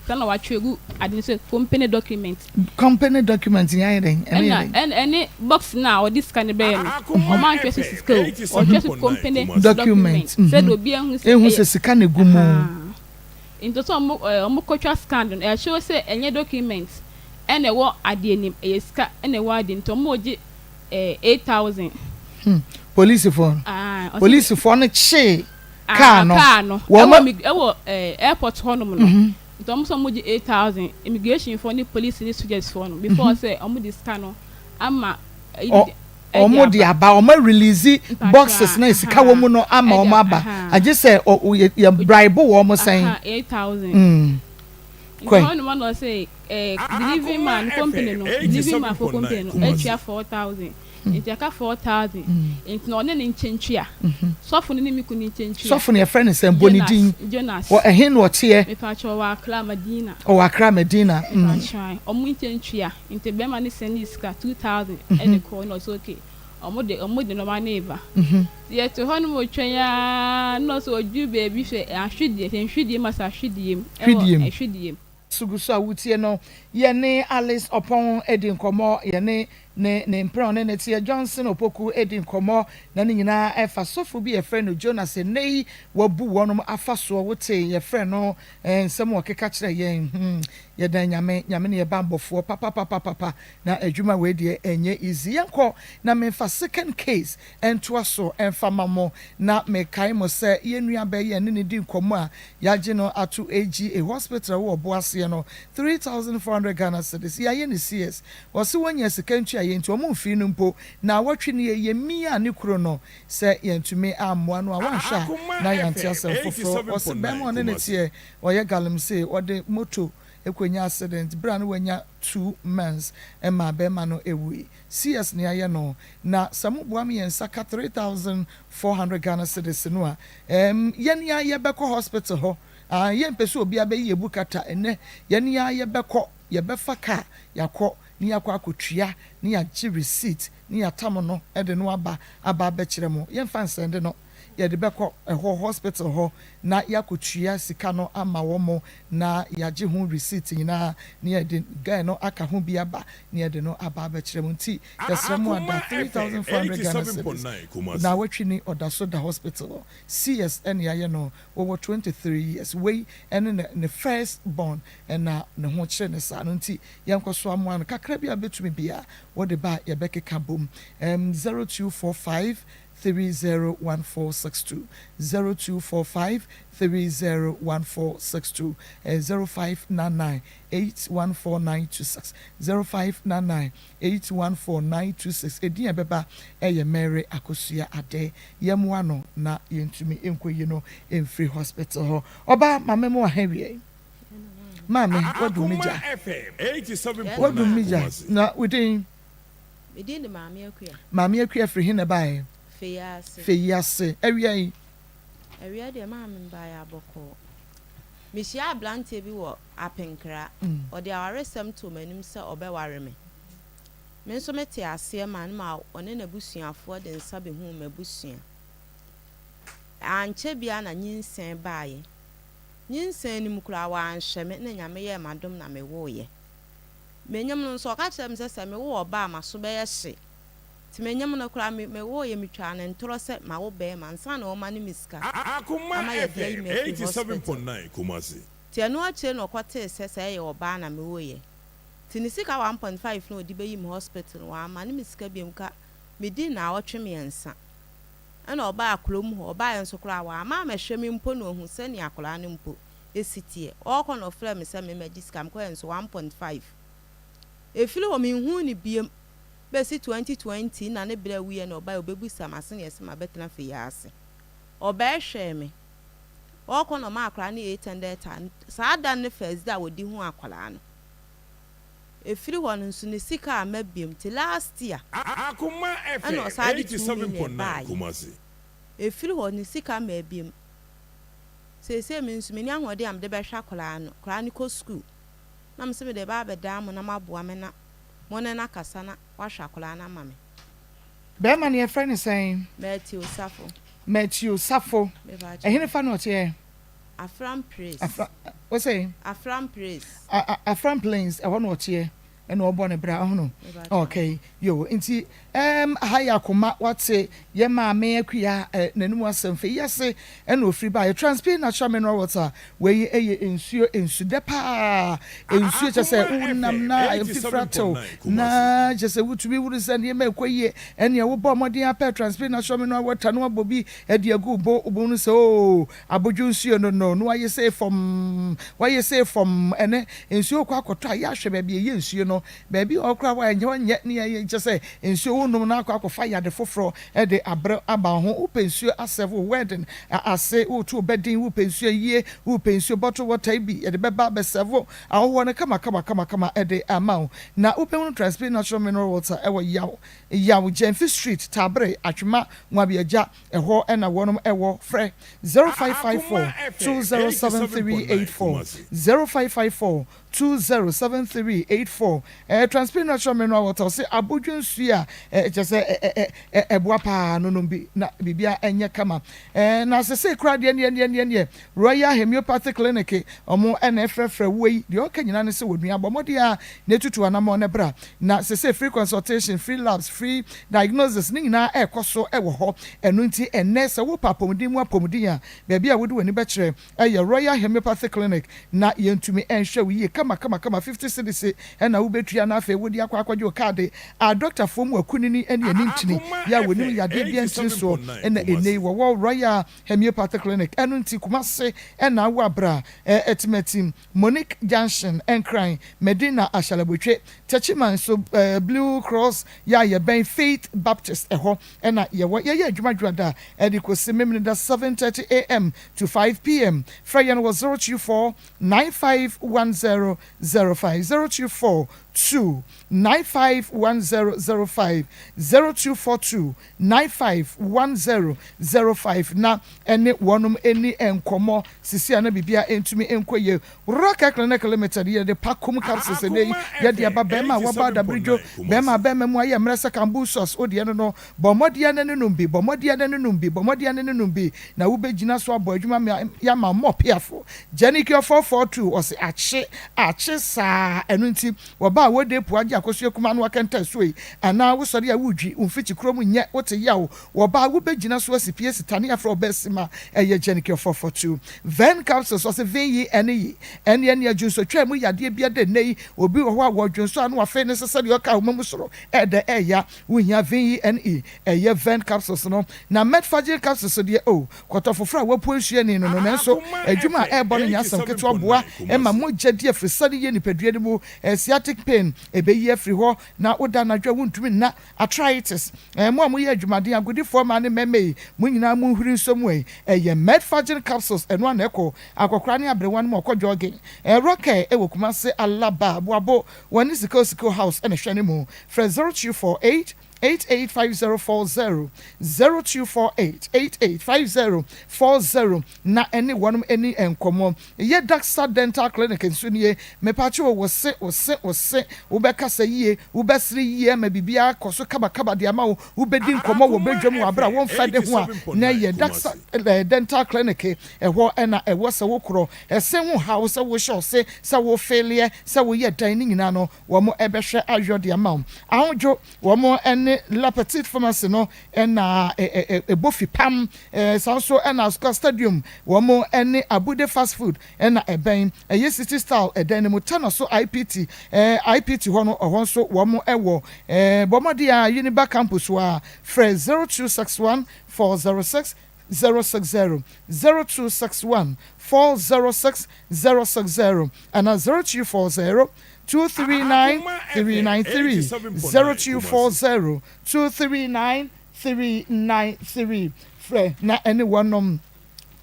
Saa na watwerɛ gu ade no so company document. Company document yɛ ayɛ dɛn? Ɛno yɛ Ɛna dɛn? ɛna ɛne box no a ɔde sika no bɛyɛ no ɔmo antwerɛ so sika o. Ɔtwerɛ so company Document. document sɛdeɛ obiara hu sɛ Ehu ɛyɛ sɛ sika na egu mu. ahaa. Nti ɔsɛ ɔmo ɛɛ ɔmo kɔtwa scan no ɛkyerɛ sɛ ɛnyɛ document ɛna ɛwɔ adeɛ nim ɛyɛ sika ɛna ɛwɔ adeɛ nti ɔmo gye ɛɛ 8000. Hmm polisifoɔ no. Ah, ɔsɛ Polisifoɔ no kyee ah, kaa no. kaa no Wɔn ɛwɔ mig ɛwɔ ɛɛ airport hɔ nom no. Nti ɔmo sɛ ɔmo gye 8000 immigration foɔ ne police ne soldiers foɔ no before sɛ ɔmo de sika no ama ɛyi Ɔ de ɛde wɔn de aba. aba wɔn release Mpakyɛ boxes na sika wɔ ahaa mu no ama ɛde wɔn aba ahaa agye sɛ ɔ yɛ yɛ bribe wɔn sɛn. ahaa 8000. Mm. Nti Kɔe. hɔ nom na ɔse eh, delivery man company no, delivery man fo company no atua 4000 nti aka 4000 nti na ɔne ne nkyɛntua sɔfo no ne me kunu nkyɛntua. Sɔfo no yɛfrɛ no sɛn? Bɔ ne Jonas, din. Jonas. Wɔ ɛhe na ɔteɛ? Mepakyɛ ɔwɔ Accra Madina. Ɔwɔ Accra Madina. Mm. Mepakyɛ ɔmo nkyɛntua nti bɛrima no sɛnii sika 2000 ɛde kɔɔ na ɔse okay ɔmo de ɔmo de nɔɔma no reba. Nti yɛte hɔ nom retwɛn aa na ɔse ɔduru baabi hwɛ ahwedeɛ, hwɛ nhwedeɛ mu asɛ ahwedeɛ mu ɛwɔ Hwedeɛ mu. ɛhwedeɛ mu. So gu so a wotie no? Yɛne Alice Ɔpɔn redi nkɔmmɔ, yɛne ne ne mpena a ɔne no teɛ Johnson Opoku redi nkɔmmɔ, na ne nyinaa ɛfa sɔfo bi a yɛfrɛ no Jonas nnɛ yi wabu wɔnom afa soɔ, wotee yɛfrɛ no eh, nsɛm a ɔkeka kyerɛ yɛn, hmm, yɛda Nyame, Nyame ne yɛ banbɔfoɔ papapapapapa, na adwuma wei deɛ ɛnyɛ easy. Yɛnkɔ na memfa second case ntoa so mfa ma mo, na mekae mo sɛ yɛn nuabaa yi a yɛne no di nkɔmmɔ a yɛagye no ato AGA hospital a ɛwɔ Ɔboaseɛ no, 3400 Ghana cedis, yɛayɛ no CS, wɔse wɔnnya sika ntuaeɛ nti wɔn mfii no mpo, naawɔtwe nie, yɛmiaa ne kuro no sɛ yɛantumi ammoa no a, wanhwɛ a na yɛante asɛm foforɔ. Wɔse barima a ɔne no teɛ, ɔyɛ galamsey, ɔde moto kɔnya accident berɛ a na wanya 2 months maa barima no wui. CS na yɛayɛ no na sɛ mo boa me yɛn nsa ka 3400 Ghana cedis no a ɛɛm yɛn ara yɛbɛkɔ hospital hɔ ah yɛn mpɛ sɛ obiara bɛyi yɛn bu kata ɛnɛ yɛn ara yɛbɛkɔ yɛbɛfa car yɛakɔ ne yɛakɔ akɔtua ne yɛagye receipt ne yɛatam no de no aba aba abɛkyerɛ mo yɛnfa nsɛnde no yɛde bɛkɔ ɛhɔ hospital hɔ na yɛakɔtua sika no ama wɔn na yɛagye ho receipt nyinaa na yɛde guy no aka ho bi aba na yɛde no aba abɛkyerɛ mo nti yɛsrɛ mo ada 3400 Ghana cedis naawɔtwe ni ɔda so da hospital hɔ CS ɛna yɛayɛ no wɔwɔ 23 years wei ɛne ne ne first born ɛna ne ho kyerɛ ne saa no nti yɛnkɔ so amoa no kakra bi a bɛtumi bia wɔde ba a yɛbɛkeka bom um, 0245 301462 0245 301462 0599 814926 0599 814926 Edin a ɛbɛba yɛ Mary Akosua Adeh. Yɛmmoa no na yɛntumi nkɔyi no mfiri hospital hɔ. Ɔbaa, maame mo aha wiɛ. Maame, wadum me gya. Wadum me gya. Na wo din? Me din de Maame Akua. Maame Akua firi he na ɛbaeɛ? Feyiase. Feyiase. Awia yi? Awia deɛ maame mebaeɛ abɔkɔɔ. Mehyiaa aberanteɛ bi wɔ Apenkra. Ɔde awaresɛm too m'anim sɛ ɔbɛware me. Me nso metee aseɛ maa no ma ɔne n'abusuafoɔ de nsa bɛhuu m'abusua. Ankyɛ biara na nyinsɛn baeɛ. Nyinsɛn no mu koraa wanhwɛ me na Nyame yɛɛ m'adom na mewoeɛ. Menyem no nso, ɔka kyerɛɛ me sɛ sɛ mewo ɔba a m'aso bɛyɛ hye. Nti menyem no koraa, me mewoeɛ metwaa no ntorɔ sɛ mawo barima ansa na ɔrema no me sika Akoma ama yɛde ayi FM me afiri hospital. 87.9 Kumasi. Nti ɛno akyire na ɔkɔtee sɛ sɛ ɛyɛ ɔbaa na mewoeɛ. Nti ne sika 1.5 no a ɔde bɛyi me hospital no, wamma no me sika biom ka medii naawɔtwe mmiɛnsa. Ɛna ɔbaa kurom hɔ, ɔbaeɛ nso koraa wamma ammɛhwɛ me mpo na wahu sɛnea akwadaa no mpo si teɛ. Ɔɔkɔ na ɔfrɛɛ me sɛ memmɛgye sika, mekɔeɛ nso 1.5. Ɛfiri hɔ menhuu no biom bɛsi 2020 na ne berɛ awuiɛ na ɔbaeɛ ɔbɛbusa me ase na yɛse mabɛtena fie yi ase. Ɔbɛhwɛɛ me. Ɔɔkɔ na ɔmaa akwadaa no 800,000. Saa da no ne first day a wɔde huu akwadaa no. Ɛfiri hɔ no nso ne sika amma biom nti last year Akoma ɛna FM ɔsan de 2 million 87.9 baeɛ. Kumasi. Ɛfiri hɔ ne sika mmaa biom. Seesei me nso menni ahoɔden a mede bɛhwɛ akwadaa no. Akwadaa no kɔ sukuu. Na mese mede reba abɛdan mo na moaboa me na mo ne no akasa na wahwɛ akwadaa no ama me. Bɛɛma no yɛfrɛ no sɛn? Matthew Safo. Matthew Safo. Mepakyɛw. Ɛhenefa na ɔteɛ? Afram Praise. Afra, wose? Afram Praise. A, a, Afram Plains, ɛhɔ na ɔteɛ. Ɛna ɔbɔ ne bra, ɔhono. Okay, yo, nti, ɛɛm, aha yɛ akoma, wate, yɛ maame Akua, ɛ, n'anum asɛm fɛ yi ase, ɛna ofiri baeɛ. Transpay Natural Mineral Water, wei ɛyɛ nsuo, nsu dɛ paa, nsuo kyɛ sɛ Akoma wonam FM na mfifiri atew, 87.9 Kumasi. na kyɛ sɛ wotumi hunu sɛ nneɛma ɛkɔ yie, ɛneɛ wobɔ mmɔden apɛ Transpay Natural Mineral Water na wabɔ bi de agu wo bo, wobɛhunu sɛ oo, Abodwo nsuo no no na wayɛ sei fɔmm, wayɛ sei fɔmm, ɛnɛ nsuo rekɔ akɔtɔ a yɛahwɛ baabi a ɛyɛ nsuo no, baabi a ɔkora hɔ a ɛnyɛ hɔ nyɛ ne yɛ kyɛ sɛ nsuo wonom no akɔ akɔfa yade foforɔ de abrɛ aba wo ho, wopɛ nsuo asɛve wo wedding ase, woreto wo bɛdin, wopɛ nsuo ayie, wopɛ nsuo bottle water yi bi yɛde bɛba abɛsɛve ahɔhoɔ no kama kama kama kama de ama wo, na wobɛhunu Transpe Natural Mineral Water ɛwɔ Yaw Yaw Gyamfi Street, Taabere, Atwema, Nwabiagya. Ɛhɔ na wɔnom wɔ. Frɛ 0554 Akoma FM 2073 87.9 84, Kumasi. 0554 20 73 84. Ɛɛ Transpin Natural Mineral Water ɔse abodwo nsuo a ɛɛ kyerɛ sɛ ɛ ɛ ɛboa paa no nom bi na biribiara ɛnyɛ kama. Ɛɛ na sesei koraa deɛ neɛ neɛ neɛ neɛ Royal Homeopathic Clinic ɔmo ɛna ɛfrɛfrɛ woɔ yi deɛ ɔka nyinaa ne sɛ onua bɔ mmɔden ara na tutu anamɔn na bra na sesei free consultation, free labs, free diagnosis ne nyinaa ɛɛkɔ so ɛwɔ hɔ ɛno nti ɛnɛ sɛ wopɛ apɔmuden mu apɔmuden a baabi a wode w'ani bɛkyerɛ Ɛyɛ Royal Homeopathy Clinic na yɛntumi nhwɛ wo yie kama kama kama 50 cedis na wobɛtua na afei wode akɔ akɔgye wo kaade a dɔktafoɔ mu akunini ne ani ntini yɛ a wɔnim yadeɛ biara ntini soɔ na ɛnnɛ yi wɔwɔ Royal Homeopathy Clinic ɛno nti Kumase na awo abra Atimatim Monique Junction Nkran Medina Ashalabotwe Techiman nso Blue Cross yɛ a yɛbɛn Faith Baptist ɛhɔ na yɛwɔ yɛyɛ adwuma dwoada de kɔsi Memeneda 7:30 am to 5 pm. Frɛ yɛn wɔ 024 9510 05, 0242 951005, 0242 951005 na ɛne wɔnom nni nkɔmmɔ sisi a na biribiara ntumi nkɔ yie. Rocker Clinic Limited yɛde Pakum capsules ɛnnɛ yi yɛde aba bɛrima a wabɔ adabiridwo, bɛrima a bɛrima mu ayɛ mmerɛ sɛ kamboo sauce wodeɛ no no Bɔ mmɔden ara ne nom bi, bɔ mmɔden ara ne nom bi, bɔ mmɔden ara ne nom bi, na wobɛgyina so abɔ adwuma ma yɛama mmɔ piafo. Janikio 442, ɔse akye, akye saa, ɛno nti wɔba a wode pua gye akosua kumaa no akɛntɛn so ei, anaa wosɔre a wodwi wo mfikyi kurom nyɛ, wote yaw, wɔba a wobɛgyina so asi pie sitane afrɛ wo bɛsima, ɛyɛ Janikio 442. Ven capsules, ɔse ven yi ɛne yi, ɛne ɛne adwunsotwaa mu yadeɛ bia dɛ nnɛ yi, obi wɔ hɔ a wɔdwonsɔ a na wafee ne se sɛdeɛ ɔka ahoma mu soro, ɛɛdɛ ɛɛya, Wohia VENE, ɛyɛ Ven capsules no, na Metforgen capsules deɛ oh, kɔtɔ foforɔ a wɔapue nsuani no no, nanso adwuma a ɛrebɔ no nyɛ asɛm ketewa, boa ma mogya di afirisane yie nipadua no mu, sciatic pain, ɛbɛyi afiri hɔ, na woda anadwo a wontumi nna, arthritis, mo a moyɛ adwumaden, agodifoɔ mmaa ne mmarima yi, mo nyinaa monhuri nsɔ mu ei, ɛyɛ Metforgen capsules, ɛno ara na ɛkɔ akɔkora ne aberewa no mu ɔkɔ jogging, Rockay wɔ Kumasi, Alaba, Boabo, wɔne Sikeo Sikeo House na ɛhwɛ no mu. Frɛ 0248 885040, 0248 885040 na ɛne wɔnom ani nkɔmmɔ. Yɛ Daxa Dental Clinic nso nie. Mepaakyɛw o, wo se, wo se, wo se, wobɛkasa yie, wobɛsere yie ama biribiara akɔ so kabakaba de ama wo, wobɛdi nkɔmmɔ wɔ badwam wɔ aberɛ a womfɛ de ho a, na ɛyɛ Daxa Dental Clinic, ɛhɔ na ɛwɔ sɛ wokorɔ. Ɛse ho haw, sɛ wohyɛ ɔse, sɛ wofeeleɛ, sɛ woyɛ dɛn, ne nyinaa no, wɔn bɛhwɛ ayɔ de ama wo. Ahodwo, wɔn ne La Petite Pharmacy no na ɛbɔ fipam. Saa nso na Asukwa Stadium, wɔn ne Abude Fast Food na ɛbɛn. Ɛyɛ City Style ɛdan no mu, Tano so IPT, IPT hɔ no, ɛhɔ nso wɔn wɔ. Bɔ mmɔden ara Uniba Campus hɔ ara, frɛ 0261 406 060, 0261 406 060 anaa 0240 239 393, 0240 239 393. Frɛ na ɛne wɔnom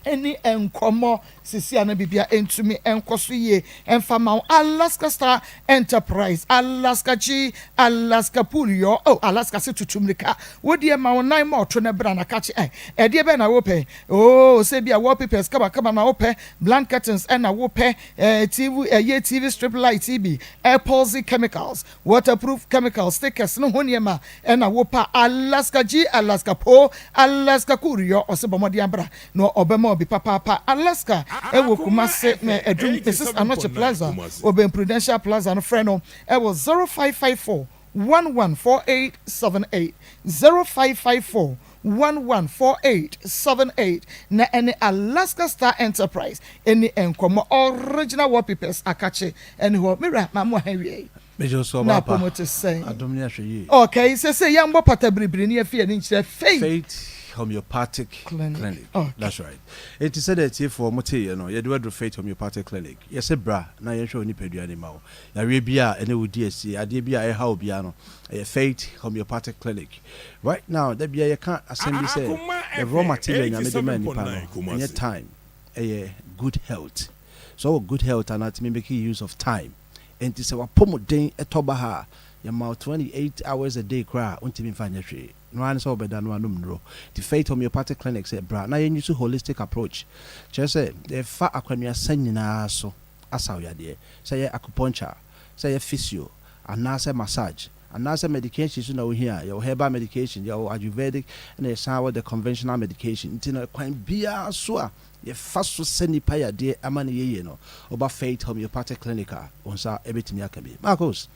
nni nkɔmmɔ sisi a na biribiara ntumi nkɔ so yie mfa ma wo. Alaska Star Enterprise, Alaska Kyi, Alaska Pool yɔ, oh Alaska se tutu mmirika, wo deɛ ma wo nan ma ɔto na bra na kakye eh, ɛdeɛ bɛn na wopɛ, oh sɛ ebia wallpapers kamakama na wopɛ, blank curtains ɛna wopɛ, eh, TV, ɛyɛ TV strip light yi bi, epoxy chemicals, waterproof chemicals, stickers no ho nneɛma ɛna wopɛ a, Alaska G, Alaska Po, Alaska Cool yɔ, ɔse bɔ mmɔden abra na ɔbɛma wo bi papaapa. Alaska ɛwɔ Kumase na Adum, Mrs Anokye Plaza, ɔbɛn Prudential Plaza no, frɛ no ɛwɔ 0554 114878, 0554 114878 na ɛne Alaska Star Enterprise ɛni nkɔmmɔ. Original wallpapers akakye ɛne hɔ. Me wura, ma mo ha wiei. Mejo so Na ɔba pa. apɔmu te sɛn? Adom ne ahwɛ yie. Okay, sese yɛmbɔ pata biribiri ne yɛfi ani nkyerɛ Faith Faith Homeopathic Clinic. Clinic. Okay. That's right. Enti sɛdeɛ atiefoɔ mo teeɛ no, yɛde wo aduru Faith Homeopathic Clinic. Yɛse bra na yɛnhwɛ wo nipadua no mma wo. Yareɛ bi a ɛne wo di asie, adeɛ bi a ɛha wo biara no, ɛyɛ Faith Homeopathic Clinic. Right now, da biara yɛka asɛm bi sɛ, the raw material Nyame de maa nipa no, ɛnyɛ time, ɛyɛ good health. Sɛ ɔwɔ good health a na atumi make use of time. Enti sɛ w'apɔmuden tɔ baha a, yɛma wo 28 hours a day koraa a, wontumi mfa nyɛ hwee. Ɛno ara ne sɛ wobɛda na woanom nnuro. Nti Faith Homeopathic Clinic sɛ bra na yɛn use holistic approach. Kyerɛ sɛ, yɛfa akwannuasa nyinaa so. asa wo yadeɛ. Sɛ ɛyɛ acupuncture, sɛ ɛyɛ physio, anaasɛ massage, anaasɛ medication nso na wohia a, yɛwɔ herbal medication, yɛwɔ ayurvedic, ɛna yɛsan wɔ the conventional medication. Nti no kwan biara so a yɛfa so sɛ nnipa yadeɛ ama no yɛ yie no, woba Faith Homeopathic Clinic a, wo nsa bɛtumi aka bi. Marcos,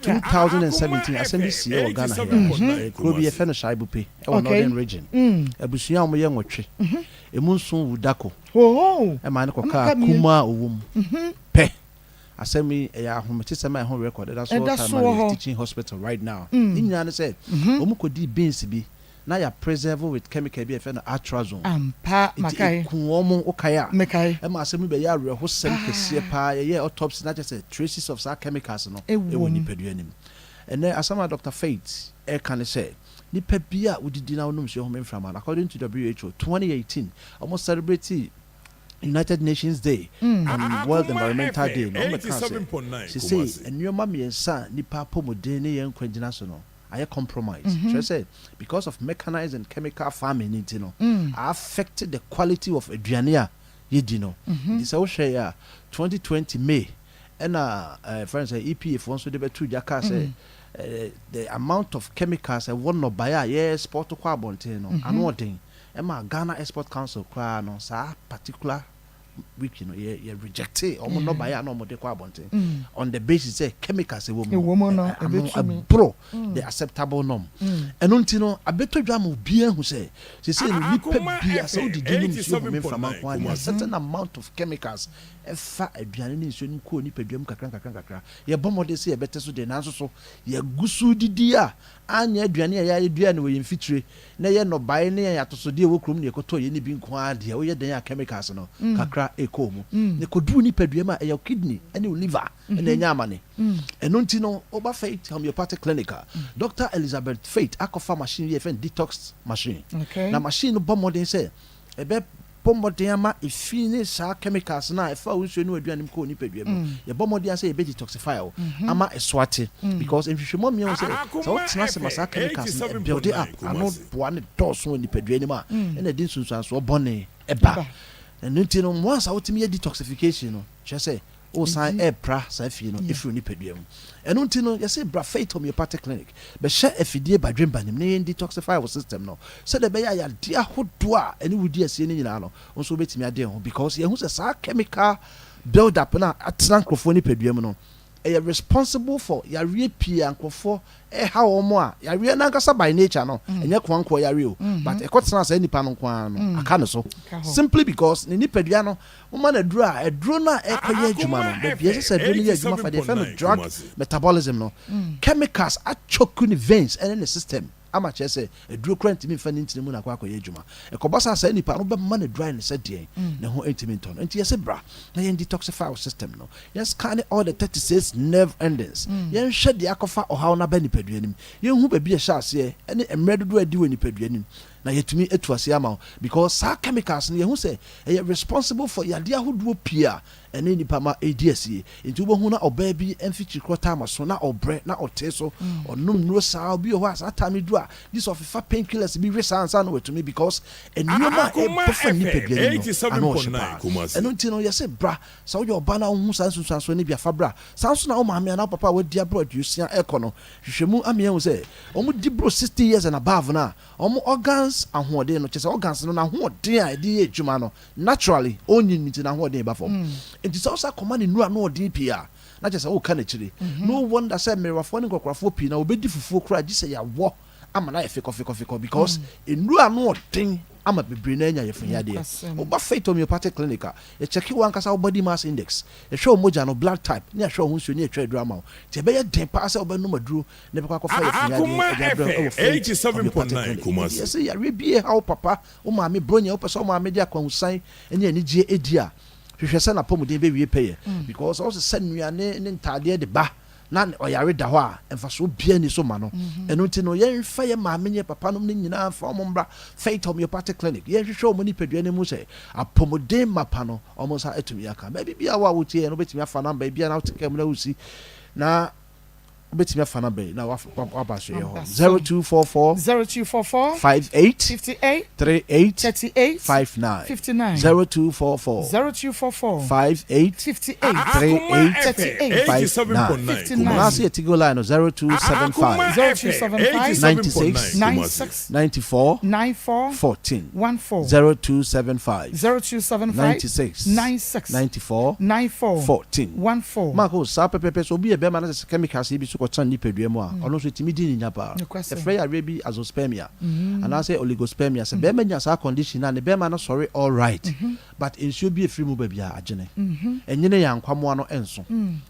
2017 asɛm bi siiɛ wɔ Ghana ha yi ara, kuro bi yɛfrɛ no Shaibupe wɔ Northern Region. Abusua a wɔyɛ nwɔtwe, ɛmu nson wu dako ma no kɔkaa kum a ɔwɔ mu pɛ. Asɛm yi, ɛyɛ ahometesɛm a ɛho record ɛda so wɔ Tamale Teaching Hospital right now. Ne nyinaa ne sɛ, wɔkɔdii beans bi na yɛ preserve with chemical bi a yɛfrɛ no atrazone. Ampa, Nti makae. ɛku wɔn, wokae a? Mekae. Ɛma asɛm yi bɛyɛ awerɛhosɛm kɛseɛ paa. Yɛyɛɛ autopsy na kyerɛ sɛ traces of saa chemicals no Ɛwɔ wɔ mu. nipadua no mu. Ɛnnɛ asɛm a Doctor Faith reka ne sɛ, nipa biara a wodidi na wonom nsuo home mframa no, according to WHO, 2018, wɔn celebrate United Nations Day on World Environmental Day no, wɔbɛkaa sɛ seesei nneɛma mmiɛnsa a nnipa apɔmuden ne yɛn nkwa gyina so no ayɛ compromise. Kyerɛ sɛ, because of mechanized and chemical farming no nti no, a affect the quality of aduane a yɛdi no. Nti sɛ wohwɛ yɛ a, 2020 May ɛna yɛfrɛ no sɛ EPA foɔ nso de bɛtoo dwa kaa sɛ the amount of chemicals ɛwɔ nnɔbaeɛ a yɛ export kɔ abɔnten no, ano ɔden. Ɛma Ghana Export Council koraa no saa particular week no yɛ yɛ rejectee wɔn nnɔbaeɛ a na wɔde kɔ abɔnten on the basis sɛ chemicals ɛwɔ mu no ano ɛboro the acceptable norm. Ɛno nti no abɛtɔ dwa ama obiara ahu sɛ seesei no nipa biara sɛ wodidi nom nsuo home mframa nko ara deɛ a certain amount of chemicals ɛfa aduane ne nsuo no mu kɔ nipadua mu kakra nkakra nkakra. Yɛbɔ mmɔden sɛ yɛbɛte so deɛ nanso so yɛgu so didi a anyɛ aduane a yɛaduaa no wɔ yɛn mfitire, na ɛyɛ nnɔbae ne yɛn atosodeɛ a ɛwɔ kurom na yɛkɔtɔɔ yɛn bi nko ara deɛ, woyɛ dɛn a chemicals no kakra rekɔ wo mu. Na ɛkɔduru wo nipadua mu a, ɛyɛ wo kidney ne wo liver na ɛnya amane. Ɛno nti no, woba Faith Homeopathic Clinic a, Dɔkta Elizabeth Faith akɔfa machine bi a yɛfrɛ no detox machine. Na machine no bɔ mmɔden sɛ ɛbɛ bɔ mmɔden ama efi ne saa chemicals no a ɛfa wo nsuo ne w'aduane mu kɔ wo nipadua mu no, yɛbɔ mmɔden ara sɛ yɛbɛ detoxify wo ama ɛso ate because nhwehwɛmu amia hu sɛ sɛ wotena ase ma saa chemicals no ɛbuild up ano boa no dɔɔso wɔ nipadua no mu a ɛna ɛde nsunsuansoɔ bɔne ɛba. Ɛno nti no once a wotumi yɛ detoxification no kyerɛ sɛ Wosan repra saa fie no firi wo nipadua mu. Ɛno nti no, yɛse bra Faith Homeopathic Clinic bɛhyɛ afidie badwemba no mu na yɛn detoxify wo system no sɛdeɛ ɛbɛyɛ a yadeɛ ahodoɔ a ɛne wo di asie no nyinaa no, wo nso wobɛtumi ade ho because yɛahu sɛ saa chemical build up no a atena nkorɔfoɔ nipadua mu no, ɛyɛ responsible for yareɛ pii a nkorɔfoɔ ɛha wɔn a yareɛ no ankasa by nature no ɛnyɛ koankoɔ yareɛ o but ɛkɔtena saa nipa no nko ara no aka ne so simply because ne nipadua no Woma no aduro a, aduro no a ɛrekɔyɛ adwuma no, baabi a ɛsɛ sɛ aduro no yɛ adwuma fa, deɛ yɛfrɛ no drug metabolism no, chemicals achoke ne veins ne ne system ama kyerɛ sɛ aduro koraa ntumi mfa ne ntini mu na akɔ akɔyɛ adwuma. Ɛkɔba saa a, saa nipa no wobɛma no aduro ayɛ no sɛ deɛn, ne ho ntumi ntɔ no. Nti yɛse bra na yɛn detoxify wo system no, yɛn scan all the 36 nerve endings, yɛnhwɛ deɛ akɔfa ɔhaw no aba nipadua no mu, yɛnhu baabi a ɛhyɛ aseɛ ne mmerɛ dodoɔ a adi wɔ nipadua no mu na yɛatumi atu aseɛ ama wo because saa chemicals no yɛhu sɛ Ɛyɛ responsible for yadeɛ ahodoɔ pii a ɛne nnipa ma ɛredi asie. Nti wobɛhu na ɔbaa bi mfikyiri korɔ time aso na ɔbrɛ na ɔtee so, ɔnom nnuro saa, obi wɔ hɔ a saa time no duru a gye sɛ ɔfefa pain killers bi we saa ansa na watumi because nneɛma a ɛbɔ fa nipadua no mu no ano ɔhye paa. Ɛno nti no yɛse bra, sɛ woyɛ ɔbaa na wohu saa nsunsuansoɔ no bi a fa bra. Saa nso na wo maame anaa wo papa a wadi aboro aduosia rekɔ no, hwehwɛmu ama yɛahu sɛ wɔdi boro 60 years and above no a, Wɔn organs ahoɔden no, kyerɛ sɛ organs no n'ahoɔden a ɛde yɛ adwuma no, naturally ɔnyin nti n'ahoɔden ba fam. Nti sɛ wosan kɔma no nnuru ano ɔden pii a, na kyerɛ sɛ woreka n'akyiri. No wonder sɛ mmerewafoɔ ne nkɔkorafoɔ pii no a wɔbɛdi fufuo koraa gye sɛ yɛawɔ ama no ayɛ fekɔfekɔfekɔ because nnuru ano ɔden ama bebree no anya yafunyadeɛ. Woba Faith Homeopathic Clinic a, yɛkyɛke wo ankasa wo body mass index, yɛhwɛ wo mogya no, blood type, ne yɛahwɛ wo ho nsuo ne yɛatwa aduro ama wo. Nti ɛbɛyɛ den paa sɛ wobɛnom aduro na ɛbɛkɔ akɔfa yafunu yadeɛ de abrɛ wo wɔ Faith Homeopathic Clinic. Enti yɛse yareɛ bi reha wo papa, wo maame, bronya, wopɛ sɛ wo maame de akwahosan ne anigyeɛ di a, hwehwɛ sɛ n'apɔmuden bɛwie pɛyɛ because sɛ wosesa nnuane ne ntaadeɛ de ba na ɔyare da hɔ a, mfasoɔ biara nni so ma no. Ɛno nti no, yɛmfa yɛn maame ne yɛn papanom no nyinaa mfa wɔn mmra Faith Homeopathic Clinic. Yɛnhwehwɛ wɔn nipadua no mu sɛ apɔmuden mapa no wɔn nsa atumi aka. Baabi biara wɔ a wotie yɛn no, wobɛtumi afa namba yi biara na wote kaa mu na wosi na. Wobɛtumi afa number yi na waba asoɛeɛ hɔ. Aba so. 0244 0244 58 58 38 38 59 59 0244 0244 58 58 38 38 59 59 Anaasɛ yɛ Tigo line no 0275 0275 96 96 94 94 14 14 0275 0275 96 96 94 94 14 14. Marco, saa pɛpɛɛpɛ sɛ obi yɛ bɛrima na sɛ chemicals yi bi so kɔtena ne nipadua mu a, ɔno nso ɛtumi di ne nya paa. Nokwasɛm. Yɛfrɛ yareɛ bi azoospermia anaasɛ oligospermia. Sɛ bɛrima nya saa condition no a, ne bɛrima no sɔre alright but nsuo bi ɛfiri mu ba biara agyene. Ɛnyene yɛ ankwamoa no nso.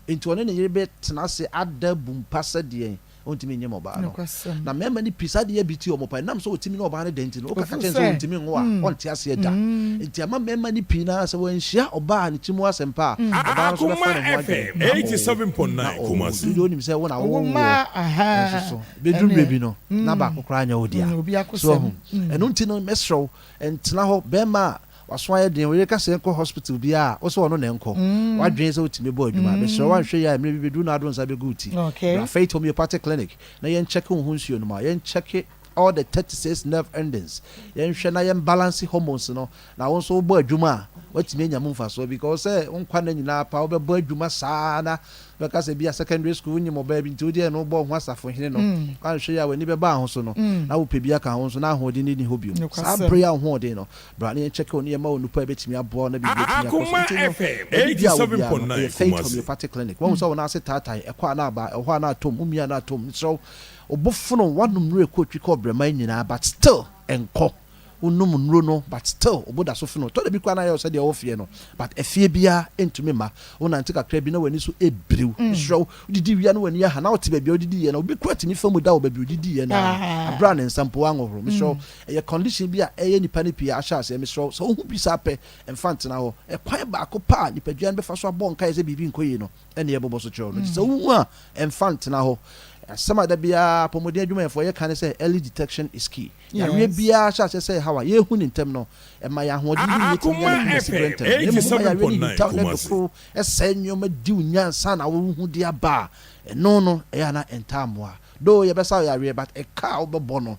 Enti ɔne ne yere bɛtena ase ada abu mpa sɛdeɛ Ɔntumi nyem ɔbaa no. Nokwasɛm. Na mmarima no pii saa adeɛ yi bi ti wɔn pa. Ɛnam sɛ ɔtumi ne ɔbaa no da nti no, woka ka Ɔfeel kyerɛ no sɛ sɛ, ɔntumi nwo a, ɔnte aseɛ da. Nti ama mmarima no pii no ara sɛ wɔanhyia ɔbaa a ne tiri mu asɛm pa a, ɔbaa no nso Akoma bɛfa ne ho adwene FM na ɔwo. 87.9 Na ɔwo. Kumasi. Nti wodeɛ wonim sɛ wo na Ɔwo wowoɔ mma ahaa, nso so, bɛduru mmerɛ ɛneɛ, bi no, na baako koraa nyɛ wo dea. obi So akosɛm. wahu? Ɛno nti no, mɛsrɛ wo, ntena hɔ. Barima a W'aso ayɛ den, wo yere ka sɛ nkɔ hospital biara a, wo sɛ ɔno na ɛnkɔ. W'adwene sɛ wotumi bɔ adwuma. Mesrɛ wo anhwɛ yie a mmerɛ bi bɛduru na ado nsa bɛgu wo ti. Bra Faith Homeopathic Clinic na yɛn kyɛke wo ho nsuo no ma. Yɛn kyɛke all the 36 nerve endings. Yɛn hwɛ na yɛn balance hormones no na wo nso wobɔ adwuma a, woatumi anya mu mfasoɔ because sɛ wo nkwa nna nyinaa paa wobɛbɔ adwuma saa na Bɛka sɛ ebia secondary school wonyim ɔbaa bi ntsi wo deɛ no wobɔɔ ho asafohene no, woannhwɛ yie a w'ani bɛba ho so no na wopɛ bi aka ho nso na ahoɔden no nni hɔ bio. Saa bere yi a wo ho ɔden no, bra na yɛnkyɛke wo na yɛmma wo nnupɔ a ebetumi aboa wo na biribi atumi akɔ so. Akoma Nti no, FM baabi biara a wɔ biara no, 87.9 ɛyɛ Faith Kumasi. Homeopathic Clinic. Woahu sɛ wo nan ase taatae, ɛkɔ a na aba, ɛwɔ hɔ a na atɔ mu, womia a na atɔ mu. Mesrɛ wo, wo bo fono, woanom nnuru a ɛkɔ otwi kɔ ɔbrɛman nyinaa but still ɛnkɔ. Wo nom nnuro no but still wo bo da so fono. Tɔ da bi koraa na ayɛ wo sɛ deɛ wowɔ feɛ no but ɛfeɛ biara ntumi mma. Wo nante kakra bi na w'ani so ɛbiriw. Mesrɛ wo, wodidi wie a na w'ani aha na wote baabi a wodidiiɛ no. Obi koraa tumi fa mu da wɔ baabi a odidiiɛ no ara aberɛ a ne nsa mpo anhohoro. Mesrɛ wo, ɛyɛ condition bi a ɛyɛ nnipa no pii a ahyɛ aseɛ. Mesrɛ wo, sɛ wohu bi saa pɛ, mfa ntena hɔ. Ɛkwan baako pɛ a nipadua no bɛfa so abɔ nkaeɛ sɛ biribi nkɔ yie no, ɛne ɛbobɔ so kyerɛ wo no. Nti sɛ wohu a, ɛmfa ntena hɔ. Asɛm a da biara apɔmuden adwumayɛfoɔ yɛka ne sɛ early detection is key. Yareɛ biara hyɛ aseɛ sɛ ɛhaw a, yɛhu no ntɛm no, ɛma yɛn ahoɔden bi na yɛtumi nya no Akoma koma siberɛ FM ntɛm. Na mmom woma yareɛ no 87.9 hintaw na Kumasi. ɛdokoro sɛe nneɛma di wo nya ansa na wohu de aba a, ɛno no, ɛyɛ a na ɛntaa mmoa. Though yɛbɛsa wo yareɛ but ɛka a wobɛbɔ no,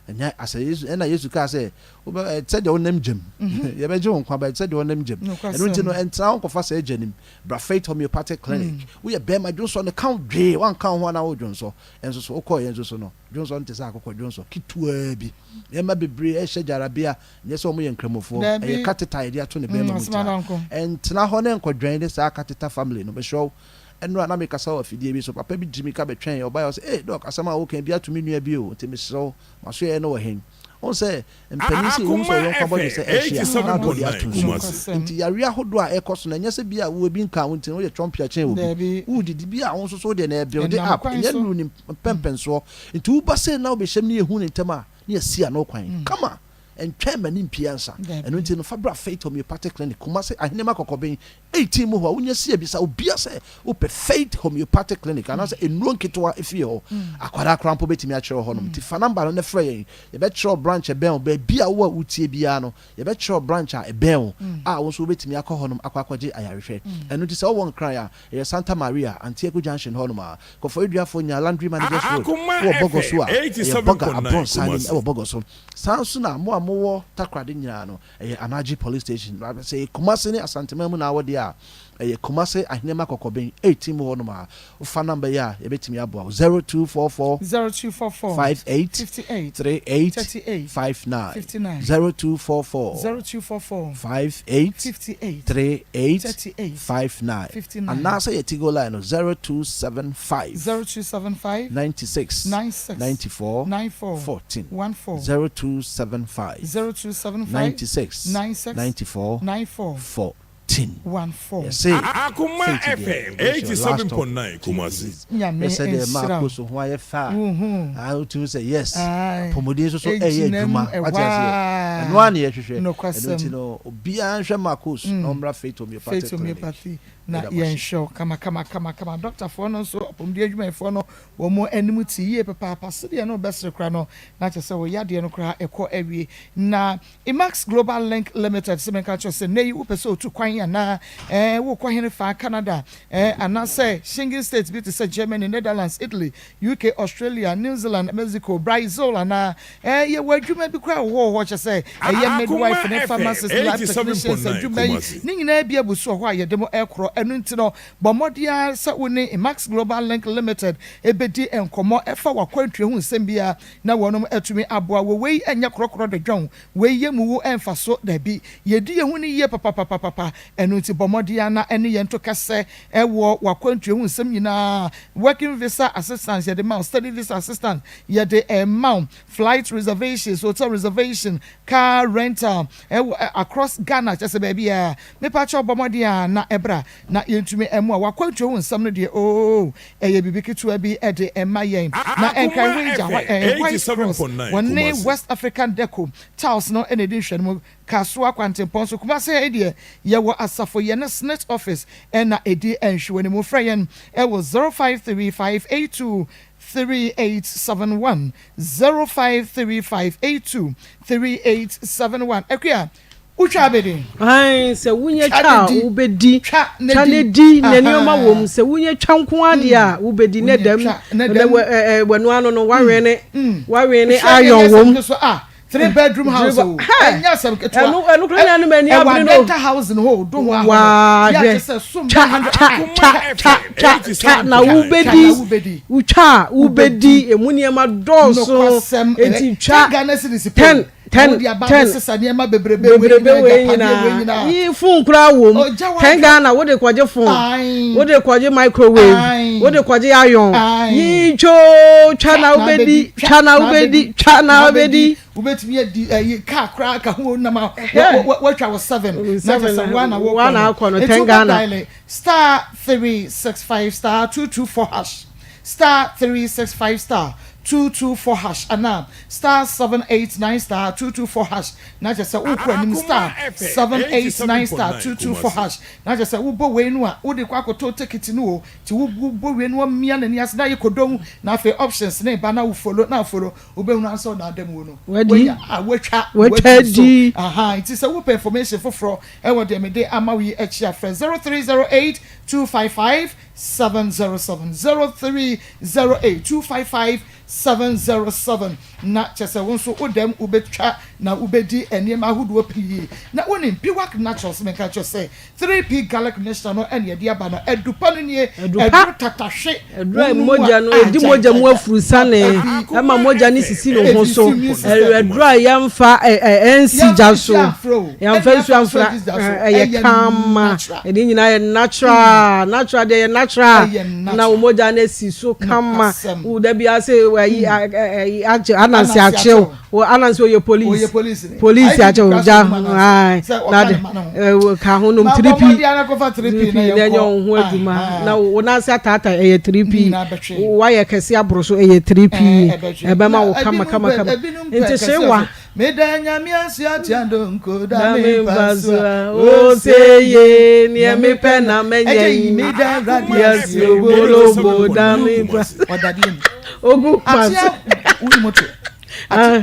ɛnyɛ asɛ Yesu, ɛna Yesu kaa sɛ, wobɛ, ɛte sɛ deɛ wonam gyam. Yɛbɛgye wo nkwa but ɛte sɛ deɛ wonam gyam. Ɛno nti no, Nokwasɛm. ɛntena hɔ nkɔfa saa gya no mu. Bra Faith Homeopathic Clinic. Woyɛ barima, dwonsɔ no ka wo dwee, woanka wo ho a na woredwonsɔ. Nso so, wokɔeɛ nso so no, Dwonsɔ no te sɛ akokɔ dwonsɔ ketewaa bi. Mmarima bebree rehyɛ gyarabea, nyɛ sɛ wɔyɛ Nkramofoɔ. Ɛyɛ Dabi. catheter a yɛde ato ne barima mu Asɛm nti ara a. nko. Ɛntena hɔ na ɛnkɔdwɛn ne saa catheter family no. Mesrɛ wo, ɛnnora na mekasa wɔ afidie bi so, papa bi gyee mirika bɛtwɛn, ɔbaeɛ ɔse, Ei, Doc, asɛm a woreka yi, bi ato me nua bi o, nti mesrɛ wo, m'asoɛeɛ no wɔ hen? Wohu sɛ mpanin se wohu sɛ ɔyɔnko abɔdwe sɛ ɛhye a, na ade wode ato nsuo mu. Nti yareɛ ahodoɔ a ɛkɔ so no, ɛnyɛ sɛ bi a wo ebi nkaa wo nti no woyɛ trɔmpia kyɛn obi. Woredidi bi a wo nso so wodeɛ no ɛrebuilde up, ɛnyɛ nnuru ne mpɛmpɛnsoɔ. Nti woba sei na wobɛhyɛm ne yɛhu no ntɛm a, na yɛasi ano kwan kama. Ɛntwɛn ma ne mpue ansa. Ɛno nti no, fa bra Faith Homeopathic Clinic, Kumasi, Ahenema Kɔkɔben, 18 mu hɔ a, wonya si a bisa obia sɛ wopɛ Faith Homeopathic Clinic anaasɛ nnuro nketewa efie hɔ. Akwadaa koraa mpo bɛtumi akyerɛ wo hɔnom. Nti fa number no na frɛ yɛn. Yɛbɛkyerɛ wo branch a ɛbɛn wo. Baabi a wowɔ a wotie biara no, yɛbɛkyerɛ wo branch a ɛbɛn wo a wo nso wobɛtumi akɔ hɔnom akɔ akɔgye ayarehwɛ. Ɛno nti sɛ wowɔ Nkran a, ɛyɛ Santa Maria, Antieku Junction hɔnom a. Kɔfɔreduafoɔ nya Landry Managers Road. Akoma Wowɔ Bɔgɔ so FM a, ɛyɛ Bɔga 87.9 Abrɔnsan no mu Kumasi. wɔ Bɔgɔ so. Saa ara nso na mo a mowɔ Takoradi nyinaa no, Ɛyɛ Anagye Police Station. Na sɛ ɛyɛ Kumasi ne Asanteman mu na awɔ deɛ a, ɛyɛ Kumasi Ahenema Kɔkɔben 18 mu hɔ nom a. Wofa number yi a, yɛbɛtumi aboa wo, 0244 0244 58 58 38 38 59, 59 0244 0244 58 58 38 38 59, 59 anaasɛ yɛ Tigo line no, 0275 0275 96 96 94 94 14, 14 0275. 0275 96 96 94 94 14 14. Yɛse Akoma faith deɛ FM ɛyɛ your last stop 87.9 to Kumasi. disease. Nyame Hwɛ sɛdeɛ ɛma nhyira wo. akroso ho ayɛ fɛ a Wohu. ah wotumi sɛ yes Ae. apɔmuden nso so ɛyɛ Egyina mu adwuma ɛhɔ wate aseɛ ara. Ɛno ara na yɛhwehwɛ. Ɛno Nokwasɛm. nti no, obiara nhwɛ Marcos na ɔmmra Faith Homeopathic Faith Clinic. Homeopathy na Yɛda mo ase. yɛnhwɛ wo kama kama kama kama. Dɔktafoɔ no nso, apɔmuden adwumayɛfoɔ no, wɔn anim te yie papaapa. Sedeɛ no wobɛsere koraa no, na kyerɛ sɛ wo yadeɛ no koraa ɛkɔ awie. Na Imax Global Link Limited se menka nkyerɛ wo sɛ nnɛ yi wopɛ sɛ otu kwan anaa ɛɛ wokɔ hene faa Canada ɛɛ anaasɛ Schengen states bi te sɛ Germany, Netherlands, Italy, UK, Australia, New Zealand, Mexico, Brazil anaa ɛɛ yɛwɔ adwuma bi koraa wɔ hɔ wɔ hɔ kyerɛ sɛ ɛyɛ Akoma midwife ne FM pharmacist, lab technicians 87.9 adwuma yi Kumasi. ne nyinaa bi abu so wɔ hɔ a yɛde mo ɛkorɔ ɛno nti no bɔ mmɔden ara sɛ wo ne Imax Global Link Limited ɛbɛdi nkɔmmɔ ɛfa w'akwantuo ho nsɛm biara na wɔnom atumi aboa wo. Wei nyɛ korɔkorɔ de dwɔn, wei yɛ mu wo mfaso, dabi. Yɛdi yɛn ho ni yie papapapapa, ɛno nti bɔ mmɔden ara na ɛne yɛn nto kɛsɛ wɔ w'akwantuo ho nsɛm nyinaa. Working visa assistance yɛde ma wo, study visa assistance yɛde ma wo, flight reservations, hotel reservation, car rental ɛwɔ across Ghana, kyerɛ sɛ baabiara. Mepakyɛw bɔ mmɔden ara na bra na yɛntumi mmoa wo. W'akwantuo ho nsɛm no deɛ oo, Ɛyɛ biribi ketewa bi de ma yɛn. Na Akoma Nkae Ranger, FM eh, White Cross, 87.9 wɔne Kumasi. West African Deco Tiles no na ɛdi nhwɛanimu. Kasoa Kwantempɔn so, Kumasi ha yi deɛ, yɛwɔ asafo, yɛne SSNIT Office na ɛdi nhwɛanimu. Frɛ yɛn wɔ 053582 3871, 053582 3871. Akua, Wotwa abɛdi. Ae, sɛ wonya Twa twa na a, di. wobɛdi. Twa na Twa di. na di, na nneɛma Ahaa. wɔ mu. Sɛ wonya twa nko ara deɛ a, wobɛdi. Na Wonya dɛm, twa na na dɛm. wɔ, ɛ, ɛ, w'ano ano no, woawene, woawene Hwɛ, ɛnyɛ iron asɛm wɔ mu. ketewa. Ah, 3 bedroom house o. Hɛ! Ɛnyɛ asɛm ketewa. Ɛno, ɛno koraa na ɛno m'ani Ɛwɔ abere no. Adenta housing hɔ o, do ho ahɔ no. Waa, Yɛ a hwɛ. kyerɛ sɛ som Twa, bɛ hundred. twa, twa, twa, twa, twa, na Twa na wobɛdi. wobɛdi. Wotwa a, wobɛdi. Emu nneɛma dɔɔso. Nokwasɛm, Enti ɛ, twa. 10 Ghana cedis pɛ o. 10, 10, Wode aba 10. abɛsesa nneɛma bebrebe wei Bebrebe nyinaa, wei agyapadeɛ wei nyinaa. nyinaa. Yi phone koraa wom. Ogya wa 10 adwo. Ghana wode kɔgye phone. Ae. Wode kɔgye microwave. Ae. Wode kɔgye iron. Ae. Yi twoo twa Twa na na wobɛdi. abɛdi, Twa twa na na wobɛdi. abɛdi, Twa na na wobɛdi. abɛdi. Wobɛtumi adi ɛyi car koraa ka ho nam a Ɛhɛ. wa- wa- watwa wo 7 na kyerɛ 7 sɛ woa na woa wokɔ na no. akɔ no Nti 10 Ghana. wobɛdiale star 365 star 224 hash star 365 star 224 hash anaa star 789 star 224 hash na kyerɛ sɛ wokɔ anim Akoma star FM 789 star 87.9 224 Kumasi. hash na kyerɛ sɛ wobɔ wei no a wode kɔ akɔtɔ tekiti no o nti wobɔ wei no wamia n'ani ase na ayɛ kodom na afei options ne ba na wo follow na follow wobɛhunu ansa ɔna adam wo no Wadi. wanya a watwa Watwa wadi so adi. aha nti sɛ wopɛ information foforɔ ɛwɔ deɛ mede ama wo yi akyi a frɛ 0308 255 707 0308 255 707 na kyerɛ sɛ wo nso wo dɛm wobɛtwa na wobɛdi nneɛma ahodoɔ pii na wonim Piwak Naturals menka kyerɛ sɛ 3P garlic mixture no ɛne ɛde aba no adupa no nie Adupa. aduru tatahwe Aduru a wonom mogya a no edi agyae mogya mu gyae afurusane ɛma mogya no sisi ne ho so Ɛsisi immune system. aduru a yɛmfa ɛ ɛ ɛnsi gya Yɛmfa so nsuo amfra o. yɛmfa Ɛne nsuo yɛmfa nsuo amfra ansi gya so. ɛyɛ Ɛyɛ kama natural. ɛne nyinaa yɛ natural natural deɛ yɛ natural Ɛyɛ na natural. wo mogya no asi so kama Nokwasɛm. wo da bi ase ɛyi ɛyi akye anansi Anansi akyew akyew. wo anansi oyɛ police Oyɛ police ni. police IGP akyew kura gya so nim anansi. ae Sɛ ɔka na ne de ma ne ho. ɛwɔ ka ho nom Ma bɔ 3P mmɔden ara kɔfa 3P na 3P na ɛnyɛ yɛnkɔ. wo ho adwuma Aha. na wo nan ase ataata ɛyɛ 3P Ne nyinaa bɛtwe. woayɛ kɛse aboro so ɛyɛ 3P Ɛɛ, ɛbɛtwe. ɛbɛma Na wo kama ebinom kama pɛ kama ebinom pɛ nti kɛse hyewa ase. Meda Nyame ase atia donko da da me me mpa mpa so so a a ose ose ye ye neɛ nea mepɛ mepɛ na na mɛnyɛ ɛgye yi yi meda Awurade yɛsi ase obolobɔ da obolobɔ me mpa ɔdadeɛ mu. ogu mpa so Atea woyi moto. Ah,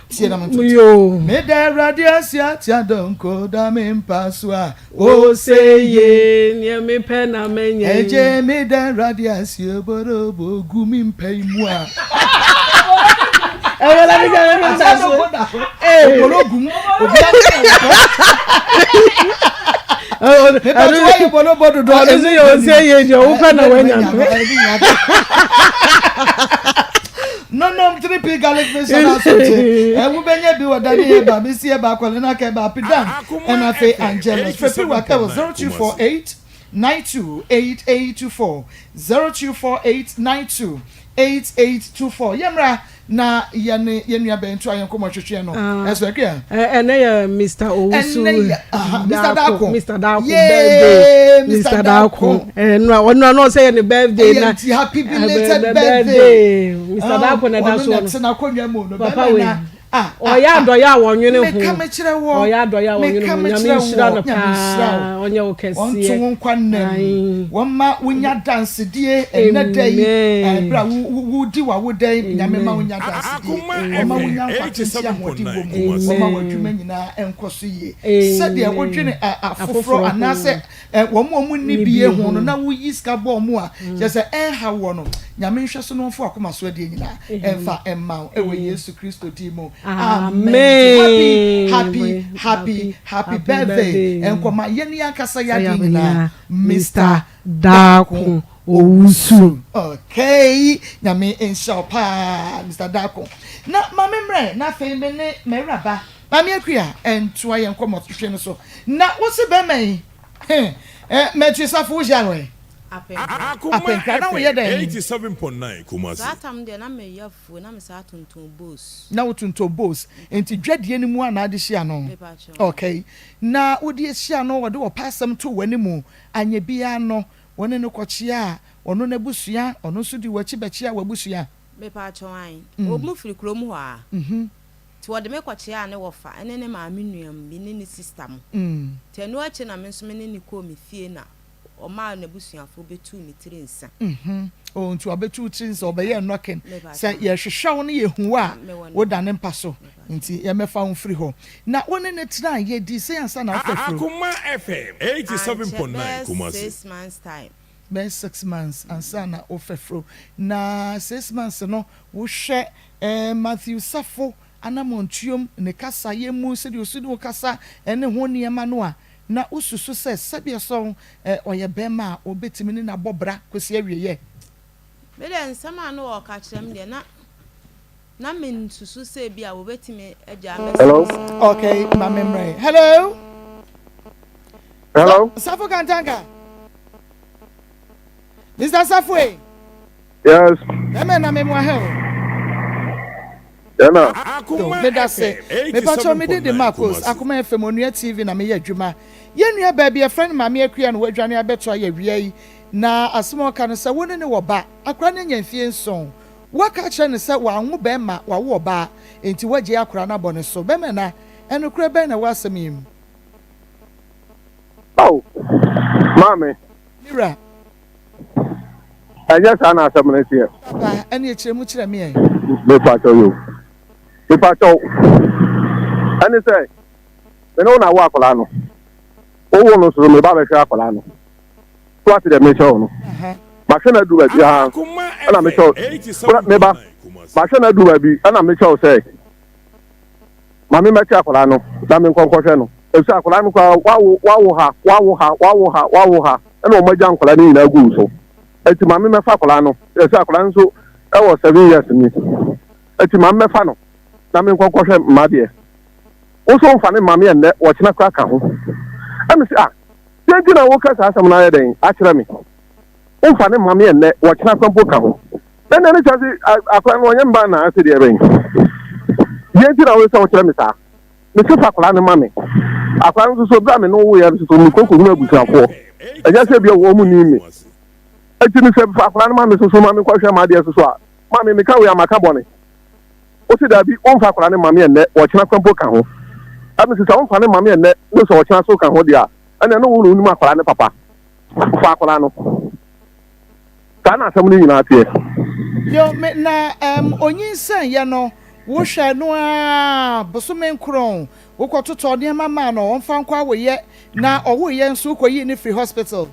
Tie na monto. yo Meda Awurade ase atia donko da me mpa so a ose ose ye ye neɛ mepɛ na mɛnyɛ yi ɛgye meda Awurade ase obolobɔ gu me mpa yi mu a. ɛwɔ la mi ka mi Atea mpa so donko da so. ee Obolo gu mu. Obi ate Mepɛ sɛ woayɛ bolobɔ dodo a ɔno nso yɛ ose ye deɛ wopɛ na wanya no nonom 3P garlic mixture no aso te ɛwo bɛnya bi wɔ dane yɛ ba mesi yɛ ba akɔle no aka ɛba apidan ɛna afei Angelus fɛpi waka wɔ 0248 928824 0248 928824 yɛmmra na yɛne yɛn nua bɛn to a yɛn nkɔmmɔ twetwe no ɛso akua ɛnɛ yɛ Mr. Owusu ɛnɛ yɛ aha Mr. Darko Mr. Darko Yay, birthday Mr. Mr. Darko ɛnura ɔnura náà sɛ yɛ ne birthday ɛyɛ na nti happy belated birthday Mr. Darko na ɛda ɔno so na no ɛte n'akonnwa mu no Papa bɛrima wei. na ah Ɔyɛ ah. adɔyɛ a wɔnwene ho. Meka mekyerɛ woɔ. Ɔyɛ adɔyɛ a wɔnwene Meka ho. Nyame mekyerɛ nhyira woɔ. no Nyame nhyira paa. wo. Ɔnyɛ wo Ɔnto kɛseɛ. wo nkwa nna mu. Ae. Wɔmma wonya dansedie ɛnnɛ da yi. Amen. Ɛberɛ a wo wo wodi w'awoda yi, Nyame ma Amen. wonya dansedie. Wɔmma wonya nkwa tenten ahoɔden wɔ mu. Wɔmma w'adwuma Amen. nyinaa nkɔ so yie. Sɛdeɛ wodwene Amen. a afoforɔ Afoforɔ ho. anaasɛ Ɛ, wɔn a wɔnni Nni bie bie ho no, ho. na woyi sika bɔ wɔn a, kyerɛ sɛ ɛnhaw wɔn no. Nyame nhwɛ so na ɔmfa w'akoma so adeɛ nyinaa ɛmfa mma wo, ɛwɔ Yesu Kristo din mu, amen. Nti happy, happy, happy, happy birthday nkɔma yɛne yɛn ankasa yɛn adeɛ nyinaa, Mister Darko Owusu. Okay, Nyame nhyira wo paa, Mister Darko. Na ma me mmerɛ na afei me ne m'awuraba, Maame Akua, ntoa yɛn nkɔmmɔtwetwe no so. Na wo se bɛrima yi, He, eh, Matthew Safo, wo hyia no ɛ? Apenkra. Apenkra, na woyɛ dɛn? Saa tam deɛ na meyɛ afuo na mesaa tontɔn bowls. Na wotontɔn bowls, nti dwadie no mu a na ade hyia no? Mepakyɛw. Okay, na wode ahyia no, wɔde ɔpɛ asɛm too w'anim, anyɛ biara no, wo ne no kɔkyeaa ɔno n'abusua, ɔno nso dii w'akyi bɛkyeaa w'abusua? Mepakyɛw, ae. Wɔn firi kurom hɔ a. Nti wɔde me kɔkyeaa ne wɔfa ne ne maame nua mu bi ne ne sista mo. Nti ɛno akyi na me nso me ne no kɔɔ me fie na ɔmaa n'abusuafoɔ bɛtuu me tiri nsa. Oh, nti ɔbɛtu wo tiri nsa, ɔbɛyɛɛ knocking. Mepa Sɛ kyɛw. yɛhwehwɛ wo na yɛhu wo a, Mewɔ ne wo hɔ. da ne mpa so. Mepa kyɛw. Nti yɛmmɛfa wo mfiri hɔ. Na wo ne no tenaa, yɛdii sɛn ansa na wofɛ firi? Akoma FM Ankyɛ, 87.9 bɛyɛ Kumasi. 6 months time. Bɛyɛ 6 months ansa na wofɛ firi. Na 6 months no, wohwɛ eh, Matthew Safo anammɔntuom, ne kasayɛ mu, sɛdeɛ ɔsi ne wo kasa ne ho nneɛma no a, na wosusu sɛ sɛdeɛ sɛ ɔyɛ barima a wɔbɛtumi ne no abɔ bra kɔsi awieɛ? Me deɛ nsɛm a na ɔreka kyerɛ me deɛ na na mensusu sɛ bi a wɔbɛtumi agyaa me Hello. saa. Okay, ma me mmerɛ. Hello. Hello. Safo Kantanka. Mr. Safo e. Yes. Bɛmɛ na me mo ahɛ o. Yɛna. Yo, meda se. Mepakyɛw me din de Marcos, Akoma FM, Onua TV na meyɛ adwuma. Yɛn nua baa bi yɛfrɛ no Maame Akua na wadwane abɛto ayɛ awia yi. Na asem a ɔka no sɛ wo ne no wɔ ba. Akora no anya mfie nson. Woaka akyerɛ no sɛ wanwo bɛɛma, wawo ɔbaa. Enti woagyae akora no abɔ ne so. Bɛmɛ na, ɛnokorɛ bɛn na ɛwɔ asɛm yi mu? Oh, maame. Me wura. Ɛnyɛ saa na asɛm no teɛ. Papa, ɛne ɛkyerɛ mu kyerɛ me ɛ. Mepakyɛw yo. Mepakyɛw. Ɛne sɛ, me ne wo na awo akwadaa no. Wowo no so me ba bɛhwɛ akwadaa no. So ate deɛ mekyerɛ wo no. Mahwɛ no aduru baabi a ɛna mekyerɛ wo. Meba, mahwɛ no aduru baabi ɛna mekyerɛ wo sɛ ma me mɛte akwadaa no na me nkɔ nkɔhwɛ no efisɛ akwadaa no koraa wawo wawo ha wawo ha wawo ha wawo ha ɛna wɔn agya nkwadaa no nyinaa gu so eti ma me mɛfa akwadaa no efisɛ akwadaa no nso ɛwɔ seven years ni eti ma me mɛfa no na me nkɔ nkɔhwɛ mma deɛ woso nfa ne maame ɛnnɛ wɔkyena koraa ka ho ɛmi sɛ ah deɛ nti na woka saa asɛm no ayɛ dɛn akyerɛ me womfa ne maame ɛnnɛ wɔkyena koraa mpo ka ho Ɛnna ne kyerɛ se akwadaa no ɔnyɛ mma na ase deɛ bɛn. Deɛ nti na wode sɛ wokyerɛ me saa? Mese fa akwadaa no ma me. Akwadaa no nso so berɛ a me ne wo woeɛ no nso so mekɔ kɔhunu abusuafoɔ. Ɛnyɛ sɛ bia wɔn mu nim me. Enti no sɛ fa akwadaa no ma me nso so ma menkɔhwɛ m'adeɛ nso so a, maame meka wei a maka bɔne. Wose daabi womfa akwadaa no mma me ɛnnɛ ɔkyena koraa mpo ka ho. Ɛna mese sɛ womfa no mma me ɛnnɛ ne sɛ ɔkyena nso ka ho deɛ a, ɛnna ɛne wo na wonim akwadaa no papa. Fa akwadaa no. Saa na asɛm no nyinaa teɛ. Yo, me, na um, onyinsɛn yɛ no, wohwɛ no ara bosome nkron, wokɔtotɔ nneɛma maa no, ɔmfa nkɔ awoyɛ, na ɔwoyɛ nso wokɔyii no firi hospital.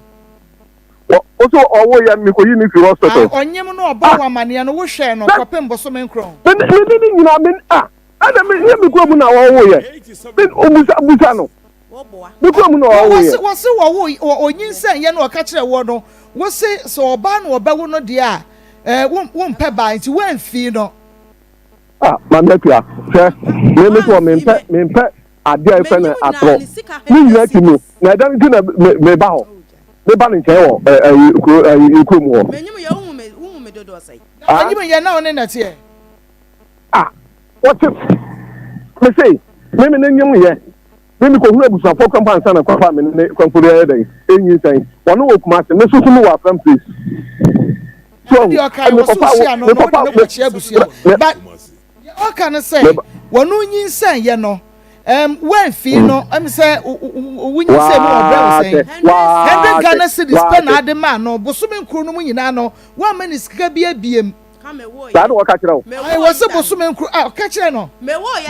Wɔ, wo so ɔwoyɛ no, mekɔyii no firi hospital. Ah, ɔnyem no ɔbɔɔ wo amaneɛ no, wohwɛɛ no kɔpem bosome nkron. Me, me ne ne nyinaa, me, ah, ɛna me, nyɛ me kurom na ɔwoyɛ. Me, busa, busa no. Me kurom na ɔwoeɛ. Wɔse wɔse wɔwo ɔnyinsɛn yɛ na ɔka kyerɛ woɔ no wose sɛ ɔbaa na ɔbɛwo no deɛ a ɛɛ wo wompɛ baa nti woamfii no. Ah maame Akua hwɛ me me soɔ mempɛ mempɛ adeɛ a yɛfrɛ no atorɔ ne nyinaa akyi no na ɛda no nti na me meba hɔ meba ne nkyɛn wɔ ɛ ɛ kuro ɛ kurom hɔ. Menyim yɛ wohu me wohu me dodoɔ sɛn. Na ɔnyim yɛ na wo ne na teɛ. Ah wɔte me se me me ne nyim yɛ. Me mekɔhunu abusuafoɔ kora mpo ansa na kwan a me ne Kwankoro de ayɛ dɛn ɛnyinsɛn. Wɔne wɔ Kumasi, me nso so mewɔ Afram place. So Ɛno ahu, deɛ ɔkae wɔ so mekɔfa hyia no na mekɔfa wode no kɔkyea abusua. me But deɛ ɔka no sɛ me. Wɔno nyinsɛn yɛ no ɛm wɛnfii no ɛm sɛ wo nyinsɛn mu ɔbrɛ wo sɛn? 100 Ghana cedis pɛ na ade maa no bosome nkron no mu nyinaa no woamma ne sika bi abiem. Saa na wɔka kyerɛ wo? Ae wɔse bosome nkron a ɔka kyerɛ no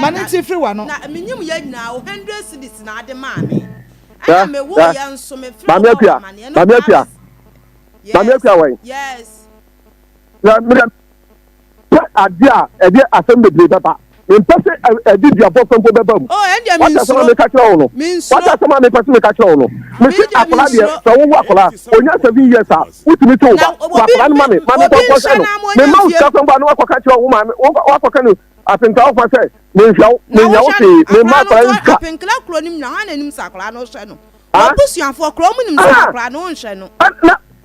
ma ne nte firi w'ano. Na menyim yɛ nyinaa wo 100 cedis na ade maa me. Hwɛ Ɛna mewoo hwɛ yɛ nso mefrɛ Maame wo bɔ wo Akua amaneɛ no Maame koraa Akua mese Maame yes Akua wɔn. yes. Na mede pɛ adeɛ a ɛde asɛm bebree bɛba. Mempɛ sɛ ɛde duabɔ fɛ mpo bɛba mu. Oh, ɛndeɛ Wate asɛm a mensuro. meka kyerɛ wo no? Mensuro. Wate asɛm a mepɛ sɛ meka kyerɛ wo no? Me Mese deɛ akwadaa deɛ, mensuro. sɛ wowo akwadaa a, ɔnya seven years a, wotumi to wo Na ba. Fa obi akwadaa no ma me, ma obi menkɔ nhwɛ nkɔhwɛ no. na ama ɔnya Memma wo mfie. sika kora mpo a na woakɔka kyerɛ wo maame, woakɔka no apentawfoɔ sɛ, menhwɛ wo, Na mennya wo wohwɛ no, hwee, memma akwadaa no akwadaa no tɔ sika. apenkra kuro no mu na hwan na nim sɛ akwadaa no wohwɛ no? Ah? W'abusuafoɔ kuro mu nim sɛ Ah! akwadaa no wonhwɛ no. Na,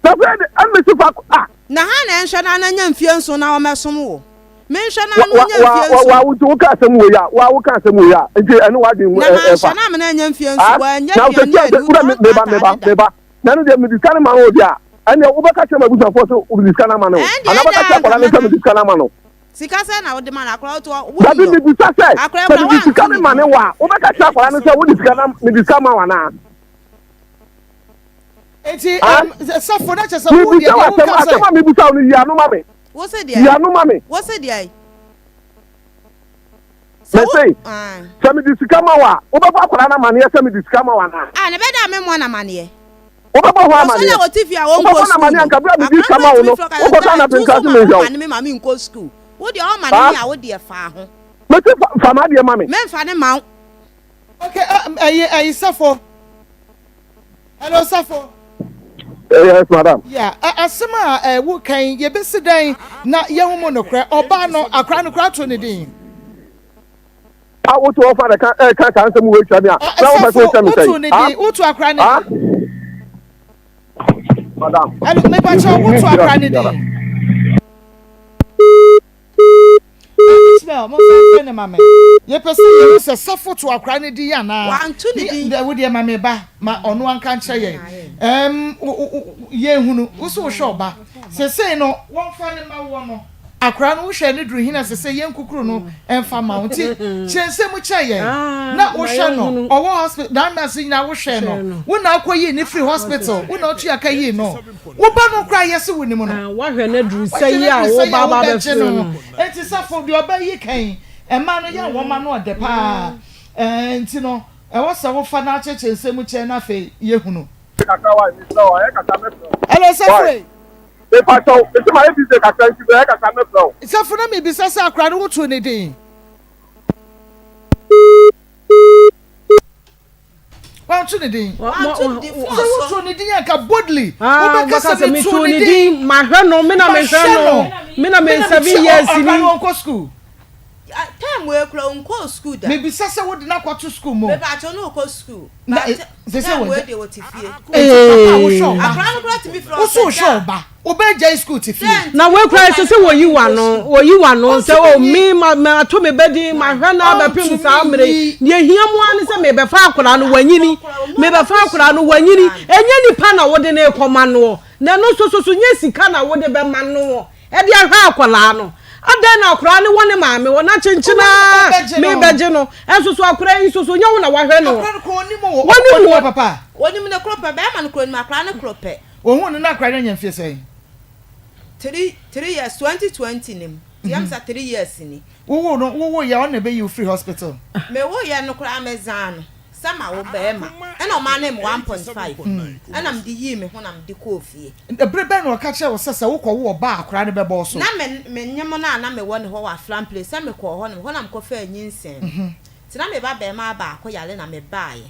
na sɛ ɛde, ɛna mesi fa, ah! Na hwan na ɛnhwɛ no ana nya mfie nson na ɔmmɛsom wo? Menhwɛ no Wa ana wa ɔnya mfie wa nson. wa nti woka asɛm wei a wa woka asɛm wei a nti ɛne w'adwene mu Na ɛ manhwɛ ɛfa no amena anya mfie nson, ah wannya na sɛ aduane tia sɛ anni, wura me meba ɔntɔ meba ataade da. meba na ɛno deɛ mede sika no ma wo deɛ a ɛneɛ wobɛka kyerɛ m'abusuafoɔ sɛ wode sika no ama no Ɛndeɛ anaa ɛndeɛ wobɛka kyerɛ anka akwadaa no sɛ mɛka. mede sika no ama no. Sika sɛn na wode ma no? Akwadaa wote hɔ, Dabi wonim no. mebisa sɛ Akwadaa sɛ koraa mede sika woanto no ne ma ne din. wo a wobɛka kyerɛ akwadaa no sɛ wode sika no mede sika ma wo anaa? Eti Ah? um, safo na kyerɛ sɛ wo deɛ Mebisa wo deɛ asɛm woka asɛm sɛ a mebisa wo no yi ano ma me Wo se yi deɛ? ano ma me. Wo se deɛ? Sɛ wo Mese ah. sɛ mede sika ma wo a wobɛbɔ akwadaa no amaneɛ sɛ mede sika ma wo anaa? Ah, na ɛbɛda a memmɔ no amaneɛ. Wobɛbɔ ho Ɔsɔre amaneɛ? a wɔte fie a wɔnkɔ Wobɛbɔ no sukuu amaneɛ no, anka berɛ a mede akwadaa sika koraa ma wo tumi no frɛ ka sɛ, wokɔka Dad, no tu apenka so se ma menhwɛ woma wo? ne me ma menkɔ sukuu. Wo deɛ ɔma ne Ah? me a, wo deɛ fa ho. Mese fa fa m'adeɛ ma me. Memfa ne ma wo. Okay, um, ɛyi ɛyi safo. Hello safo. Eh, yes madam. Yeah, asɛm a eh, wo kan yɛbɛsi dɛn na yɛhu mu nokorɛ ɔbaa no akora no koraa to ne din. A wotu ɔfa na ka ɛka saa nsɛm wo atwa mi a na wopɛ sɛ wokyɛ me sɛn. Wotu ne din, wotu akora ne din. Madam. Hello, mepakyɛ wotu akora ne din. Ishmael, momfa mfrɛ no ma me. Yɛpɛ sɛ yɛhu sɛ Safo to akwadaa no din anaa. Wanto ne din. Wo deɛ ma me ba ma ɔno anka nkyerɛ yɛn. Ɛm, yɛnhunu. Wo so wohwɛ ɔba. Sesei no, wɔmfa no ma woɔ no, akwadaa no wohwɛ no duru he na sesei yɛnkukuru no mfa ma wo. Nti kyerɛ nsɛm mu kyerɛ yɛn. Na wohwɛ no, ɔwɔ hospital, nine months nyinaa wohwɛɛ no. Wo na wokɔyii no firii hospital, wo na wotua ka yii no. Wo ba no koraa yɛse wo nim no. Ah, wahwɛ no aduru Wahwɛ sɛ no yi a aduru wo sɛ yi ba a aba wobɛgye abɛfrɛ no. no. Enti safo deɛ ɔbɛ yi kan mmaa no yɛ a wɔma no ɔdɛ paa. Ɛɛ nti no ɛwɔ sɛ wofa na akyerɛkyerɛ nsɛm mu kyerɛ na afei yɛhunu. Kakra wai mesrɛ wo ayɛ kakra mɛfrɛ wo. Hello safo Wai ei. mepakyɛw mese mayɛ busy kakra nti mɛyɛ kakra mɛfrɛ wo. Safo na mebisa sɛ akora no wotoo ne din? Wanto ne din. Wanto ne din. Sɛ woto ne din anka boldly. Ah, Wobɛka sɛ meto ne din. Mahwɛ no, me na mehwɛ no. Me na me seven years ni. Ɔkra no ɔnkɔ school. Time wei kura ɔnkɔ school da. Mebisa sɛ wode no akɔto school mu. Mepa no ɔkɔ school. Na sɛ sɛ Time wei deɛ ɔte fie. Eti papa wohwɛ ɔba. Akora no kura tumi frɛ Wo so wohwɛ ɔba. Wobɛgyae school te fie. Na wei koraa ɛsɛ sɛ wɔyi w'ano, wɔyi w'ano sɛ o me ma mato me ba din, mahwɛ no abɛpem saa mmerɛ yi. Deɛ ɛhia mu ara ne sɛ mebɛfa akwadaa no, wanyini. Mebɛfa akwadaa no, wanyini. Ɛnyɛ nipa na wode no rekɔma noɔ, na ɛno nso so so nyɛ sika na wode bɛma noɔ de ahwɛ akwadaa no. Adɛn na akwadaa no wɔ ne maame hɔ na kyenkyen ara mebɛgye no, ɛnso so akwadaa yi nso so nyɛ wo na wahwɛ no. Akwadaa no koraa ɔnim o, Wɔnim ɔnim o. papa. Wɔnim no koro pɛ, bɛrima no koraa ɔnim akwadaa no koro pɛ. Ohuu no na akora no anya mfie sɛn? Three three years 2020 no mu nti ɛm sɛ three years ni. Wowoo no wowoo yɛ ɔno na ɛbɛyi wo firi hospital? Me wo yɛ no koraa me zaa no sɛ ma wo bɛɛma ɛna ɔmaa no me 1.5 ɛna me de yii me ho na me de kɔɔ fie. Bere bɛn na ɔka kyerɛɛ wo sɛ sɛ wokɔ wo ɔba a akora no bɛbɔ wo so? Na me me nyem no a na me wɔ ne hɔ wɔ Afram place sɛ me kɔɔ hɔ nom hɔ na me kɔ faa nyinsɛn no nti na me ba bɛɛma baako yare na me baeɛ.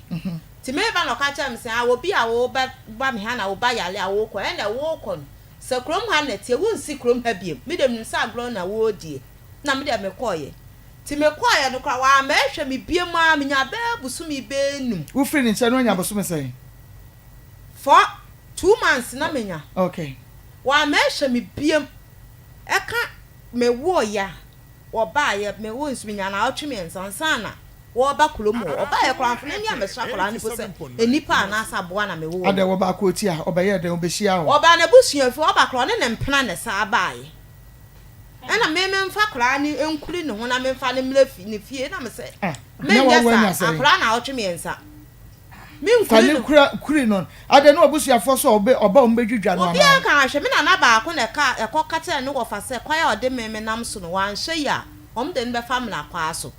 Nti mereba na ɔka kyerɛɛ me sɛ, Ah, obi a woreba ba me ha na wo ba yare a worekɔ, ɛnna worekɔ no, sɛ kurom ha na ɛteɛ, wonsi kurom ha bio. Me deɛ menim sɛ agorɔ na woredie. Ɛnna me deɛ mekɔeɛ. Nti mekɔeɛ no koraa, wammɛhwɛ me bio ara, menyaa bɛyɛ bosome bɛyɛ num. Wofirii ne nkyɛn no woanya bosome sɛn? Four, two months na manya. Okay. Wammɛhwɛ me bio. Ɛka mewoeɛ a. Wɔbaeɛ, me wo nso menyaa naawɔtwe mmiɛnsa ansa na wɔreba kurom hɔ. Wɔbaeɛ koraa mfa n'ani ammɛsra akwadaa no mpo sɛ nnipa anaasɛ aboa na mewoo no. Adɛn, wɔbaa kurotia? Ɔbɛyɛɛ dɛn? Ɔbɛhyiaa wo? Ɔbaa n'abusuafie, ɔba koraa ɔne ne mpena na ɛsan baeɛ. Ɛna me memfa akwadaa no nkuri ne ho na memfa no mmrɛ fi ne fie na me sɛ Ah, na menyɛ wawo anya saa sɛn? akwadaa naawɔtwe mmiɛnsa Fa menkuri ne no. kura kuri no. Adɛn ne w'abusuafoɔ sɛ ɔbɛ ɔba a wɔbɛdwidwa no Obiara anaa? nka ahwɛ me nana baako na ɛka ɛkɔ ka kyerɛɛ ne wɔfa sɛ kwan a ɔde me me nam so no wanhwɛ yie a wɔn de no bɛfa mmara kwaa so.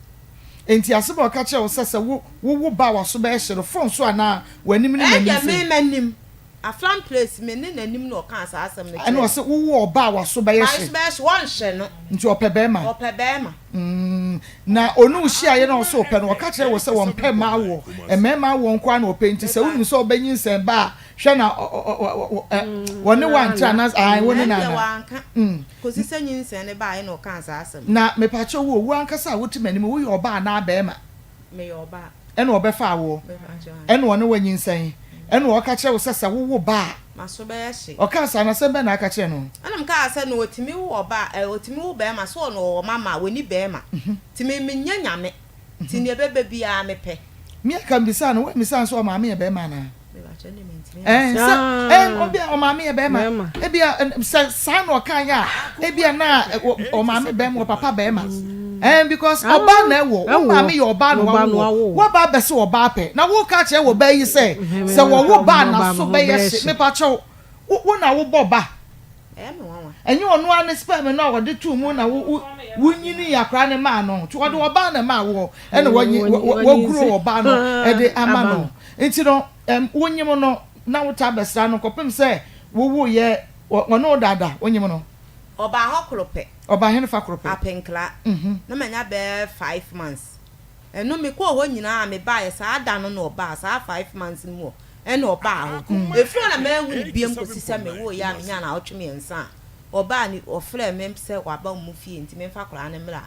Enti asɛm a ɔka kyerɛɛ wo sɛ sɛ wo wowo ba a w'aso bɛyɛ hye no fon so anaa w'anim ne n'anim Ɛndeɛ sei? me m'anim Afram place me ne n'anim na ɔkaa saa asɛm no Ɛna kyerɛɛ me. ɔse wowo ɔba a w'aso bɛyɛ W'aso hye. bɛyɛ hye wɔnhwɛ no. Nti ɔpɛ bɛɛma? Ɔpɛ bɛɛma. Mm, na ɔne wo hyiaeɛ na ɔse ɔpɛ no, ɔka kyerɛɛ wo sɛ ɔmpɛ mmaa awoɔ, mmarima awoɔ nko ara na ɔpɛ nti sɛ wonim sɛ ɔbɛnyinsɛn ba a, hwɛ na ɔ ɔ ɔ ɔ ɛ wɔne wo antra anaa ae wo ne no Ɛndeɛ anaa? wanka. Mm. Kɔsi sɛ nyinsɛn no baeɛ na ɔkaa saa asɛm no. Na mepakyɛw wo o, wo ankasa a wote m'anim yi, woyɛ ɔbaa anaa bɛɛma? Meyɛ ɔbaa. Ɛna ɔbɛfaa woɔ, ɛna ɔne wo anyinsɛn, ɛna ɔka kyerɛ wo sɛ sɛ wowo ba a. M'aso bɛyɛ hye. Ɔkaa saa no, asɛm bɛn na aka kyerɛɛ no? Ɛna mekaa sɛ, na ɔtumi wo ɔba a, ɔtumi wo barima, sɛ ɔno ɔwɔ mama a, ɔnni barima, nti me menyɛ nyame, nti deɛ ɛbɛba biara mepɛ. Me a ka mebisaa no, woammisa no sɛ ɔmaame yɛ barima anaa? Ɛɛ, sɛ, ɛɛ, obi a ɔmaame yɛ bɛrima, ebi a sɛ saa na ɔka yɛ a, ebi a na ɔmaame bɛrima, ɔpapa bɛrima. Ɛɛ, because ɔbaa na ɛwɔ, wo maame yɛ ɔbaa na wawo, waba abɛsɛ ɔbaa pɛ, na woka kyerɛ wɔ baa yi sɛ, sɛ wɔwo baa na so bɛyɛ hye, mepa kyɛw, wo na wobɔ ba. Ɛnyɛ ɔno ara ne sperm no a ɔde too mu na wo wo wonyinii akwadaa no maa no. Nti ɔde ɔbaa na ɛmaa woɔ ɛna wɔnyi wɔguro ɔbaa no ɛde ama no. Nti no ɛm wonyim no na wotaa bɛsra no kɔpem sɛ wowoeɛ ɔne wo daadaa wonyim no. Ɔbaa hɔ koro pɛ. Ɔbaa henefa koro pɛ? Apenkra. Na manya bɛyɛ five months. Ɛno mekɔɔ hɔ nyinaa a mebaeɛ saa da no na ɔbaa saa five months no mu hɔ ɛna ɔbaa hɔ. Ɛfiri hɔ na manhu no biom kɔsi sɛ mewoeɛ a menyaa naawɔtwe mmiɛnsa a ɔbaa ne ɔfrɛɛ me sɛ waba wɔn fie nti memfa akwadaa no mmra.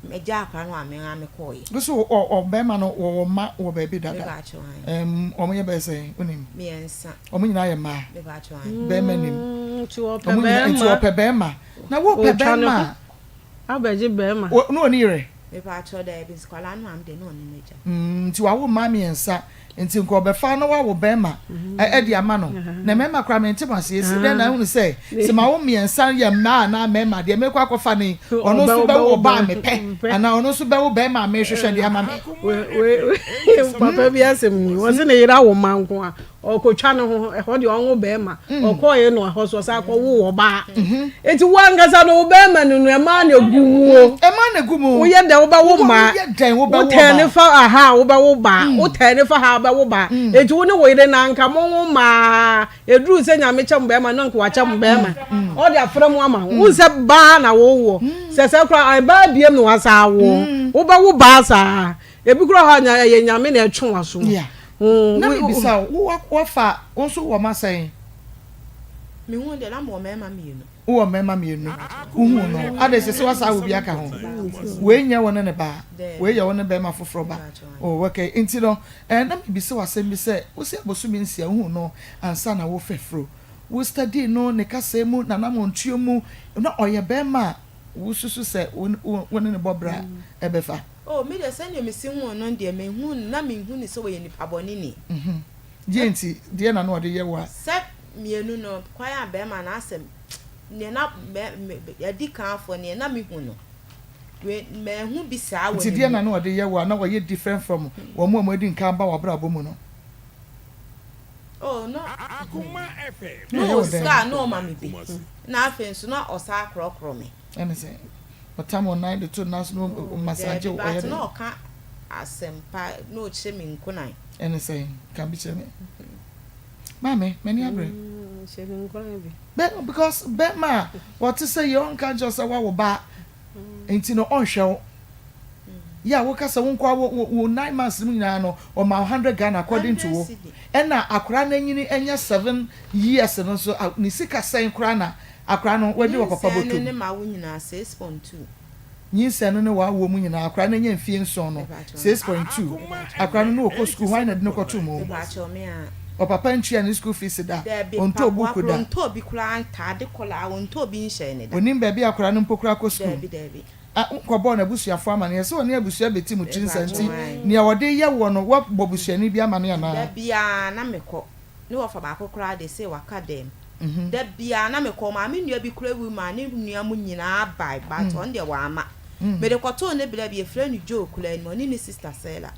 Megyaa akwadaa no hɔ a me ara mekɔeɛ. Wo so ɔbarima no wɔwɔ mma wɔ baabi dada? Mepaakyɛw ae. Ɛm wɔn yɛ bɛyɛ sɛn wonim? Mmiɛnsa. Wɔn nyinaa yɛ mmaa? Mepaakyɛw ae. Barima nim? Nti ɔpɛ Wɔn nyinaa nti barima. ɔpɛ barima. Na wopɛ Ɔtwa ne barima ho a. abɛgye barima. Wo ne ɔni yere? Mepaakyɛw daabi nkwadaa no maame deɛ na ɔne n'agya. Mm, nti wawo mmaa mmiɛnsa, nti nka ɔbɛfa na wawo bɛrima de ama no. Na mmarima koraa mente mo aseɛ, esi dɛn na ahunu sɛ sɛ mawo mmiɛnsa yɛ mmaa anaa mmarima deɛ merekɔ akɔfa no yi, ɔno nso bɛwo ɔbaa a mepɛ anaa ɔno nso bɛwo bɛrima a merehwehwɛ de ama me. Papa bi asɛm ni, ɔse ne yere awo mma nko a, Ɔkɔtwa ne ho, ɛhɔ deɛ ɔnwo bɛrima. Ɔkɔɔeɛ no ɛhɔ so ɔsan kɔwoo ɔbaa. Enti wo ankasa no wo bɛrima no no ɛmaa na egu mu o. Ɛmaa na egu mu. Woyɛ dɛn wobɛwo mmaa. Woyɛ dɛn wobɛwo ɔbaa. Wotɛn ne fa aha a wobɛwo baa. Wotɛn ne fa ha a wobɛwo baa. Enti wo ne wo yere no anka monwo mmaa. Ɛduruu sɛ Nyame kyɛ mo bɛrima no anka wakyɛ mo bɛrima. Ɔde afra mu ama wo. Wohu sɛ baa na wowoɔ. Sɛ sɛ koraa ɛbaa biem na wasan awoɔ. Wobɛwo baa saa. Ebi koraa hɔ a nya ɛyɛ Nyame na ɛtwe w'aso. Yeah. Mm, Na wo- mebisa wo, wo wafa, wo nso wɔ mma sɛn? Mehuu deɛ na mewɔ mmarima mmienu. Wowɔ mmarima mmienu. Wohuu no. Adɛn sɛ sɛ woasan awo bi aka ho? Wei nyɛ wo ne ne ba. Wei yɛ wo ne barima foforɔ ba. Oh, okay. Nti no, eh, na mebisa wo asɛm bi sɛ, wose abosome nsia wohuu no ansa na worefɛ furo. Wo study no, ne kasa mu, n'anammɔntuo mu, na ɔyɛ barima a wosusu sɛ wo wo ne no bɔ bra a, ɛbɛfa? Oh, me deɛ sɛdeɛ mesi huu no deɛ, menhuu no, na menhu no sɛ ɔyɛ nipa bɔne ni. Deɛ nti, deɛ na na ɔde yɛ wo a? Sɛ mmienu no, kwan a bɛrima no asɛ, deɛ na bɛ, me, adi kan afoɔ, deɛ na mehu no, we, manhu bi saa wɔ Nti ne deɛ na mu. na ɔde yɛ wo a, na ɔyɛ different from wɔn a wɔadi nkan aba w'abrabɔ mu no? Oh, no, Na na ɔyɛ ɔwɔ wo dɛn? sika a, na ɔma me bi, na afei nso na ɔsan korɔkorɔ me. Ɛne sɛ, ɔtam wo nan de to nan so na ɔmassage Daabi, wo, ɔyɛ but dɛn? na ɔka asɛmpa na ɔkyerɛ me nkuran. Ɛne sɛn? Ka bi kyerɛ me. Maame, m'ani abere. Hyɛ me nkuran bi. Bɛ, because bɛrima a ɔte sɛ yei ɔnka nkyerɛ wo sɛ woawo ba nti no ɔnhwɛ wo. Yɛ a woka sɛ wo nkoa wo, wo, wo nine months no mu nyinaa no ɔma wo hundred Ghana according to wo. Ɛna akwadaa no anyini anya seven years no nso, ne sika sɛn koraa na Akora no, wadi wɔ papa Nyinsɛn no bɔtɔ ne mu. m'awo nyinaa, 6.2. Nyinsɛn no ne w'awoɔ mu nyinaa, akora no anya mfie nson no, 6.2. Akora no ne ɔkɔ sukuu, hwan na ɛde no kɔtoo mu? Mepakyɛw, me a. Ɔpapa ntua ne sukuu fees da, Daabi, ɔntɔɔ mpaboa buuku koraa, da. ɔntɔɔ bi koraa, ntaade kɔlaa, ɔntɔɔ bi nhyɛɛ ne da. Ɔnim baabi a akora no mpo koraa kɔ sukuu. Daabi, daabi. A, wonkɔbɔɔ n'abusuafoɔ amaneɛ sɛ ɔne abusua bɛti mo tiri nsa Mepakyɛw, nti, ae. nea ɔde yɛ woɔ no, woabɔ busuani bi amaneɛ anaa? Da biara na mekɔ. Ne wɔfa baako koraa de, sei waka dɛm. Da biara na mekɔ maame nua bi koraa wu maa ne nua mo nyinaa bae but ɔno deɛ wamma. Mede kɔtoo ne bra bi yɛfrɛ no Joe koraa anim ɔne ne sister Sela.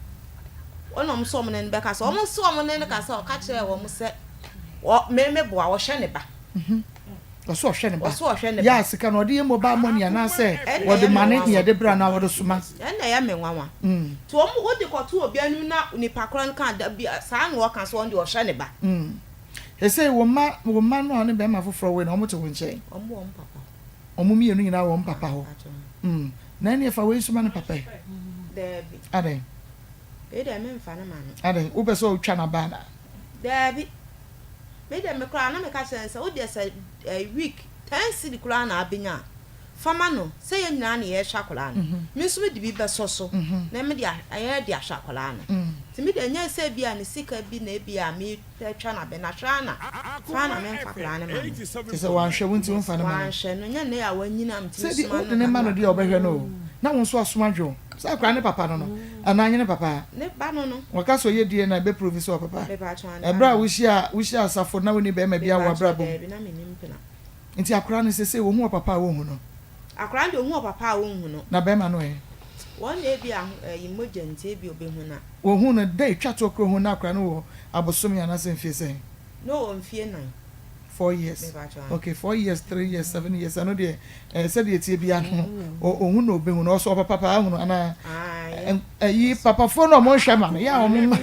Ɛna wɔn nso wɔn ne no bɛkasa wɔn nso wɔn ne no kasa ɔka kyerɛɛ wɔn sɛ wɔ me meboa ɔhwɛ ne ba. Ɔsɛ ɔhwɛ ne ba. Ɔsɛ ɔhwɛ ne ba. Yɛ a sika no ɔde yɛ mobile money anaasɛ Ɛna wɔde ɛyɛ me ma ne nwanwa. nea yɛde brɛ anaa wɔde soma. Ɛna ɛyɛ me nwanwa. Nti wɔn wode kɔto obi anim na nipa korɔ no ka da bi saa na ɔka sɛ ɔno deɛ ɔhwɛ ne ba. Seesei wo mma wo mma no a wo ne barima foforɔ woe no wɔn te wo nkyɛn? Wɔn wɔ wɔn papa hɔ. Wɔn mmienu nyinaa wɔ wɔn papa hɔ? Mm. Na ɛnneɛ fa wei nso ma ne papa ɛ. Daabi. Adɛn? Wei deɛ memfa no ma no. Adɛn? Wopɛ sɛ wotwa n'aba anaa? Daabi. Me deɛ me koraa na meka kyerɛ no sɛ wo deɛ sɛ eh, week ten cedi koraa na abɛnya a, fa ma no sɛ yɛn nyinaa na yɛrehwɛ akwadaa no. Me nso mede bi bɛsɔ so na mede yɛde ahwɛ akwadaa no. Nti me deɛ ɛnyɛ sɛ ebia ne sika bi na ebia mepɛ twa no abɛ na hwɛ ara na fa ara na memfa akwadaa no ma no. Kyerɛ sɛ wanhwɛ wo nti womfa no ma no. Wanhwɛ no, nyɛ nnɛ a wanyini a metumi Sɛ bi soma no wode no ma no kakra. deɛ ɔbɛhwɛ no o, na wo nso asom adwo wo. Sɛ akwadaa ne papa no no anaa nyɛ ne papa? Ne ba no no. Wɔka sɛ ɔyɛ DNA a ɛbɛ prove sɛ ɔpapa. Mepakyɛw ne ba Ɛberɛ a no no. wohyia wohyia asafo na wonni bɛrima biara wɔ Mepakyɛw abrabɔ mu. daabi na menni mpena. Nti akwadaa no sesei ohu ɔpapa a wonhu no? Akwadaa no deɛ ohu ɔpapa a wonhu no. Na bɛrima no ɛ? Wɔn na ebi a ɛyi mogya nti ebi obehu no a. Wohu no da etwa toɔ koraa ohu no akwadaa no wɔ abosome anaasɛ mfie sɛn? Na ɔwɔ mfie nan. Four years Mepakyɛw ae. Okay four years three years seven years ɛno deɛ ɛɛ sɛdeɛ ɛteɛ biara no ohu na obehu no ɔsɔ ɔpapa paa ahunu anaa Ae. Ɛyi papafoɔ no a wɔn nhwɛ ma no yɛ a wɔn mma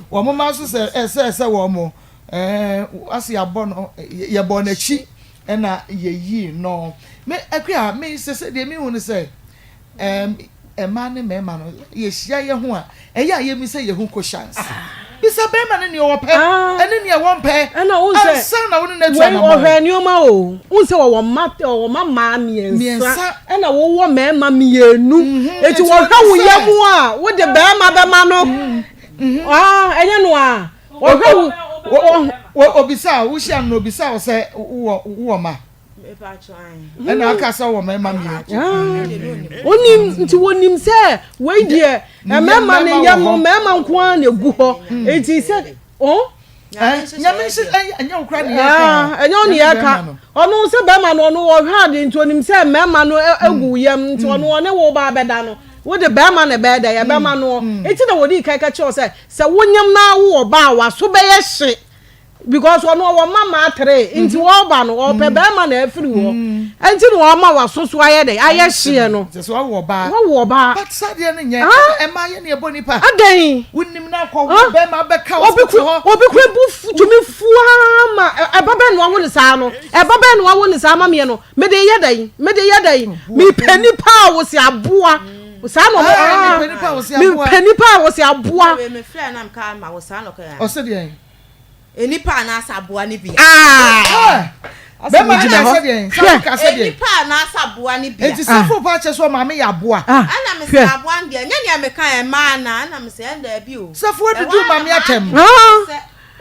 wɔn mma nso sɛ ɛsɛ sɛ wɔn Ɛɛ ase yɛabɔ no yɛbɔɔ n'akyi ɛna yɛyii no. Me Akua me sese deɛ mehu ne sɛ ɛɛm mmaa ne mmarima no yɛhyia yɛ ho a ɛyɛ a yɛmi sɛ yɛhu quotients. Bisa barima no nea ɔpɛ ɛne nea wɔmpɛ Ɛna wohu sɛ ansa na wo ne no atu wei anammɔn. ɔhwɛ nneɛma o. Wohu sɛ wɔwɔ mma ɔwɔ mma mmaa mmiɛnsa Mmiɛnsa. ɛna wowɔ mmarima mmienu. Eti Eti wɔhwɛ wɔnim wo sɛ yam a wode barima bɛma no. Ah ɛnyɛ no a. Ɔhwɛ wo. Wo obisa wo hyia no na obisa wo sɛ wowɔ wowɔ mma. Ɛna aka sɛ wɔ mmarima mmienu. Onim nti wɔnim sɛ wei deɛ mmarima ne yam no mmarima nko ara na egu hɔ nti sɛ o. Nyame nhyɛ ɛnyɛ wo kora ne yɛ ka. Ɛnyɛ wo ne yɛ ka ɔno sɛ bɛrima no ɔno ɔhwɛ ade nti onim sɛ mmarima no egu yam nti ɔno ɔne wo ba abɛda no wode bɛrima na ɛbɛyɛ dɛ yɛbɛma no nti na wɔdi kan ka kyerɛ wo sɛ Sɛ wonyem na awo ɔba a waso bɛyɛ hye because ɔno ɔwɔ mma mmaa tere nti mm. wɔba no ɔpɛ mm. bɛrima na afiri hɔ mm. nti na ɔma waso so ayɛ dɛ ayɛ hyeɛ no. Sɛ sɛ wawo ɔbaa. Wawo ɔbaa. But saa deɛ no nyɛ ɛma yɛ ne ɛbɔ nipa. Adɛn. Wonim na akɔ wo bɛrima bɛka hospital hɔ. Obi kura bu tumi fua ma ɛba bɛn na wawo ne saa no ɛba bɛn na wawo ne saa ma meɛ no mede yɛ dɛn mede yɛ dɛn mepɛ nipa a wɔsi aboa. Saa na ɔmo ah, mepɛ nipa a wɔsi aboa. Mepɛ nipa a wɔsi aboa. Mefrɛ na meka ma wɔ saa na ɔka yɛ. Ɔsɛ deɛ. Nipa anaasɛ aboa ne bia. Ah! Bɛma ne ka sɛ deɛ. Sɛ ka sɛ deɛ. Nipa anaasɛ aboa ne bia. Eti sɛfo pa kyɛ sɛ ɔmaame yɛ aboa. Ɛna mesɛ aboa no deɛ nyɛ nea meka yɛ mmaa na ɛna mesɛ ɛnda bi o. Sɛfo adudu maame atɛm.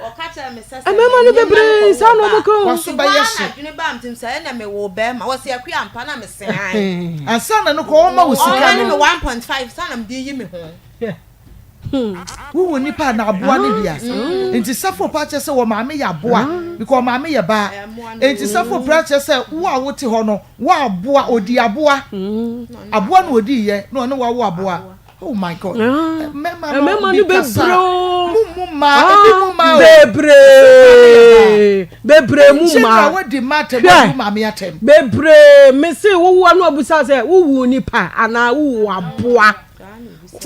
Ɔka kyerɛɛ me sɛ sɛ Mmarima no menyem na bebree mekɔwo saa na ɔba wɔn ka a, o. W'aso nti bɛyɛ hɔ ara na hye. adwene baa me tirim sɛ ɛnna mewoo barima. Wɔse Akua ampa na mese ae. Ansa na no kɔ ɔma wo sika Ɔma ne no. me 1.5 sa na mede yi me ho. Wowu nipa na aboa ne bia. Nti safo pa kyerɛ sɛ wɔ maame yɛ aboa because ɔmaame yɛ baa. Nti safo pra kyerɛ sɛ wo a wote hɔ no wo aboa odi aboa. Aboa na odi yɛ na ɔne wawo aboa. Oh my God. Mmarima no Mmarima no bi kasa. bebree o. Mu mu mmaa, ebi mu mmaa o. Bebree. Bebree mu mmaa. General wadi mma atɛm, Hwɛ. wadi wo maame atɛm. Bebree. Mese wowu ano abusa sɛ wowu nipa anaa wowu aboa.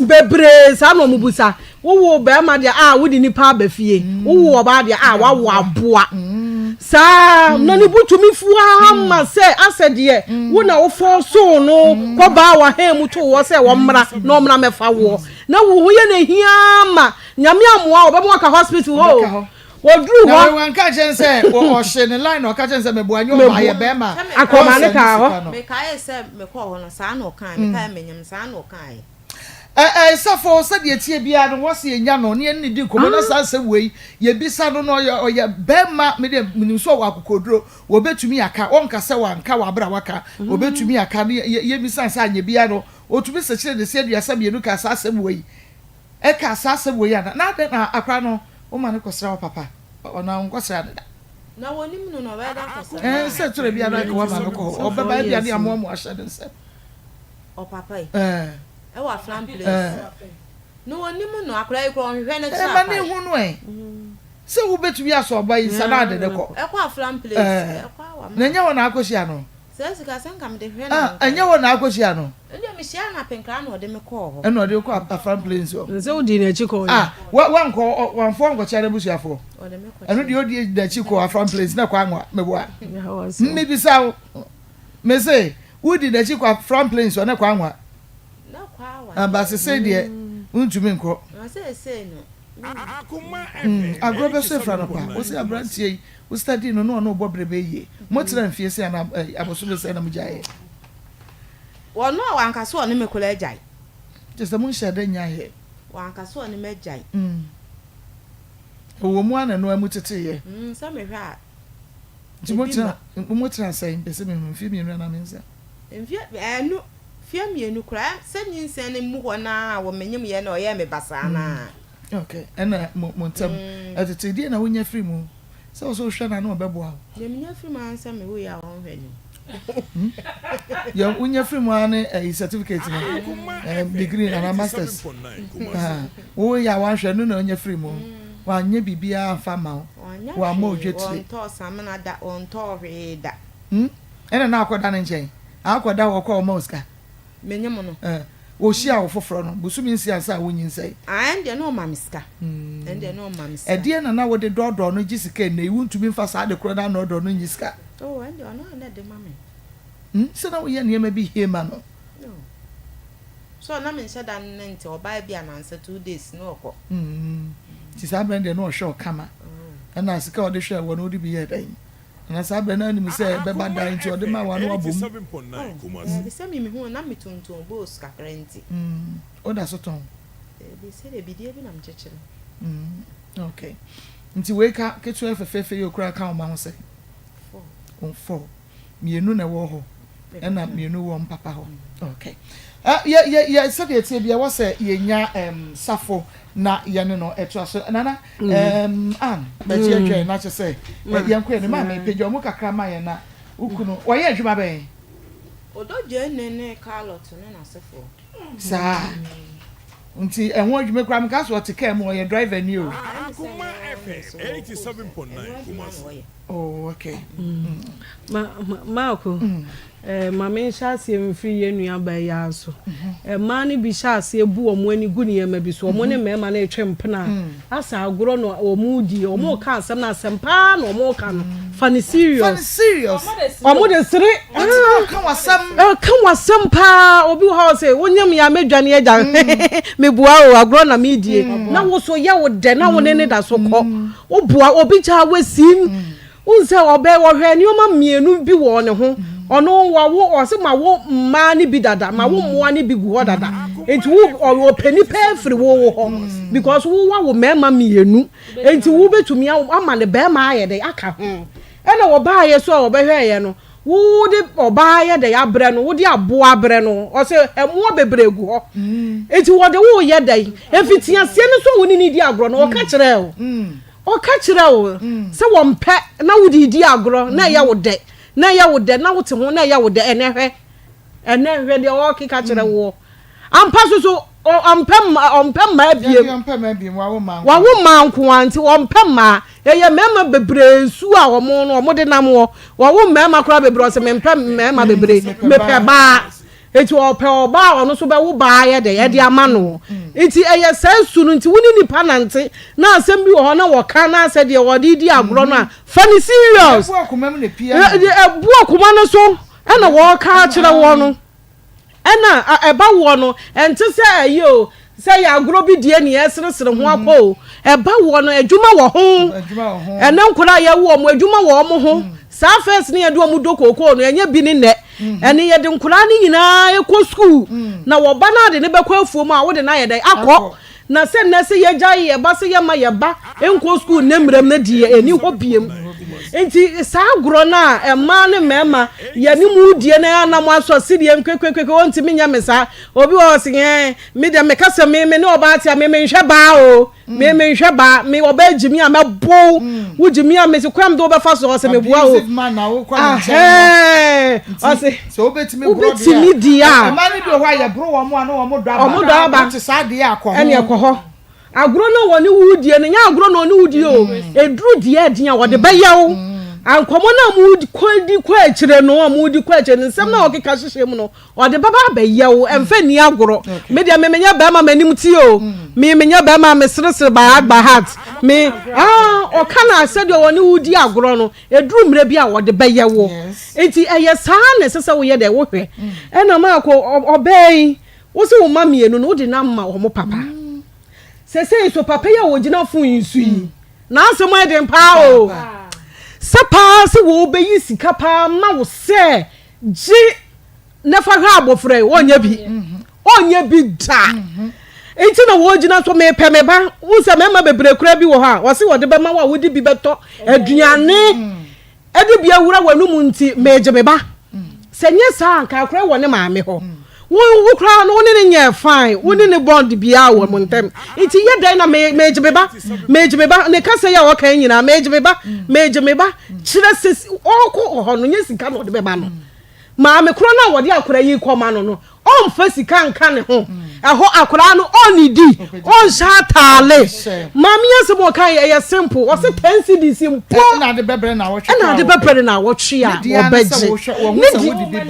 Bebree saa na wɔn busa. Wowo bɛrima deɛ a wode nipa aba fie. Wowo ɔbaa deɛ a wawo aboa. Saa na ne bo tumi fu ara ma sɛ asɛ deɛ wo na wofɔɔsoo no kɔbaa w'ahan mu too hɔ sɛ wɔmmra na ɔmmra mmɛfa woɔ. Na wo ho yɛ no ahia ma Nyame ammoa wo, ɔbɛma woaka hospital hɔ o. Wɔduru Na hɔ. wei wanka nkyerɛ no sɛ ɔhye ne line na ɔka kyerɛ no sɛ meboa nyɛ ɔbaa yɛ bɛrima. Akɔma ne kaa hɔ. Mekaee sɛ mekɔɔ hɔ no saa na ɔkae, mekaee menyem saa na ɔkaeɛ. Ɛ ɛ Safo, sɛdeɛ ɛteɛ biara no, wɔse yɛnya no na yɛne no di nkɔmmɔ na saa nsɛm wei yɛbisa no no, ɔyɛ ɔyɛ barima, me deɛ menim sɛ ɔwɔ akokoɔduro, ɔbɛtumi aka, ɔnka sɛ wanka wɔ aberɛ a waka, ɔbɛtumi aka na yɛ yɛmmisa no sɛ anyɛ biara no, ɔtumi sekyere ne se 32 kaa saa asɛm wei, ɛkaa saa asɛm wei anaa, na adɛn na akwadaa no woma no kɔsra wo papa, anaa wonkɔsra no da? Na wɔnim no na ɔbɛyɛ dɛ akɔsra no. Ɛɛ sɛ twerɛ bi a na nka wama no kɔ hɔ. Ɔbɛba ebia ne amoamoa ahyɛ ne nsam. Ɔpapa yi. Ɛɛ. Ɛwɔ Afram place. Ɛɛ. Na wɔnim no akwadaa yi koraa ɔnhwehwɛ no kyerɛ Ɛma ne akwan. hu no ɛ. Sɛ wobɛtumi asɔ ɔba yi nsa na ade no kɔ. Ɛkɔ Afram place. Ɛɛ. Ɛkɔ awa Na ɛnyɛ hɔ na akɔhyia no. Saa sika sɛ nka mede hwɛ no Ah, anka. ɛnyɛ hɔ na akɔhyia no. Ɛndeɛ mehyiaa no apenkra na ɔde me kɔɔ hɔ. Ɛna ɔde wo kɔ Afram Plains hɔ. Sɛ wodii n'akyi kɔɔ yɛ. Ah, wa wankɔ wamfa wo ankɔkyia n'abusuafoɔ. Ɔde me kɔkyia. Ɛno deɛ ɔdii n'akyi kɔɔ Afram Plains na kɔ anwa meboa. Mebisa wo, mese wodi n'akyi kɔ Afram Plains hɔ na kɔ anwa. Na kɔ awa. Aba sesei deɛ wontumi nkɔ. Na seesei no. Mm, agorɔ bɛso afira no kwa. Wo se aberanteɛ yi, wo study no na ɔne wo bɔ berɛ bɛyɛ yie. Motena mfie sɛn anaa eh, abosome sɛn na mogyaeɛ? Ɔno a wanka sɛ ɔne me koraa agyae. Kyerɛ sɛ monhyɛɛ da nyaeɛ? Wanka sɛ ɔne me agyae. Mm. Ɛwɔ mu ara na ɛno ara mu teteeɛ. Mm, sɛ mehwɛ a, Nti ebi motena, mma. motena sɛn? Mpɛ sɛ mehu, mfeɛ mmienu anaa mmiɛnsa? Mfeɛ, ɛnu, mfeɛ mmienu koraa, sɛ nyinsɛn no mmu hɔ no ara a, wɔ menyem yɛ na ɔyɛɛ me basaa no ara. Okay, ɛna mo mo ntam ɛtete deɛ na wonya firi mu sɛ wo sɛ wohwɛ no a na ɔbɛboa wo. Deɛ menya firi mu ara ne sɛ me woyɛ a ɔnhwɛ ni. Deɛ wonya firi mu ara ne ɛyi certificate no ɛɛ degree anaa masters woyɛ a wanhwɛ no na wonya firi mu wanyɛ biribiara amfa amma wo Wanyɛ wammɔ wo hwee, dwetire. ɔntɔɔ samina da, ɔntɔɔ hwee da. Ɛna na akɔda ne nkyɛn akɔda hɔ kɔ a ɔma wo sika. Menye mo no. Eh, wohyiaa wo foforɔ no, bosome nsia ansa a wonyinsɛe. Ah, ɛndeɛ na ɔma me sika. Ɛndeɛ na ɔma me sika. Ɛdeɛn na na wode dɔɔdɔɔ no gye sika ɛnnɛ yi? Wontumi mfa saa ade korɔ no annɔɔdɔɔ no nnye sika. Oh, ɛndeɛ ɔno ara na ɛde ma me. Hmm, sɛ na woyɛ nneɛma bi hie ma no. No. So na menhyɛ da ne no nte, ɔbaa bi a nansa two days na ɔkɔ. Hmm, nti saa berɛ no deɛ na ɔhwɛ wo kama. Oh. Ɛna sika a ɔde hwɛɛ woɔ no wode bi yɛɛ dɛn? Na saa berɛ no anim sɛ ɛbɛba da nti ɔde ma wo a na wabɔ mu. Oh, daabi sɛ me mehu na me tontɔn bowls kakra nti. Mm, woda so tɔn? Daabi, sɛdeɛ bidie bi na mekyekyere. Mm, okay. Nti wei ka ketewa fɛfɛɛfɛ yi okura ka wo ma ho sɛ? Four. Four. Mmienu na ɛwɔ hɔ, ɛna mmienu wɔ mpapa hɔ. Okay. Uh, yɛ yɛ yɛ sɛdeɛ ɛteɛ bi ɛwɔ sɛ yɛnya um, safo na yɛne no ɛtoa so. Nana, um, Ann, bɛgye atwa yɛn na kyɛ sɛ yɛnkɔ yɛn maame pagya ɔmo kakra ma yɛn na wo kunu wɔyɛ adwuma bɛn? Ɔdɔ gyeene ne carrot ne n'asefoɔ. Saa. Nti ɛho adwuma koraa meka sɛ ɔte kaa mu ɔyɛ driver ni o. Akoma FM 87.9 Kumasi. Oh, okay. Ma, ma, Marko, eh, ma menhyɛ aseɛ mfiri yɛn nuabaa yi ara so. Mmaa no bi hyɛ aseɛ bu wɔn ani gu nneɛma bi so. Wɔn ne mmarima no retwe mpena a, asɛ agorɔ na wɔredi. Wɔreka asɛm no, asɛm paa na wɔreka no. Fa no serious. Fa no serious. Wɔn de sere. Wɔtumi ɔka w'asɛm. Ɛka w'asɛm paa. Obi wɔ hɔ a ɔse, wonyam yɛ a mɛdwane agya. Meboa o, agorɔ na meredie. Na wo so yɛ wo dɛ na wo ne ne da so kɔ. Woboa obi gyaa wasim. Wohu sɛ ɔbɛ wɔhwɛ nneɛma mmienu bi wɔ ne ho. Ɔno wawo ɔse ma wo mmaa no bi dada, ma wo mmoa no bi gu hɔ dada. Nti wo ɔpɛ nipa afiri wo wo hɔ because wo wawo mmarima mmienu. Nti wo bɛtumi ama ne barima ayɛ dɛ aka ho. Ɛna wɔbaayɛ so a wɔbɛhwɛɛyɛ no Wode ɔbaa yɛ dɛn abrɛ no, wode aboa abrɛ no, ɔsɛ mmoa bebree gu hɔ. Enti wɔde wo yɛ dɛn? Mfitiaseɛ no so a wo ne no di agorɔ no, ɔka kyerɛ wo. Ɔka kyerɛ wo sɛ wɔmpɛ na wode di agorɔ na ɛyɛ wo dɛ, na ɛyɛ wo dɛ, na wote ho na ɛyɛ wo dɛ. Ɛnɛ hwɛ, ɛnɛ hwɛ deɛ ɔrekeka kyerɛ woɔ. Ampa so so ɔmpɛ ɔmpɛ mmaa biem. Ɔmpɛ mmaa biem wawo mmaa nko. Wawo mmaa nko ara nti ɔmpɛ mmaa. Ɛyɛ mmarima bebree nsu a wɔn no wɔn de nam hɔ. Wawo mmarima koraa bebree ɔsɛ mempɛ mmarima bebree mepɛ baa. Nti ɔpɛ ɔbaa a ɔno nso bɛwo baa yɛ dɛ ɛde ama no. Nti ɛyɛ saa su no nti wo ne nipa nante na asɛm bi wɔ hɔ na wɔka na asɛ deɛ wɔde di agorɔ no a fa no serious. Ɛbu akoma mu na pia. Ɛbu akoma no so ɛna wɔka akyerɛ wɔn no. Ɛna ɛba woɔ no, ɛnte sɛ ɛyi o, sɛ yɛ agorɔ bi die ne yɛseresere ho akɔ o. Ɛba woɔ no, adwuma wɔ ho. Ɛnɛ nkwadaa a yɛwo wɔn, adwuma wɔ wɔn ho. Saa first ne yɛde wɔn dɔ kookoo no, ɛnyɛ bi ne nnɛ. Ɛne yɛde nkwadaa no nyinaa kɔ sukuu, na wɔba no ade no bɛkɔ afuom a, wode no ayɛ dɛn? Akɔ. Na sɛ nnɛ sɛ yɛgyae yɛ ba sɛ yɛmma yɛ ba nkɔ sukuu nnɛ mmerɛm no deɛ ɛni hɔ biem. Nti saa agorɔ no a mmaa ne mmarima yɛne mu die na anam asɔ sedeɛ nkwekwekwekwe ɔntumi nyɛ me saa. Obi wɔ hɔ ɔse ɛɛ me deɛ meka sɛ me me ne ɔbaa te a me menhwɛ baa o. Me me nhwɛ baa me ɔbaa gyimi a mɛbow mm. wo gyimi a mesi kwan de wobɛfa so ɔsɛ meboa o. Abusive man na wokɔ ne nkyɛn no. Ɔsɛ sɛ wobɛtumi wobɛtumi di a. Mmaa no bi wɔ hɔ a yɛboro wɔn a na wɔn dɔ aba. Wɔn dɔ aba. Wote saa deɛ akɔ ho. Ɛne ɛkɔ hɔ. Agorɔ no a wɔne wo die no nyɛ agorɔ na ɔne wo die o. Ɛduru deɛ ɛden a wɔde bɛyɛ wo. Nkɔmmɔ no a modi kɔ akyire no a modi kɔ akyire no nsɛm no a wɔkeka hyehyɛ mu no ɔde bɛba abɛyɛ wo. Ɛmfa nni agorɔ. Me deɛ me menyɛ bɛrima m'anim ti o. Me menyɛ bɛrima meseresere by heart by heart. Me ah ɔka no a sɛdeɛ ɔne wo di agorɔ no ɛduru mmerɛ bi a wɔde bɛyɛ wo. Nti ɛyɛ saa na ɛsɛ sɛ woyɛ dɛ wohwɛ. Ɛna maakɔ ɔbaa yi Wo se wo mma mienu no wode no ama wɔn papa. Sesei nso papa yi a ogyina fon yi so yi, n'asɛm ayɛ den paa o. Sɛ paa sɛ wɔbɛyi sika paa ma wo sɛ gye na fa hwɛ abɔfra yi, ɔnyɛ bi. Ɔnyɛ bi da. Nti na wɔgyina so mepɛ me ba. Wo sɛ mmarima bebree koraa bi wɔ hɔ a wɔse wɔde bɛma wo a wode bi bɛtɔ aduane. Ɛde bi awura w'anum nti megye me ba. Sɛ nyɛ saa a nka akora wɔ ne maame hɔ. Wo wo koraa no wo ne no nyɛɛ fine, wo ne no bond biara wɔ mo ntam. Nti yɛ dɛn na me megye me ba, megye me ba, ne kasa yi a ɔka yi nyinaa megye me ba, megye me ba. Kyerɛ sɛ ɔkɔ hɔ no nyɛ sika na ɔde bɛma no. Maame korɔ no a wɔde akora yi kɔma no no, ɔmfa sika nka ne ho. Ɛhɔ akwadaa no ɔnnidi, ɔnhyɛ ataale. Maame yi asɛm a ɔka yi ɛyɛ simple. Ɔse 10 cedis mpo ɛna ade bɛbrɛ na awɔtwe ɛna ade bɛbrɛ no na awɔtwe a ɔbɛgye. Ne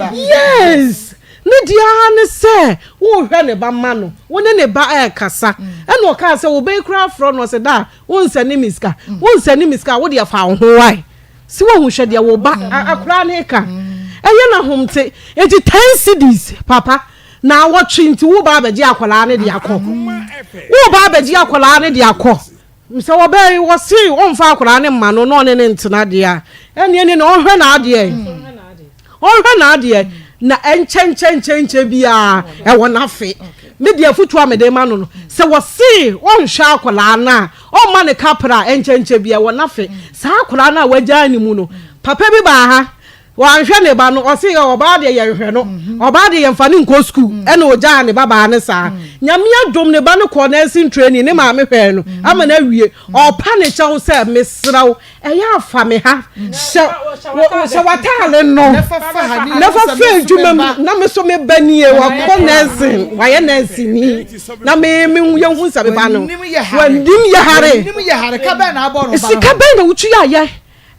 di yes ne deɛ ara ne sɛ wohwɛ ne ba ma no, wo ne ne ba ɛrekasa. Ɛna ɔkaa sɛ wo ba yi koraa frɛ no ɔse da wonsɛne me sika, wonsɛne me sika a wo deɛ fa wo ho wae. Si wahu hwɛ deɛ wo ba akora ne ka ɛyɛ na ahomte eti ten cedis papa na awɔtwe nti wo ba abɛgye akwadaa ne de akɔ wo ba abɛgye akwadaa ne de akɔ sɛ wɔbɛn wɔse ɔmfa akwadaa ne mma no na ɔne ne ntena deɛ a ɛne ɛne na ɔhwɛ n'adeɛ Ɔnhwɛ n'adeɛ na ɛnkyɛnkyɛnkyɛnkyɛn biara ɛwɔ n'afe. Me deɛ afutuo a mede ma no no, sɛ wɔse ɔnhwɛ akwadaa no a, ɔmma no kapra a ɛnkyɛnkyɛn biara ɛwɔ n'afe. Saa akwadaa no a wagyaa ne mu no, papa bi baa ha, wanhwɛ ne ba no, ɔse ɔbaa deɛ yɛnhwɛ no, ɔbaa deɛ yɛmfa no nkɔ sukuu, ɛna ɔgyaa ne babaa no saa. Nyame adom ne ba no kɔɔ nursing training, ne maame hwɛɛ no ama no awie. Ɔpa ne kyɛw sɛ, mesrɛ wo, Ɛyɛ a fa me ha hyɛ hyɛ w'ataare no na fa fa adwuma mu na me so me ba nie wakɔ nursing wayɛ nursing ni na me me yɛ hu sɛ me ba no wanim yɛ hare sika bɛn na wotu yɛ ayɛ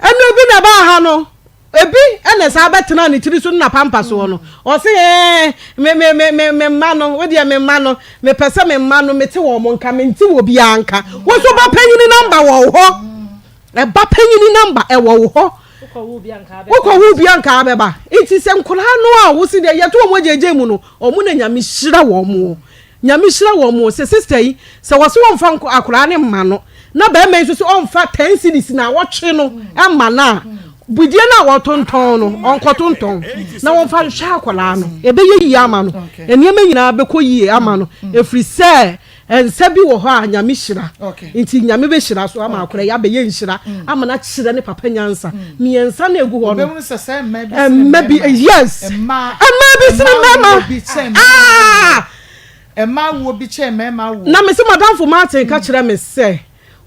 ɛno ebi na ɛbaa ha no Ebi na ɛsan bɛtenaa ne tiri so ne n'apampa soɔ no, ɔse, Ee, me, me, me, me, me mma no, wo deɛ me mma no, mepɛ sɛ me mma no, mete wɔn nka, mente wɔ biara nka. Wo nso ba panyini namba wɔ wo hɔ. Ɛba panyini namba ɛwɔ wo hɔ. Wokɔ wo bia nka abɛba. Nti sɛ nkoraa no a wo se deɛ yɛto wɔn agyegye mu no, wɔn na Nyame hyira wɔn. Nyame hyira wɔn o, sɛ sister yi sɛ wɔse wɔnfa akoraa no mma no na barima yi nso se ɔnfa ten cedis naawɔtwe no mma no a, bidie no a wɔtontɔn no ɔnkɔtontɔn na wɔnfa nhwɛ akwadaa no, ɛbɛyɛ yie ama no, nneɛma nyinaa bɛkɔ yie ama no, ɛfiri sɛ nsa bi wɔ hɔ a Nyame hyira, nti Nyame bɛhyira so ama akwadaa yi abɛyɛ nhyira ama no akyerɛ ne papa nyansa, mmiɛnsa no a ɛgu hɔ no, mma bi yes mmaa bi sene mmarima ah mmaa wuo bi kyɛn mmarima wuo. Na mese madamfo Martin ka kyerɛ me sɛ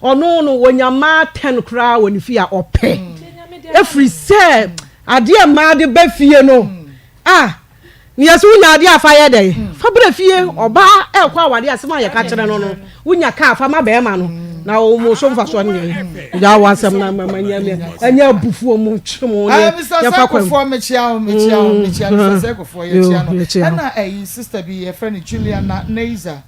ɔno no wɔnya mmaa ten koraa wɔ ne fie a ɔpɛ ɛfiri sɛ adeɛ mmaa de ba fie no ah Na yɛse wonya adeɛ a fa yɛ dɛn? Fa brɛ fie. Ɔbaa ɛkɔ awadeɛ asɛm a yɛka kyerɛ no no, wonya kaa fa ma bɛrima no na wɔn so mfasoɔ no yɛ gya wɔ asɛm na mama nyɛ me ɛnyɛ abufuo mu twe mu ne yɛfa kwan. Sɛkofoɔ mekyia wo mekyia wo mekyia Mr. Sɛkofoɔ yɛkyia no ɛna ɛyi sister bi yɛfrɛ no Juliana Neiza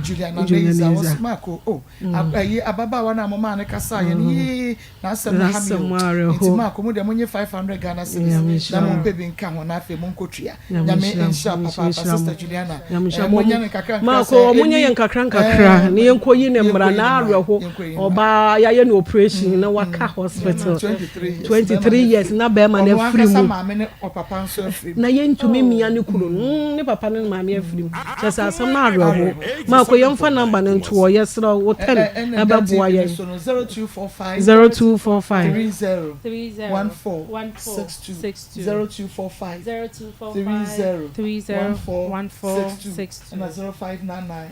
Juliana Neiza wɔsɛ mako oh ɛyi ababaawa no a mo maa no kasa yɛ no yii N'asɛm no ha me o. Nti Mark mo deɛ monye 500 Ghana cedis na mompɛ bi nka ho na afei monkɔ tua. Nyame nhyira wo papaapa Sister Juliana. Eh, monyɛ no nkakra nkakra Mark, sɛ ɔmo nyɛ ɛni yɛn nkakra nkakra eh, na yɛnkɔ yi ne yɛnkɔ mmara yi ne na mmara. awerɛho. Ɔbaa yɛayɛ no operation na waka hospital 23 years na bɛrima no afiri mu. Na yɛntumi mmia ne kunu no. Ne papa ne ne maame afiri mu. Kyerɛ sɛ asɛm no awerɛho. Maako yɛmfa number no nto hɔ yɛsrɛ wo 10 ɛbɛboa yɛn. 0245 30 14 62 0245 30 14 62 ɛna 0599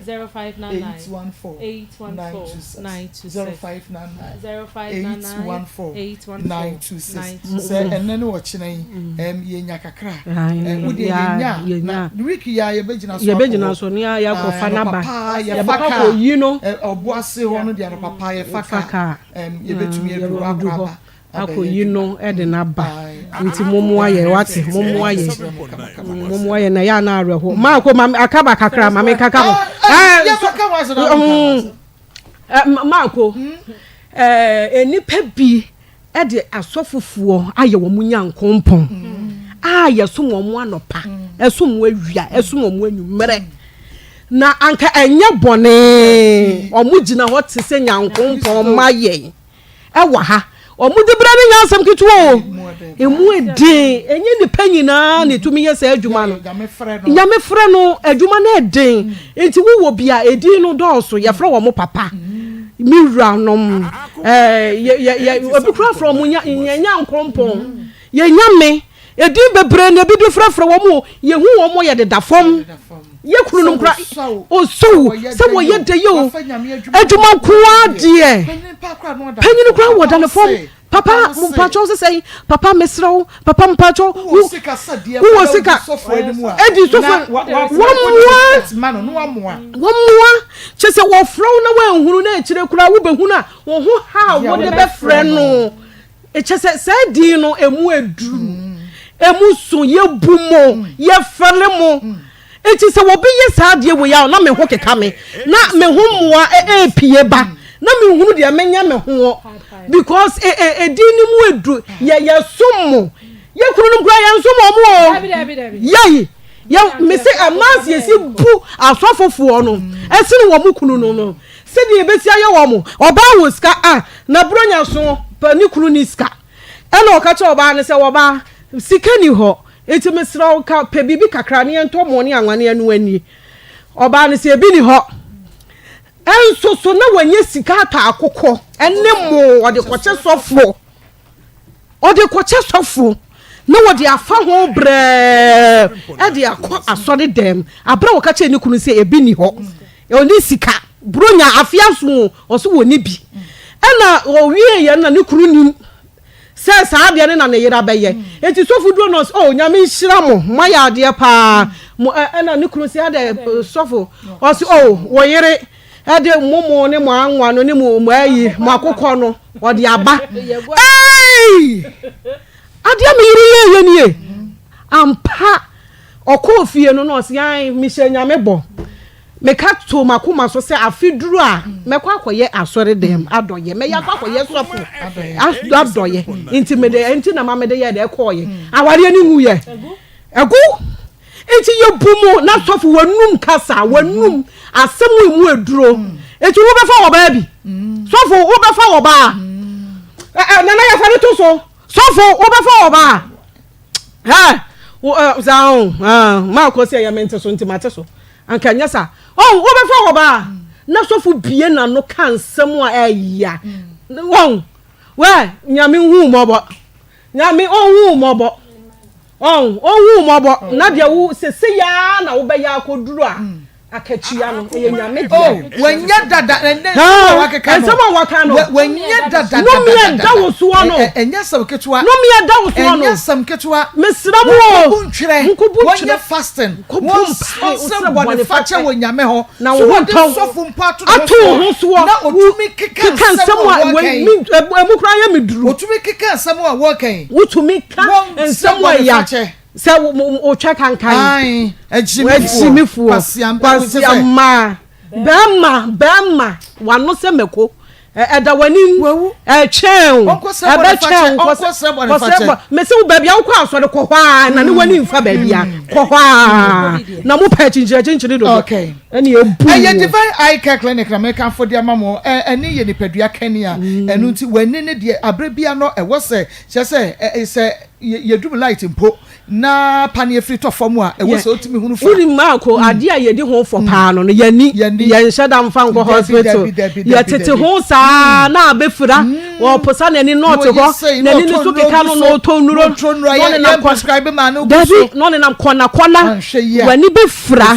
814 926 0599 814 926 sɛ ɛnɛ ne ɔkyena yi ɛm yɛnya kakra a wo deɛ yɛnya a na week yi a yɛbɛgyina so akɔ yɛbɛgyina so ne yɛakɔfa n'aba yɛfa kaa yɛbɛkɔ no ɔboase hɔ no deɛ anɔpa paa yɛfa kaa yɛbɛtumi aduru hɔ akɔ aba akɔyi no de no aba nti mommoa yɛn wate mommoa yɛn mommoa yɛn na ɛyɛ ana awerɛho maako ma akaba kakra ma menkaka ho maako nnipa bi de asɔfofoɔ ayɛ wɔn nyankompɔn a yɛsom wɔn anɔpa ɛsom wɔn awia ɛsom wɔn anwummerɛ na anka ɛnyɛ bɔne wɔn gyina hɔ te sɛ nyankompɔn ma yɛn Ɛwɔ ha. Wɔn diberɛ no nyɛ asɛm ketewa o. Emu ɛden. Ɛnyɛ nipa nyinaa na ɛtumi yɛ saa adwuma no. Nyame frɛ no adwuma no ɛden. Nti wowɔ bi a ɛdin no dɔɔso. Yɛfrɛ wɔn papa, me wura nom. Ɛɛ obi kura frɛ wɔn yɛn nyankrompɔn, yɛn nyame. Edin bebree na ebi de frɛfrɛ wɔn o, yehu wɔn yɛdeda fam. Yɛ kununom kora osow sɛ wɔyɛ dɛ yɛ o, adwuma nko ara deɛ. Panyin kora wɔda ne fam. Papa mpakyɛw sɛ sɛn? Papa mesrɛ wo, papa mpakyɛw. Wowɔ sika edi sɔfo wɔmmoa. Wɔmmoa kyɛ sɛ wɔfrɛ wo na wɔanhunu na akyire koraa wobɛhunu a wo ho ha a wode bɛfrɛ no. Kyerɛ sɛ, saa din no, emu aduru, emu so, yɛbu mo, yɛfɛre mo. Enti sɛ obi yɛ saa adeɛ wei a, na me ho keka me, na me ho mmoa ɛrepie ba, na menhunu deɛ menyɛ me ho because edin no mu aduru, yɛ yɛsom mo. Yɛ kununom koraa yɛnsom wɔn o. Yɛyi, yɛ mese ɛmaa siesie bu asɔfofoɔ no ɛsene wɔn kununom no. Sɛdeɛ yɛbɛsi ayɛ wɔn. Ɔbaa wɔ sika a, na Buronya so pɛ ne kunu nni sika. Ɛna ɔka kyerɛɛ ɔbaa no sɛ, Ɔbaa, sika nni hɔ, nti mesrɛ wo ka pɛ biribi kakra na yɛntɔ mo ne anwa ne ɛno ani. Ɔbaa no sɛ, Ebi nni hɔ. Nso so na wanya sika atɔ akokɔ ne mo, ɔde kɔkyɛ sɔfoɔ. Ɔde kɔkyɛ sɔfo na wɔde afa ho brɛɛ de akɔ asɔre dɛm. Abere a wɔka kyerɛ ne kunu sɛ ebi ni hɔ, ɔni sika, buronya afe aso ɔso wɔni bi. Ɛna ɔwie yɛ na ne kunu nim sɛ saa adeɛ no na ne yere abɛyɛ. Eti sɔfo duro no ɔsɛ, oh nyame nhyira mo, moayɛ adeɛ paa. Ɛna ne kunu sɛ adɛ sɔfo, ɔsɛ oh wo yere Ɛde mo mo ne mo anwa no ne mo mo ayi mo akokɔ no ɔde aba. Ei! Adeɛ me yere yɛ yɛ nie. Ampa ɔkɔɔ fie no na ɔse an mehyɛ nyame bɔ. Meka too m'akoma so sɛ afe duru a mɛkɔ akɔyɛ asɔre dɛm adɔyɛ. Mɛyɛ akɔ akɔyɛ sɔfo adɔyɛ. Nti mede nti na ma mede yɛ dɛ kɔɔyɛ. Awareɛ no nwuyɛ. Ɛgu. Enti yɛbu mo na sɔfo w'anum kasa w'anum asɛm emu aduro enti wobɛfa wɔ baa bi sɔfo wobɛfa wɔ baa ɛ nana yɛfa ne to so sɔfo wobɛfa wɔ baa ɛ ɛ saa o ɛɛ maa kɔ sɛ ɛyɛ mente so nti mate so anka nyɛ sa ɔn wobɛfa wɔ baa na sɔfo bie n'ano ka nsɛm a ɛya wɔn wɛ nyame hu mɔbɔ. Nyame ɔnhu wo mmɔbɔ. Ɔn, ɔnhu wo mmɔbɔ. Na deɛ wo, sesei ara na wobɛyɛ akɔduru a, akatua no, ɛyɛ Nyame dea. Oh, wanya dada, ɛnɛ nsɛm a wakeka no. Nsɛm a waka no. Wanya dada, dada, Nnome ɛda wo soɔ no. Ɛnyɛ asɛm ketewa. Nnome ɛda wo soɔ no. Ɛnyɛ asɛm ketewa. Mesrɛ mo o. Monkobu ntwerɛ. Monkobu ntwerɛ. Wɔnyɛ fasting. Monkobu mpae. Wɔnsrɛ bɔne fakyɛ wɔ Nyame hɔ. Na wo ho ntɔ wo. Sɔfo mpo ato ne ho soɔ. Na otumi keka nsɛm a wɔka yi. Emu koraa yɛ me duru. Otumi keka nsɛm a wɔka yi. Wotumi ka nsɛm a ɛya sɛ wotwa kankan. Agyimifoɔ. Kwasiammaa. Bɛrima bɛrima wano sɛ mako. Ɛda w'anim. Ɛtwɛn wo. Ɛbɛtwɛn wo. Kɔsrɛ bɔ. Mese wo baabi a wokɔ asɔre kɔ hɔ a na ne w'ani nfa baabi a kɔ hɔ a na mo pɛ kyinkyini kyinkyini dodo. Okay. Ɛne ebu. Ɛyɛ Divine Eye Care Clinic na mekamfo de ama mo. Ɛne yɛ nipadua kanea. Ɛno nti w'ani ne deɛ aberɛ bia no ɛwɔ sɛ kyerɛ sɛ sɛ yɛdum light mpo na paneɛ firi tɔ fam a, ɛwɔ sɛ wotumi hunu fa. Wonim Marko, adeɛ a yɛdi ho fɔ paa no no, yɛni, yɛnhyɛ da mfa nkɔ hospital. Yɛtete ho saa na abɛfira, wɔposa n'ani na ɔte hɔ, n'ani no so keka no na ɔtɔ nnuro, na ɔnenam kɔ, dabi, na ɔnenam kɔnakɔna, w'ani bɛfira,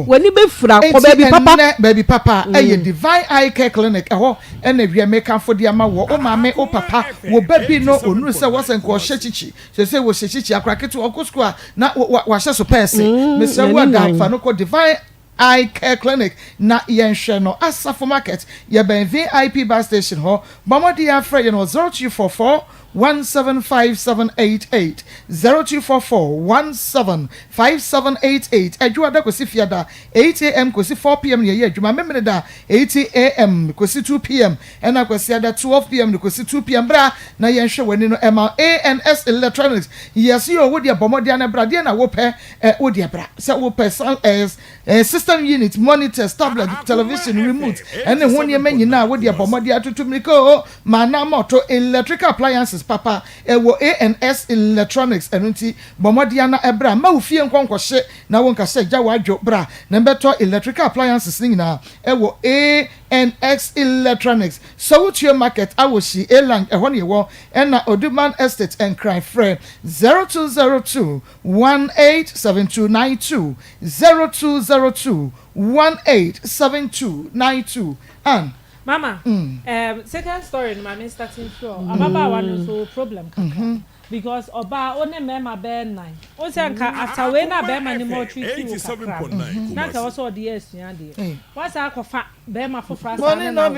w'ani bɛfira, kɔ baabi papa. Enti ɛnnɛ, baabi papa ɛyɛ Divine Eye Care Clinic, ɛhɔ ɛna awia mekamfo de ama woɔ, wo maame, wo papa, wo ba bi no, ɔnuru sɛ wɔsɛ nka ɔhyɛ kyikyi, Seesei wɔhyɛ kyikyi, akora ketewa ɔkɔ sukuu a na wahyɛ so pɛɛse. Mesrɛ wo ada fa no kɔ Divine Eye Care Clinic na yɛnhwɛ no. Asafo Market, yɛbɛn VIP bus station hɔ. Bɔ mmɔden ara frɛ yɛn wɔ 0244 175788, 0244 175788. Adwoada kɔsi Fiada, 8am kɔsi 4pm na yɛyɛ adwuma. Memeneda, 8am kɔsi 2pm. Ɛna Kwasiada 12pm de kɔsi 2pm bra na yɛnhwɛ w'ani no ɛma ANS Electronics yes yoo wodeɛ bɔ mmɔden ana bra deɛ na wopɛ ɛ wodeɛ bra sɛ wopɛ sound ɛ ɛ system unit monitors tablet television remote ɛne ho nneɛma nyinaa wodeɛ bɔ mmɔden atutu mmirika oo ma na mɔto electrical appliances papa ɛwɔ ANS Electronics ɛno nti bɔ mmɔden ana ɛbra mma wo fie nkɔ nkɔhye na wonka sɛ gya w'adwo bra na mbɛtɔ electrical appliances no nyinaa ɛwɔ A NX Electronics, Sowutuo Market, Awoshie, Elang, ɛhɔ na yɛwɔ, ɛna Oduman Estate, Nkran. Frɛ 0202 187292, 0202 187292. Ann. Mama, um, second story no ma me starting firi hɔ. Ababaawa no nso ɔwɔ problem kakra. Because ɔbaa wo ne mmarima bɛyɛ nan. Wohu sɛ nka after wei no a barima no maltreat wo kakra no, na nka ɛwɔ sɛ ɔde yɛ asua adeɛ. Woasan akɔfa barima foforɔ asan ne no awo.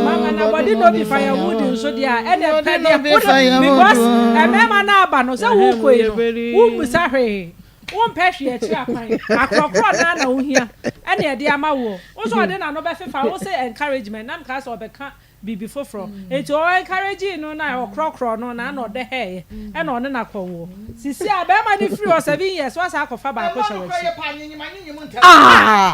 Mama na body no be firewood nso deɛ a, ɛna pɛ deɛ wode because mmarima no aba no sɛ wokɔ yi no, wommisa hwee. Wompɛ hwee akyiri akwan. Akorɔkorɔ no ara na wohia ɛna ɛde ama woɔ. Wo sɛ ɔde n'ano bɛfefa wo sɛ encouragement na mekaa sɛ ɔbɛka biribi foforɔ nti ɔ encouragee no na ɔkorɔkorɔɔ no na na ɔdɛ hɛɛyɛ ɛna ɔne no akɔ woɔ sisi a bɛɛma no firi hɔ 7 years wasan akɔfa baako hyɛ wakyi. Ah!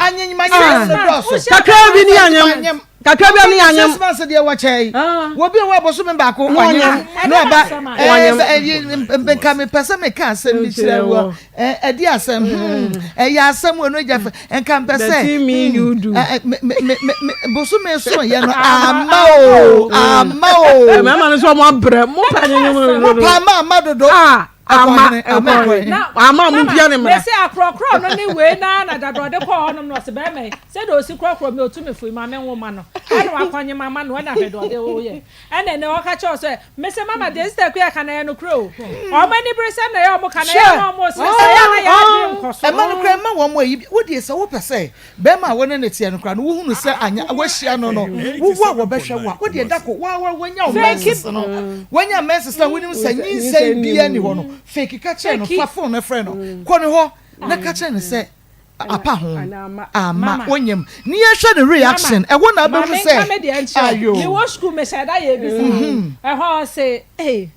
Kakra bi ni anyem. Kakra bi ni anyem. Six months deɛ wɔkyɛ yi. Wɔbi wɔ abɔsome baako ɔnyem na ɔba ɛɛ nka mepɛ sɛ meka asɛm bi kyerɛ wɔ. Ɛdi asɛm hmm ɛyɛ asɛm wɔ no gya fɛ nka mpɛ sɛ hmm bosome so yɛ no ama o ama o. Mmarima no nso wɔn abrɛ mo pa ne ne mo pa ama ama dodo. Ama ɛkɔ ama mo pia ne mmerɛ. Mese akorɔkorɔ no ne wei na na dada ɔde kɔɔ hɔnom na ɔse bɛrima yi sɛdeɛ ɔsi korɔkorɔ mi ɔtu me fo yi ma me nwoma no ɛna wakɔnye ma ma no ɛna hwɛ deɛ ɔde woyɛ Ɛna ɛnɛ ɔka kyerɛ wo sɛ, mese mama deɛ Sister Akua ka no ɛyɛ nokorɛ o. Wɔn aniberesɛm na ɛyɛ wɔn ka no, ɛyɛ na wɔn resere sɛ ɛyɛ na yɛn adwene nkɔ so. Ɛma no koraa mma wɔn ayi bi. Wo deɛ sɛ wopɛ sɛ bɛrima a wo ne no teɛ no koraa no wohunu sɛ anya woahyia no no wowu a wɔbɛhwɛ wo a, wo deɛ da ko wo ara woanya wo menses no woanya menses no a wonim sɛ nyinsɛn biara nni hɔ no fake ka kyerɛ no fa phone no frɛ no kɔ ne hɔ na ka kyerɛ no sɛ apa ho ama onyim ne yɛnhwɛ ne reaction ɛhɔ na abɛhu sɛ ayo mewɔ sukuu mehyɛ da yɛ bi saa ɛhɔ ɔse ee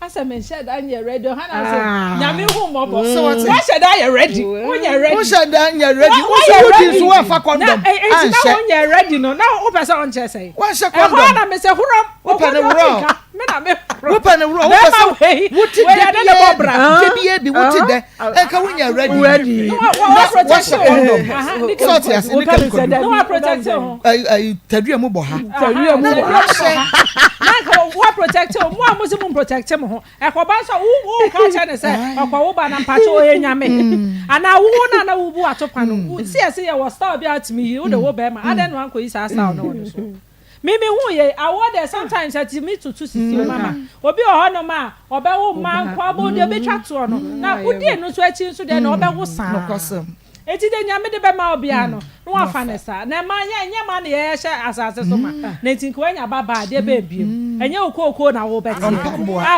asɛ menhyɛ da nyɛ ready ɔha na sɛ nyame hu mmɔbɔ wahyɛ da yɛ ready wonyɛ ready wohyɛ da nyɛ ready wosɛ wodi nso woamfa kɔndɔm anhyɛ na wonyɛ ready no na wopɛ sɛ ɔnkyɛ sɛ wanhyɛ kɔndɔm ɛhɔ na mesɛ horom wopɛ ne worɔ me na me wopɛ ne worɔ wopɛ sɛ wote dɛ biaa dɛ biaa bi wote dɛ ɛnka wonya ready na wahyɛ kɔndɔm sɛ ɔte ase ne kam kɔdu tadua mu bɔ ha tadua mu bɔ ha na nka wa protect wo mo a mo se mo protect mo ho ɛkɔba nso wo wo ka kyerɛ ne sɛ ɔkɔ wo ba na mpakyɛ ɔyɛ nyame anaa wo na na wo bu atopa no si ɛsɛ yɛ wɔ style bi a tumi yi wo de wo bɛrima adɛn na wankɔ yi saa style no wɔ ne so Me me hu yei awoɔ deɛ sometimes ɛtumi tutu sisi o mama obi wɔ hɔ nom a ɔbɛwo mma nkoa ɔbɛwo deɛ ɔbɛtwa toɔ no na wodi ɛno nso akyi nso deɛ na ɔbɛwo saa eti deɛ nyame de bɛma obiara no na wafa ne saa na ɛma nyɛ nyɛ ma na yɛhyɛ asase so ma na nti nka wanya ba baa deɛ bɛn biem ɛnyɛ wo kookoo na wobɛte a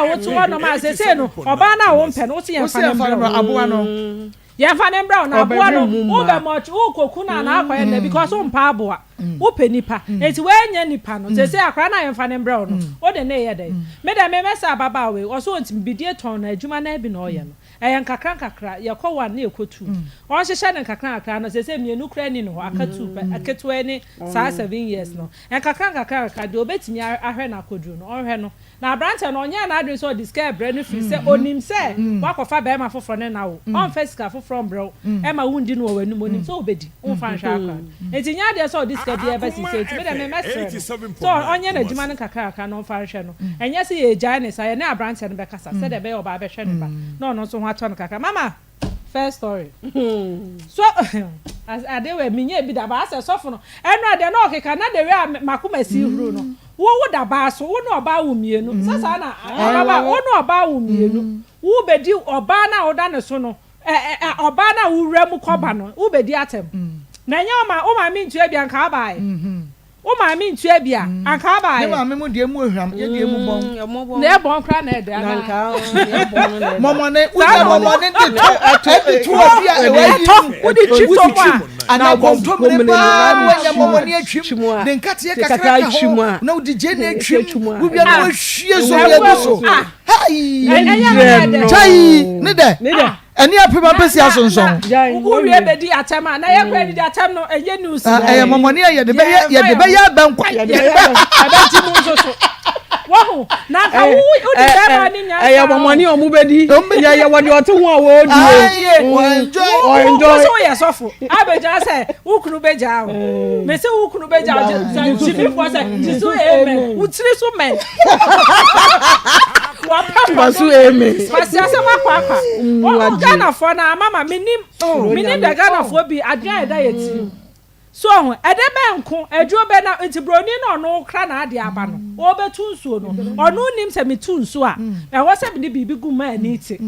wote hɔ nom a sesei no ɔbaa no a wompɛ no wote yɛmfa no mbrɛ aboa no yɛmfa no mbrɛ wo na aboa no wobɛmɔkye wokɔku no anaa akɔyɛ no because wompɛ aboa. Wopɛ nipa. Enti woannya nipa no, seesei akwadaa no a yɛmfa no mbrɛ wo no, wode no reyɛ dɛn? Me deɛ memmɛsɛ ababaawa yi, ɔse ɔntumi, bidie tɔn no, adwuma no ara bi na ɔyɛ no. Ɛyɛ nkakra nkakra, yɛkɔ one na yɛkɔ two. Ɔnhyehyɛ no nkakra nkakra no, seesei mmienu koraa nni ne hɔ, aka two pɛ, ketewa yi ne saa 7 years no. Nkakra nkakra nkakra, deɛ ɔbɛtumi ahwɛ no akɔduru no, ɔnhwɛ no. Na aberanteɛ no, ɔnyɛɛ n'adwene sɛ ɔde sika rebrɛ no firi sɛ ɔnim sɛ woakɔfa barima foforɔ ne no awo. Ɔremfa sika foforɔ mbrɛ wo mma wondi no wɔ w'anim. Ɔnim sɛ wobɛdi, womfa nhwɛ akora no. Enti nyɛ adeɛ sɛ ɔde sika biara ba seesei. Enti me deɛ mɛsrɛ no sɛ ɔnyɛ n'adwuma no nkakrankakra na ɔmfa nhwɛ no. Ɛnyɛ sɛ yɛregyae no saa, yɛne aberanteɛ no bɛkasa sɛdeɛ ɛbɛyɛ a ɔba abɛhwɛ ne ba na ɔno nso ho atɔ no kakra. Mama! First story. So ade wei menyɛ bi da ba asɛ sɔfo no ɛno adeɛ na ɔkeka na the way a makoma si huru no wo wo da baa so wo ne ɔbaa wo mmienu sɛ saa na ababa wo ne ɔbaa wo mmienu wo bɛdi ɔbaa no a woda ne so no ɔbaa no a wowura mu kɔba no wo bɛdi atɛm na ɛnyɛ ɔma wo maame ntua bi anka abaeɛ Wo maame ntua bi a, anka aba ayɛ. Ne maame mu deɛ mu ehwam, yɛ deɛ mu bɔn. Na ɛbɔn koraa na ɛdɛ anaa. Mɔmɔne, wogya mɔmɔne de to ɛde to obi a ɛwɔ ayi mu. Wode twi fam a. Anaa kontomire paa na wanya mɔmɔne atwim, de nkateɛ kakra ka ho, na wode gyeene atwim, wowia na wahwie sɔre agu so. Hai! Kyai! Ne dɛ. Ɛne apem apɛsi asonsɔn. Wo wie bɛdi atɛm a na yɛ kora didi atɛm no ɛnyɛ news. Ɛyɛ mɔmɔne a yɛde bɛyɛ yɛde bɛyɛ abɛnkwa. Ɛbɛgye mu nso so. Wahu na nka wo wo di bɛrima ne nyansa. Ɛyɛ mɔmɔne a ɔmo bɛdi. Yɛ yɛ wɔ deɛ ɔte ho a wɔredi o. Ɔenjoy. Wo so woyɛ sɔfo abɛgyina sɛ wo kunu bɛgyaa wo. Mese wo kunu bɛgyaa wo gyimifoɔ sɛ gye so amen. Wo tiri so mɛn. Wasu amen. Kwasi asɛm akɔ akwa. Wɔn Ghanafoɔ no amama menim menim dɛ Ghanafoɔ bi adwene a ɛda yɛ tirim. So ɔho ɛdɛ bɛ nko aduro bɛ na nti broni na ɔno kra na adeɛ aba no ɔbɛtu nsuo no ɔno nim sɛ metu nsuo a ɛwɔ sɛ mede biribi gu mu a ani te.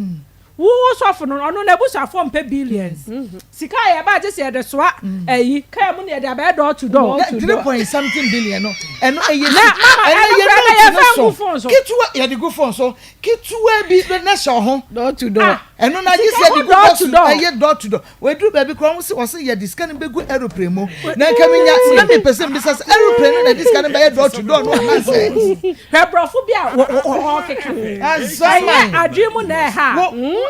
Wo wo sɔfo no ɔno n'abusuafoɔ mpɛ billions sika a yɛba agye sɛ yɛde soa ayi kaa mu na yɛde abɛyɛ door to door. Na 3 point something billion no ɛno ɛyɛ Na mama ɛno ɛno yɛ koraa na note yɛfa no ngu so phone so. ketewa yɛde gu phone so ketewa bi na hyɛ ɔho. Door to door. Ɛno na agye Sika sɛ kɔ yɛde gu door bus to door. ɛyɛ door to door wɔaduru baabi koraa wɔn sɛ wɔsɛ yɛde sika no bɛgu aeroplane mu na nka menya na mepɛ sɛ mbisa sɛ aeroplane no na ɛde sika no bɛyɛ door to door no anaasɛ. Hwɛ borɔfo bi a ɔkeka. Ɛnyɛ adwene mu na ɛha.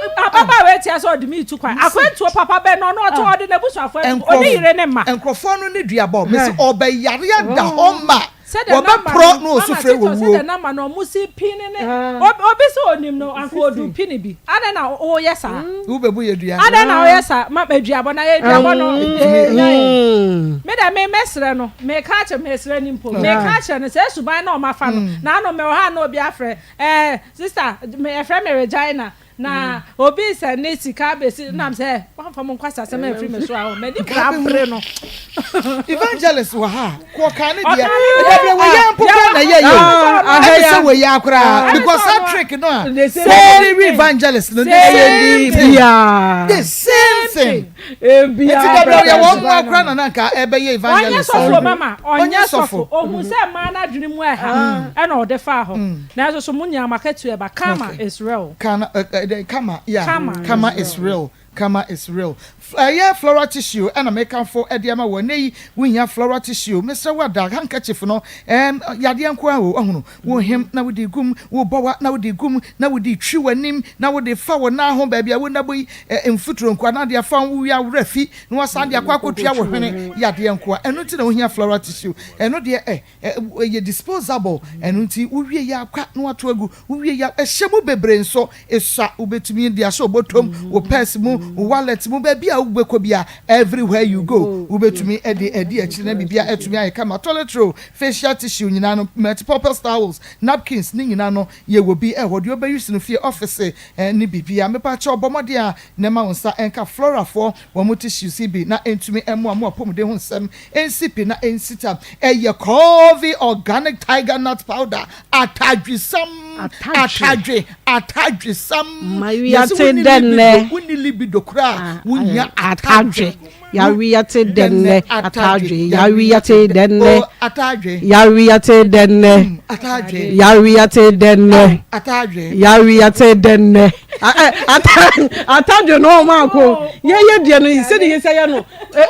Ababaawa etia sɛ ɔde mi tu kwan. Akwantuo papa bɛn na ɔno ɔte ɔde n'abusuafo atu ɔne yere ne mma. Nkurɔfoɔ no ne duabɔ mesi ɔbɛyare ada hɔ ma wɔbɛporɔ na ɔsu frɛ wɔ wuo. Sɛdeɛ nama no ɔmo si pini ne obi sɛ onim no anka odu pini bi adɛn na woyɛ saa. Wobɛbu yɛ dua. Adɛn na woyɛ saa ma aduabɔ na yɛ aduabɔ no. Me dɛ me mɛsrɛ no meka akyerɛ mesrɛ no mpo meka akyerɛ no sɛ suban na ɔma fa no na ano mewɔ ha na obi afrɛ ɛɛ sister ɛfrɛ me Regina na obi sɛ ne sika abɛsi nam sɛ wamfa mo nkwasa asɛm amfiri me so a m'ani kura bere no. Evangelist wɔ ha kɔ kan ne deɛ ɛdɛbrɛ wɔ yɛ mpo kora na ɛyɛ yɛ o ɛne sɛ wɔ yɛ akora because that trick no a same evangelist no the same thing the same thing nti dɛbrɛ yɛ wɔn mu akora na nanka ɛbɛyɛ evangelist ɔnyɛ sɔfo mama ɔnyɛ sɔfo ohun sɛ mmaa n'adwene mu ɛha ɛna ɔde fa hɔ nanso so mo nyinaa mo akatua ɛba karma is real. Karma, karma, yeah, karma is real. Karma is real. Ɛyɛ floral tissue ɛna mekamfo ɛde ama wɔ ɛnɛ yi wohia floral tissue mesrɛ wo ada handkerchief no yadeɛ nko a o ɔhono wo hem na wode gum wo bɔwa na wode gum na wode twi w'anim na wode fa wo nan ho baabi a wonabɔ yi mfuturo nko a na de afa wo wia werɛ fi na wasan de akɔ akɔtua wo hwene yadeɛ nko a ɛno nti na wohia floral tissue ɛno deɛ ɛyɛ disposable ɛno nti wowie yɛ akwa na wato agu wowie yɛ ɛhyɛ mu bebree nso esua wobɛtumi de ahyɛ obotom wo purse mu wo wallet mu baabi a wobɛkɔ bia everywhere you go wobɛtumi ɛde ɛdi akyire na biribia ɛtumi ayɛ kama. Toilet roll, facial tissue nyinaa no, multipurpose towels, napkins ne nyinaa no yɛwɔ bi ɛwɔ deɛ wobɛyi si no fie office ne biribia. Mepa kyɛw bɔ mmɔden a na ɛma wo nsa ɛnka florafoɔ wɔn mo tissues yi bi na ɛntumi ɛmmoa mo apɔmuden ho nsɛm ɛnsi pi na ɛnsi ta. Ɛyɛ Coffee Organic Tiger Nut Powder atadwesam atadwe atadwesam. Yɛse dɛnɛ wonni libido koraa wonya atadwe yawiyate dɛnɛ atadwe yawiyate dɛnɛ atadwe yawiyate dɛnɛ atadwe yawiyate dɛnɛ atadwe yawiyate dɛnɛ atadwe no ɔmo akɔ yɛyɛ deɛ no sɛde yɛsɛ yɛ no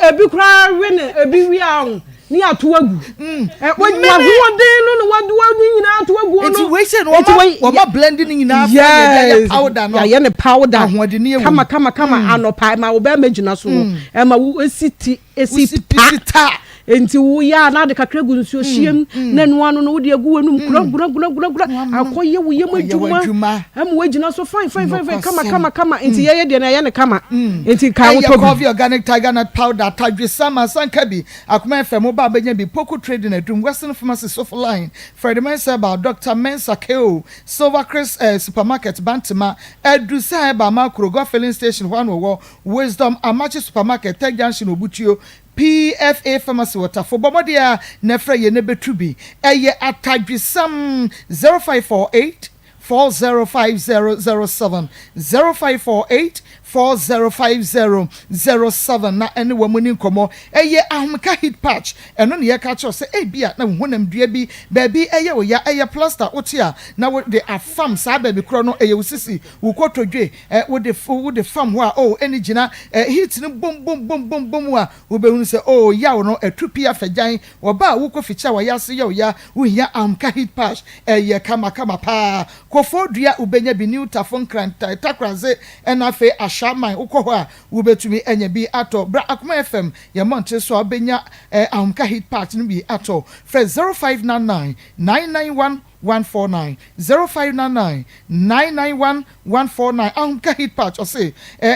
ebi koraa we ne ebi wi ahụ. Ne yɛato agu. Ɛ w'ahoɔden no na w'ade w'ade nyinaa ato agu no. Nti wei sɛ no wɔma wɔma blend ne nyinaa fa yɛ de ayɛ powder no. Yɛayɛ ne powder. Ahoɔden ne ɛwɔ mu. Kama kama kama anɔpa ɛma wo bɛrima gyina so ɛma wo esi ti esi ta. Nti woyɛ a na ade kakra gu nsuo hyeɛ mu na ɛno ano no wode agu w'anum gura gura gura gura gura akɔyɛ wo yam adwuma ɛma woagyina so fine fine fine fine kama kama kama nti yɛyɛ deɛ no ɛyɛ no kama nti ka wotɔ bi. Ɛyɛ Coffee Organic Tiger Nut Powder, Tadwe Sama, Asanka bi, Akoma FM, wo ba bɛnya bi, Poku Trading Adum, Western Pharmacy Sofo Line, Freddie Mensah Herbal, Doctor Mensah KO, Silver Chris eh, Supermarket, Bantama, Adusa Herbal, Makuro, God Filling Station hɔ ano wɔ Wisdom Amakye Supermarket, Tech Junction, Obutuo, PFA Pharmacy wɔ Tafo. Bɔ mmɔden a na frɛ yɛn na bɛtu bi. Ɛyɛ atadwesam 0548 405007 0548 405007 na ɛne wɔn ni nkɔmmɔ. Ɛyɛ ahomeka heat patch, ɛno na yɛka kyerɛ sɛ ebia na wo honam dua bi baabi ɛyɛ wo ya, ɛyɛ plaster wote a na wode afam saa baabi korɔ no, ɛyɛ wo sisi, wo kotodwe, ɛ wode fam hɔ a o ɛne gyina ɛ heat no bom bom bom bom bom a wobɛhunu sɛ o yaw no ɛtu pii afɛgyan. Wɔba a wokɔ fikyia a wɔyɛ ase yɛ wo ya, wohia ahomeka heat patch, ɛyɛ kamakama paa. Kɔfɔ dua wobɛnya bi, New Tafo, Nkranta, Takoradze, ɛna afei Ahyɛaman, wokɔ hɔ a wobɛtumi anya bi atɔ. Bra Akoma FM yɛ mmɔnten so a wobɛnya ahomeka heat patch no bi atɔ. Frɛ 0599 991 149, 0599 991 149. Ahomeka heat patch, ɔse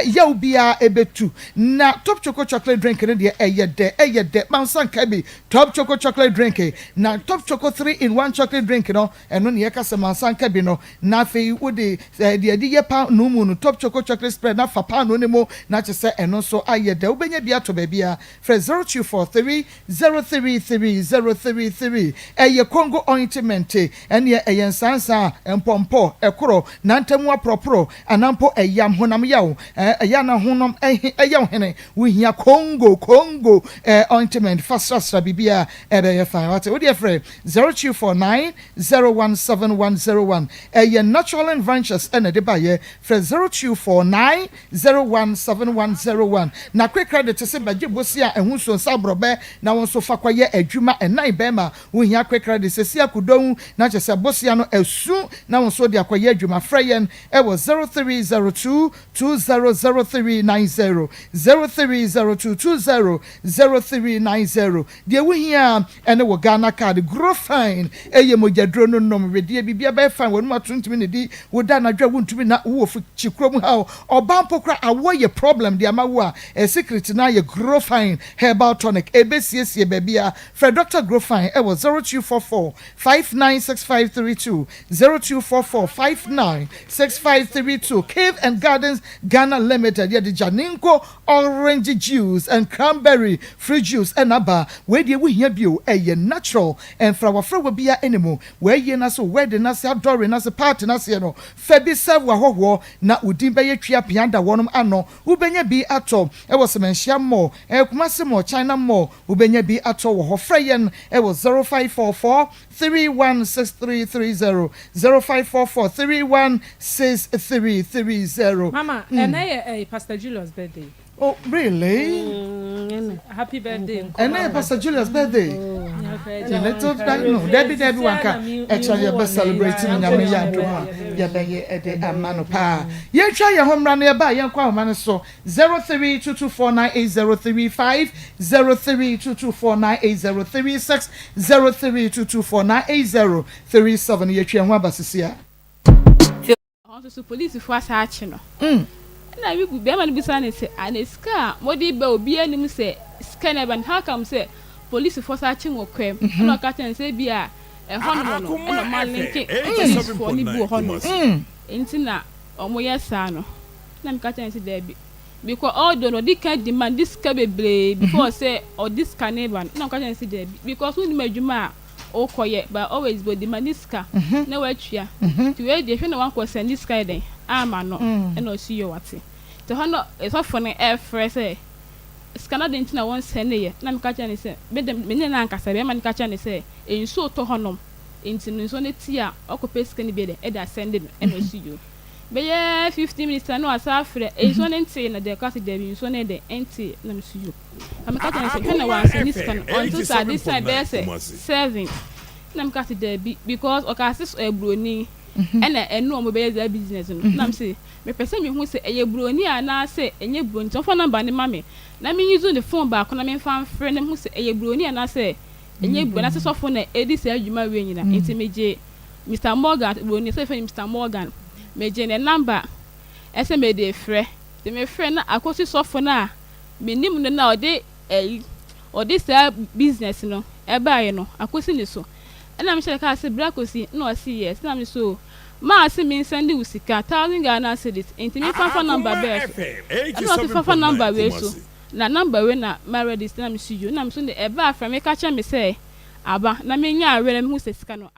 yaw biara ɛbɛtu. Na Top Choco chocolate drink no deɛ, ɛyɛ dɛ, ɛyɛ dɛ mansa nka bi. Top Choco chocolate drink na Top Choco 3 in 1 chocolate drink no, ɛno ne yɛka sɛ mansa nka bi no. Na afei wode deɛ yɛde yɛ paano mu no, Top Choco chocolate spread, na fa paano no mu na kyerɛ sɛ ɛno nso ayɛ dɛ. Wobɛnya bi atɔ baabi a frɛ 0243 033 033. Ɛyɛ Congo ointment, ɛneɛ ɛyɛ nsansa a mpɔmpɔ ɛkorɔ nantamu aporɔporɔ anampo ɛyam honam yaw, ɛyɛ ana honam ɛyɛ hene, wohia Congo ointment fa srasra biribi a ɛbɛyɛ fine. Wate wodeɛ frɛ 0249 017101. Ɛyɛ Natural Adventures ɛna ɛde bayɛ. Frɛ 0249 017101. Na quick credit sɛ bɛgye bosi a ɛho nsuo nsa aborɔbɛ na wɔn nso fa kɔyɛ adwuma ɛnan bɛrima. Wohia quick credit sɛsi akodɔn na kyerɛ sɛ bosia no ɛsu na wɔn nso de akɔyɛ adwuma. Frɛ yɛn ɛwɔ 0302 200390, 0302 200390. Deɛ wohia ɛne wɔ Ghana card. Grow Fine ɛyɛ mogyaduro no nom wedeɛ biribia bɛyɛ fine. Wɔn mu ato ntumi ne di woda anadwo a wontumi na wowɔ kyi kurom ha o, ɔbaa mpo kora awoɔ yɛ problem de ama wo a, secret na yɛ Grow Fine herbal tonic, ebesiesie baabi a. Frɛ Dr Grow Fine ɛwɔ 0244 596532, 0244 596532. Cave and Gardens Ghana Limited yɛde Janinko orange juice and cranberry fruit juice ɛna ba. Wei deɛ wohia bio, ɛyɛ natural, ɛmfrawafrawa bia ɛne mu. Wɔayie no ase, wedding no ase, adɔre no ase, party no aseɛ no, fa bi serve wɔ ahɔhoɔ na wodin bɛyɛ twia pia da wɔnom ano. Wobɛnya bi atɔ ɛwɔ Sɛmɛnhyia Mall, ɛyɛ Kumase Mall, China Mall, wobɛnya bi atɔ wɔ hɔ. Frɛ yɛn ɛwɔ 0544 316330, 0544 316330. Mama, ɛnɛ yɛ Pastor Julius birthday. Oh, really? Happy birthday. Ɛnɛ yɛ Pastor Julius birthday. Little no, Debbie Debbie wanka ɛkyɛ yɛbɛ celebrate no. Nyame yɛ adom a yɛbɛyɛ ɛde ama no paa. Yɛntwa yɛn ho mmra no, yɛba a yɛnkɔ ahoma no so 0322498035, 0322498036, 0322498037. Yɛtwa yɛn ho aba sisi a. Ɔno nso so polisifoɔ asa akye no. Ɛna bi bɛrima no bisa ne sɛ ana sika a mode ba obi anim sɛ sika no ɛba no, how come sɛ polisifoɔ sa akye wɔ kwam? Ɛna ɔka kyerɛ no sɛ bi a ɛhɔnom no ɛna ɔmo alinke polisifoɔ no bi wɔ hɔnom nti na ɔmo yɛ saa no. Na meka kyerɛ no sɛ daabi, because although no ɔde ka demand de sika bebree before sɛ ɔde sika ne ba no. Na ɔka kyerɛ no sɛ daabi, because wonim adwuma a ɔkɔyɛ, but always bɔ demand sika na watua, nti wei deɛ hwɛ na wankɔ send sika yɛ dɛn ama no. Ɛna ɔsi yɛ wate nti hɔ no ɛsɔfo no ɛfrɛ sɛ sika no de nti na wɔn send yɛ. Na meka kyerɛ ne sɛ me ne na ankasa bɛrima no ka kyerɛ ne sɛ nsuo tɔ hɔnom nti no nsuo no ti a ɔkɔpɛ sika no bi dɛ ɛde asend no. Ɛna ɔsi yɛ. Bɛyɛ 15 minutes na wasan afrɛ, nsuo no ntee na deɛ ɔka sɛ dabi nsuo no de ɛntee na me so yo. Na meka kyerɛ no sɛ hwɛ na wansɛne sika no until sɛ ade san bɛyɛ sɛ 7 na meka sɛ dabi because ɔkaa sɛ ɔyɛ buroni ɛna ɛne ɔmo bɛyɛ saa business no na mese mepɛ sɛ mehu sɛ ɛyɛ buroni anaasɛ ɛnyɛ buroni nti ɔmfa number no ma me na me use ne phone baako na memfa mfrɛ na mehu sɛ ɛyɛ buroni anaasɛ ɛnyɛ buroni anaasɛ sɔfo na ɛdi saa adwuma wei nyina nti megye Mister Morgan buroni sɛ yɛfrɛ no Mister Morgan megye ne number ɛsɛ mede frɛ nti mefrɛ na akɔsi sɔfo no a menim no na ɔde ɛyi ɔde saa business no ɛbaeɛ no akɔsi ne so ɛna mehyɛ no kaa sɛ bra kɔsi na ɔse yes na me so maa se me nsɛnde wo sika thousand Ghana cedis nti me fa fa number bɛɛ so ɛna ɔse fa fa number wei so na number wei na ma register na me so yo na me so de ɛbaa frɛ me ka kyerɛ me sɛ aba na me nya awerɛ na me hu sɛ sika no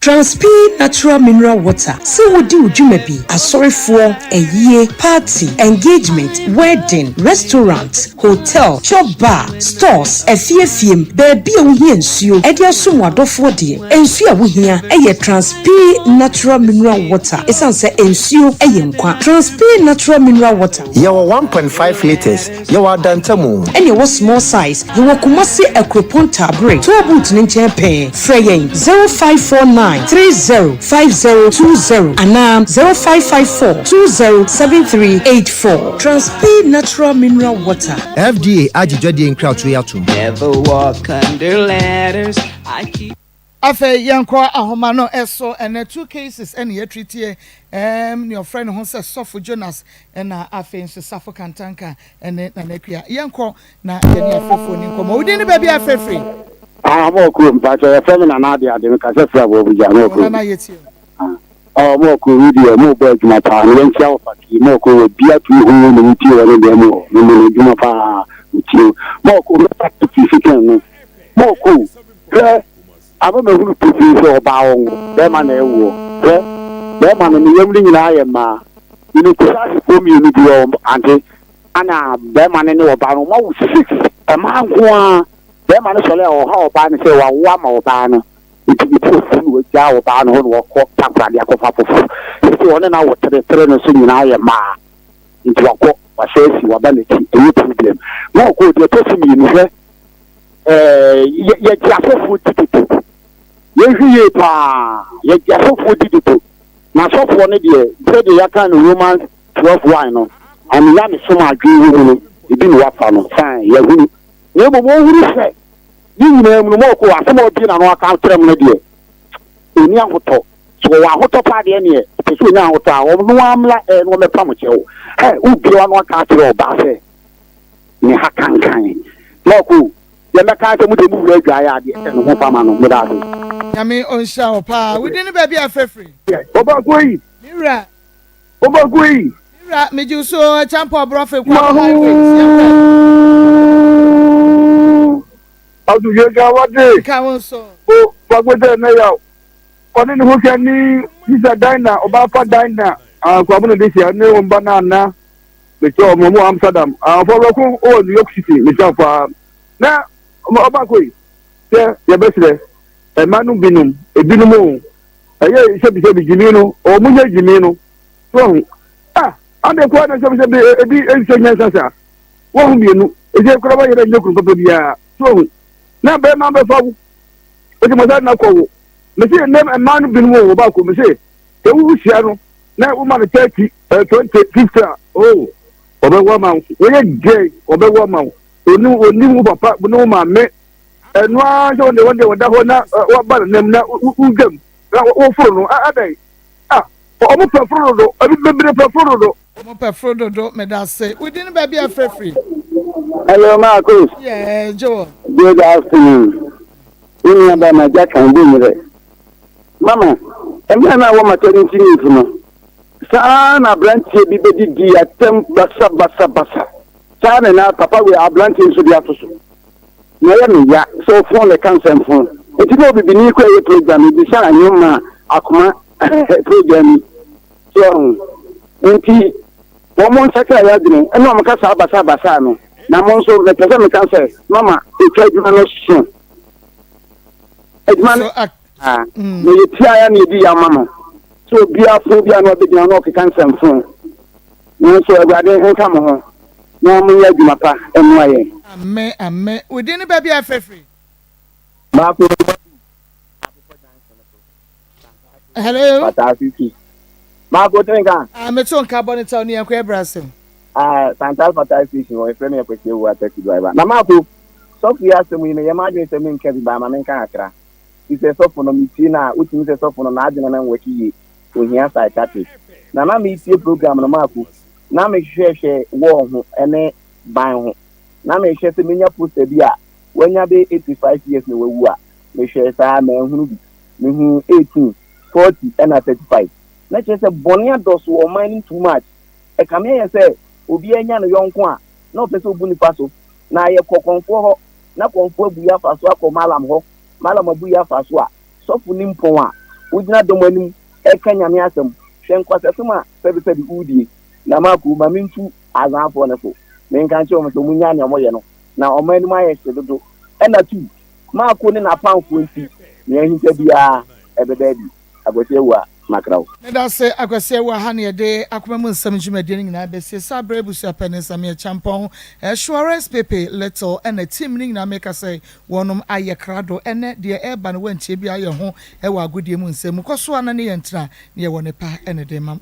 Transpe Natural Mineral Water sɛ wodi wo dwuma bi, asɔrefoɔ, ayie, party, engagement, wedding, restaurant, hotel, chop bar, stores, afie afie mu, baabi a wohia nsuo de asom w'adɔfoɔ deɛ, nsuo a wohia yɛ Transpe Natural Mineral Water ɛsiane sɛ nsuo yɛ nkwa. Transpe Natural Mineral Water. Yɛwɔ 1.5 litres, yɛwɔ adantamu. Ɛna ɛwɔ small size. Yɛwɔ Kumasi Akuropɔn Taabere toll booth no nkyɛn pɛɛ. Frɛ yɛn 0549 30 5020 anaa 0554 20 7384. Transpe Natural Mineral Water. FDA agye dwadie nkratoɔ yi atom. Never walk under ladders, I keep. Afei yɛnkɔ ahoma no so ɛnɛ two cases ɛna yɛatreatie ɛɛm nea ɔfrɛ ne ho sɛ Sɔfo Jonas ɛna afei nso Safo Kantanka ɛne Nana Akua. Yɛnkɔ na yɛne afrɛfoɔ ni nkɔmmɔ. Wo din ne baabi a afrɛ firi? Ah, mo kurom mpakyɛ yɛfrɛ me Nana Ade Ade mekasa firi Aboabugya mo kurom. Nana yɛtie o. Ah, mo kurom yi deɛ mo bɔ adwuma paa na yɛnkyia wɔ fakii mo kurom wɔ bia tumi hu ne mu tie wɔ ne deɛ mo wɔ mo mu adwuma paa mo tie mo kurom mɛfa ti fi kɛn no mo kurom hwɛ Ama mahunu pefee sɛ ɔbaa ɔnwo, bɛrima na ɛwoɔ. Hwɛ, bɛrima no, ne yam no nyinaa yɛ mmaa. Menim Kusaasifoɔ mmienu bi wɔ ante, ana bɛrima no ne ɔbaa no, wɔawo six, mmaa nko ara. Bɛrima no sɔre a, ɔha ɔbaa no sɛ wawo ama ɔbaa no, nti ne bo afu na wagyaa ɔbaa no hɔ na wakɔ Takoradi akɔfa foforɔ. Seesei ɔne no awo tere, tere no nso nyinaa yɛ mmaa, nti wakɔ, wasan asi, waba n'akyi, ɛnyɛ problem. Na ɔkɔɔ deɛ ɛtɔ so mmienu, hwɛ, ɛɛ yɛgye asɔfoɔ di dodo yɛnhwɛ yie paa yɛgye asɔfoɔ di dodo na asɔfoɔ no deɛ sɛdeɛ yɛaka no Romans 12 1 no ame nyamesom adwene wɔ mu no ebi na wafa no fine yɛhunu na mmom ɔhunu sɛ ne nyinaa mu no mɔkɔ asɛm a ɔbie n'ano aka kyerɛ mu no deɛ ɔni ahotɔ so wɔwɔ ahotɔ paa deɛ neɛ pɛ sɛ ɔnya ahotɔ a ɔno amla ɛɛ na ɔmɛpa mo kyɛw ɛ wobie w'ano aka akyerɛ ɔbaa sɛ ne ha kankan. Lɔɔk o, deɛ mɛka ara sɛ mo deɛ mo wura adwaeɛ a deɛ ɛsɛ no ho fa ma no. Meda ase. Nyame ɔnhyira wo paa. Wo din ne baabi a frɛ firi? Obaku yi. Me wura. Obaku yi. Me wura, megye wo so Kyampɔ Brɔfe Kwame Highway. Yɛmpɛ. Asomdwe nka wate. Nka wo nso. O fagbetɛ ne yaw. Ɔne ne ho kɛ ne sisa Dinah ɔbaafa Dinah Kwabena de hyia ne wɔn ba Nana. Mekyɛ wɔn, wɔn wɔ Amsterdam. Ɔfɔ bɛko wɔ New York City, mekyɛ wɔn paa. Na ɔbaako yi, sɛ yɛbɛsrɛ ɛma no binom, ebinom o, ɛyɛ sɛbisɛbi gyimi no, wɔn nyɛ gyimi no. So wɔn, ah, ade koraa na sɛbisɛbi ebi nsɛ nyansa saa. Wɔn ho mmienu, ɛsɛ koraa wɔyɛ dɛ nyɛ kunu papa biara. So wɔn, na bɛrima bɛfa wo, ɛsɛ mo sɛ na kɔ wo. Mese nnɛ mmaa no binom o, ɔbaako, mese sɛ wohyia no na woma no 30 20 50 a oh ɔbɛwɔ ama wo wɔyɛ gay ɔbɛwɔ ama wo oni oni wo papa ne wo maame ɛno ara sɛ wɔn deɛ wɔn deɛ wɔda hɔ na wɔaba ne nam na wodwam na woforo no adɛn a wɔn pɛ foro dodo ebi bebree pɛ foro dodo. Wɔn pɛ foro dodo meda ase wodi ne baabi a frɛfiri. Hello, Marcus. Yeah, Joel. Good afternoon. Wo nua ba ma gya kan bi nyerɛ. Mama, mmerɛ no a wɔ maternity leave no, saa ara na aberanteɛ bi bɛdidii atɛm basabasabasa. Saa na na papa wei aberanteɛ nso de ato so. Na ɛyɛ me ya sɛ ɔfon na ɛka nsɛmfo. Enti na obibini kɔ ɛyɛ program yi bisa anwom ma akoma program yi. So ɔho. Enti wɔn nsakra yɛ adwene ɛna wɔn ka saa basabasa no. Na mo nso mepɛ sɛ meka sɛ mama ɛtwa adwuma no so. Adwuma no a na yɛtiaeɛ na yɛdi yɛ ama mo. Sɛ obiara fo biara na ɔbɛgyina na ɔkeka nsɛmfo. Nanso Awurade nka mo ho na monyɛ adwuma pa mmoa yɛn. Ame ame wo din ne baabi a ɛfrɛ firi. Baako Hello. Pataase si. Baako tene nka. Ah, me to nka bɔ ne tɛw ne yɛn kɔ ɛbrɛ asɛm. Ah, Santal Fatai station wɔ efrɛ me Akwasi Awuah taxi driver. Na Maako, sɔfo yi asɛm yi me yɛ m'adwene sɛ menka bi ba ma menka kakra. Fi sɛ sɔfo no metie no a wotumi sɛ sɔfo no n'adwene no nwɔkye yie, ohia psychiatric. Na na metie program no Maako, na mehwehwɛhwɛ wall ho ne ban ho. Na mehwɛ sɛ menya poster bi a wanya bɛyɛ 85 years na wawu a, mehwɛɛ saa manhunu bi. Mehuu 18, 40 ɛna 35. Na kyerɛ sɛ bɔne adɔso wɔ ɔman no mu too much. Ɛkame ayɛ sɛ obiara nya ne yɔnko a, na ɔpɛ sɛ obu nipa so. Na yɛkɔ kɔmfoɔ hɔ, na kɔmfoɔ abu yɛ afa so akɔ Mallam hɔ, Mallam abu yɛ afa so a, sɔfo nimpɔn a wogyina dɔm anim reka Nyame asɛm, hwɛ nkwasasɛm a sɛbesɛbe woredie. Na Marko, ma mentu Azanfoɔ no fo, menka nkyerɛ wɔn sɛ wɔnnyae nea wɔyɛ no, na ɔman no mu ayɛ hye dodo. Ɛna tu, Marko ne n'apamfoɔ nti, nea ahinta biara, ɛbɛda adi. Akwasi Awuah, makra wo. Medase Akwasi Awuah ha na yɛde akoma mu nsɛm dwumadie no nyinaa bɛsie saa berɛ abusuapɛni Samia Kyampɔn, Suarez Pepe Little ɛna team no nyinaa meka sɛ wɔnom ayɛ krado ɛnɛ deɛ ɛreba no wantie biara yɛ ho ɛwɔ agodie mu nsɛm mu kɔ so a na ne yɛn tena ne yɛwɔ ne pa ɛne de ma mo.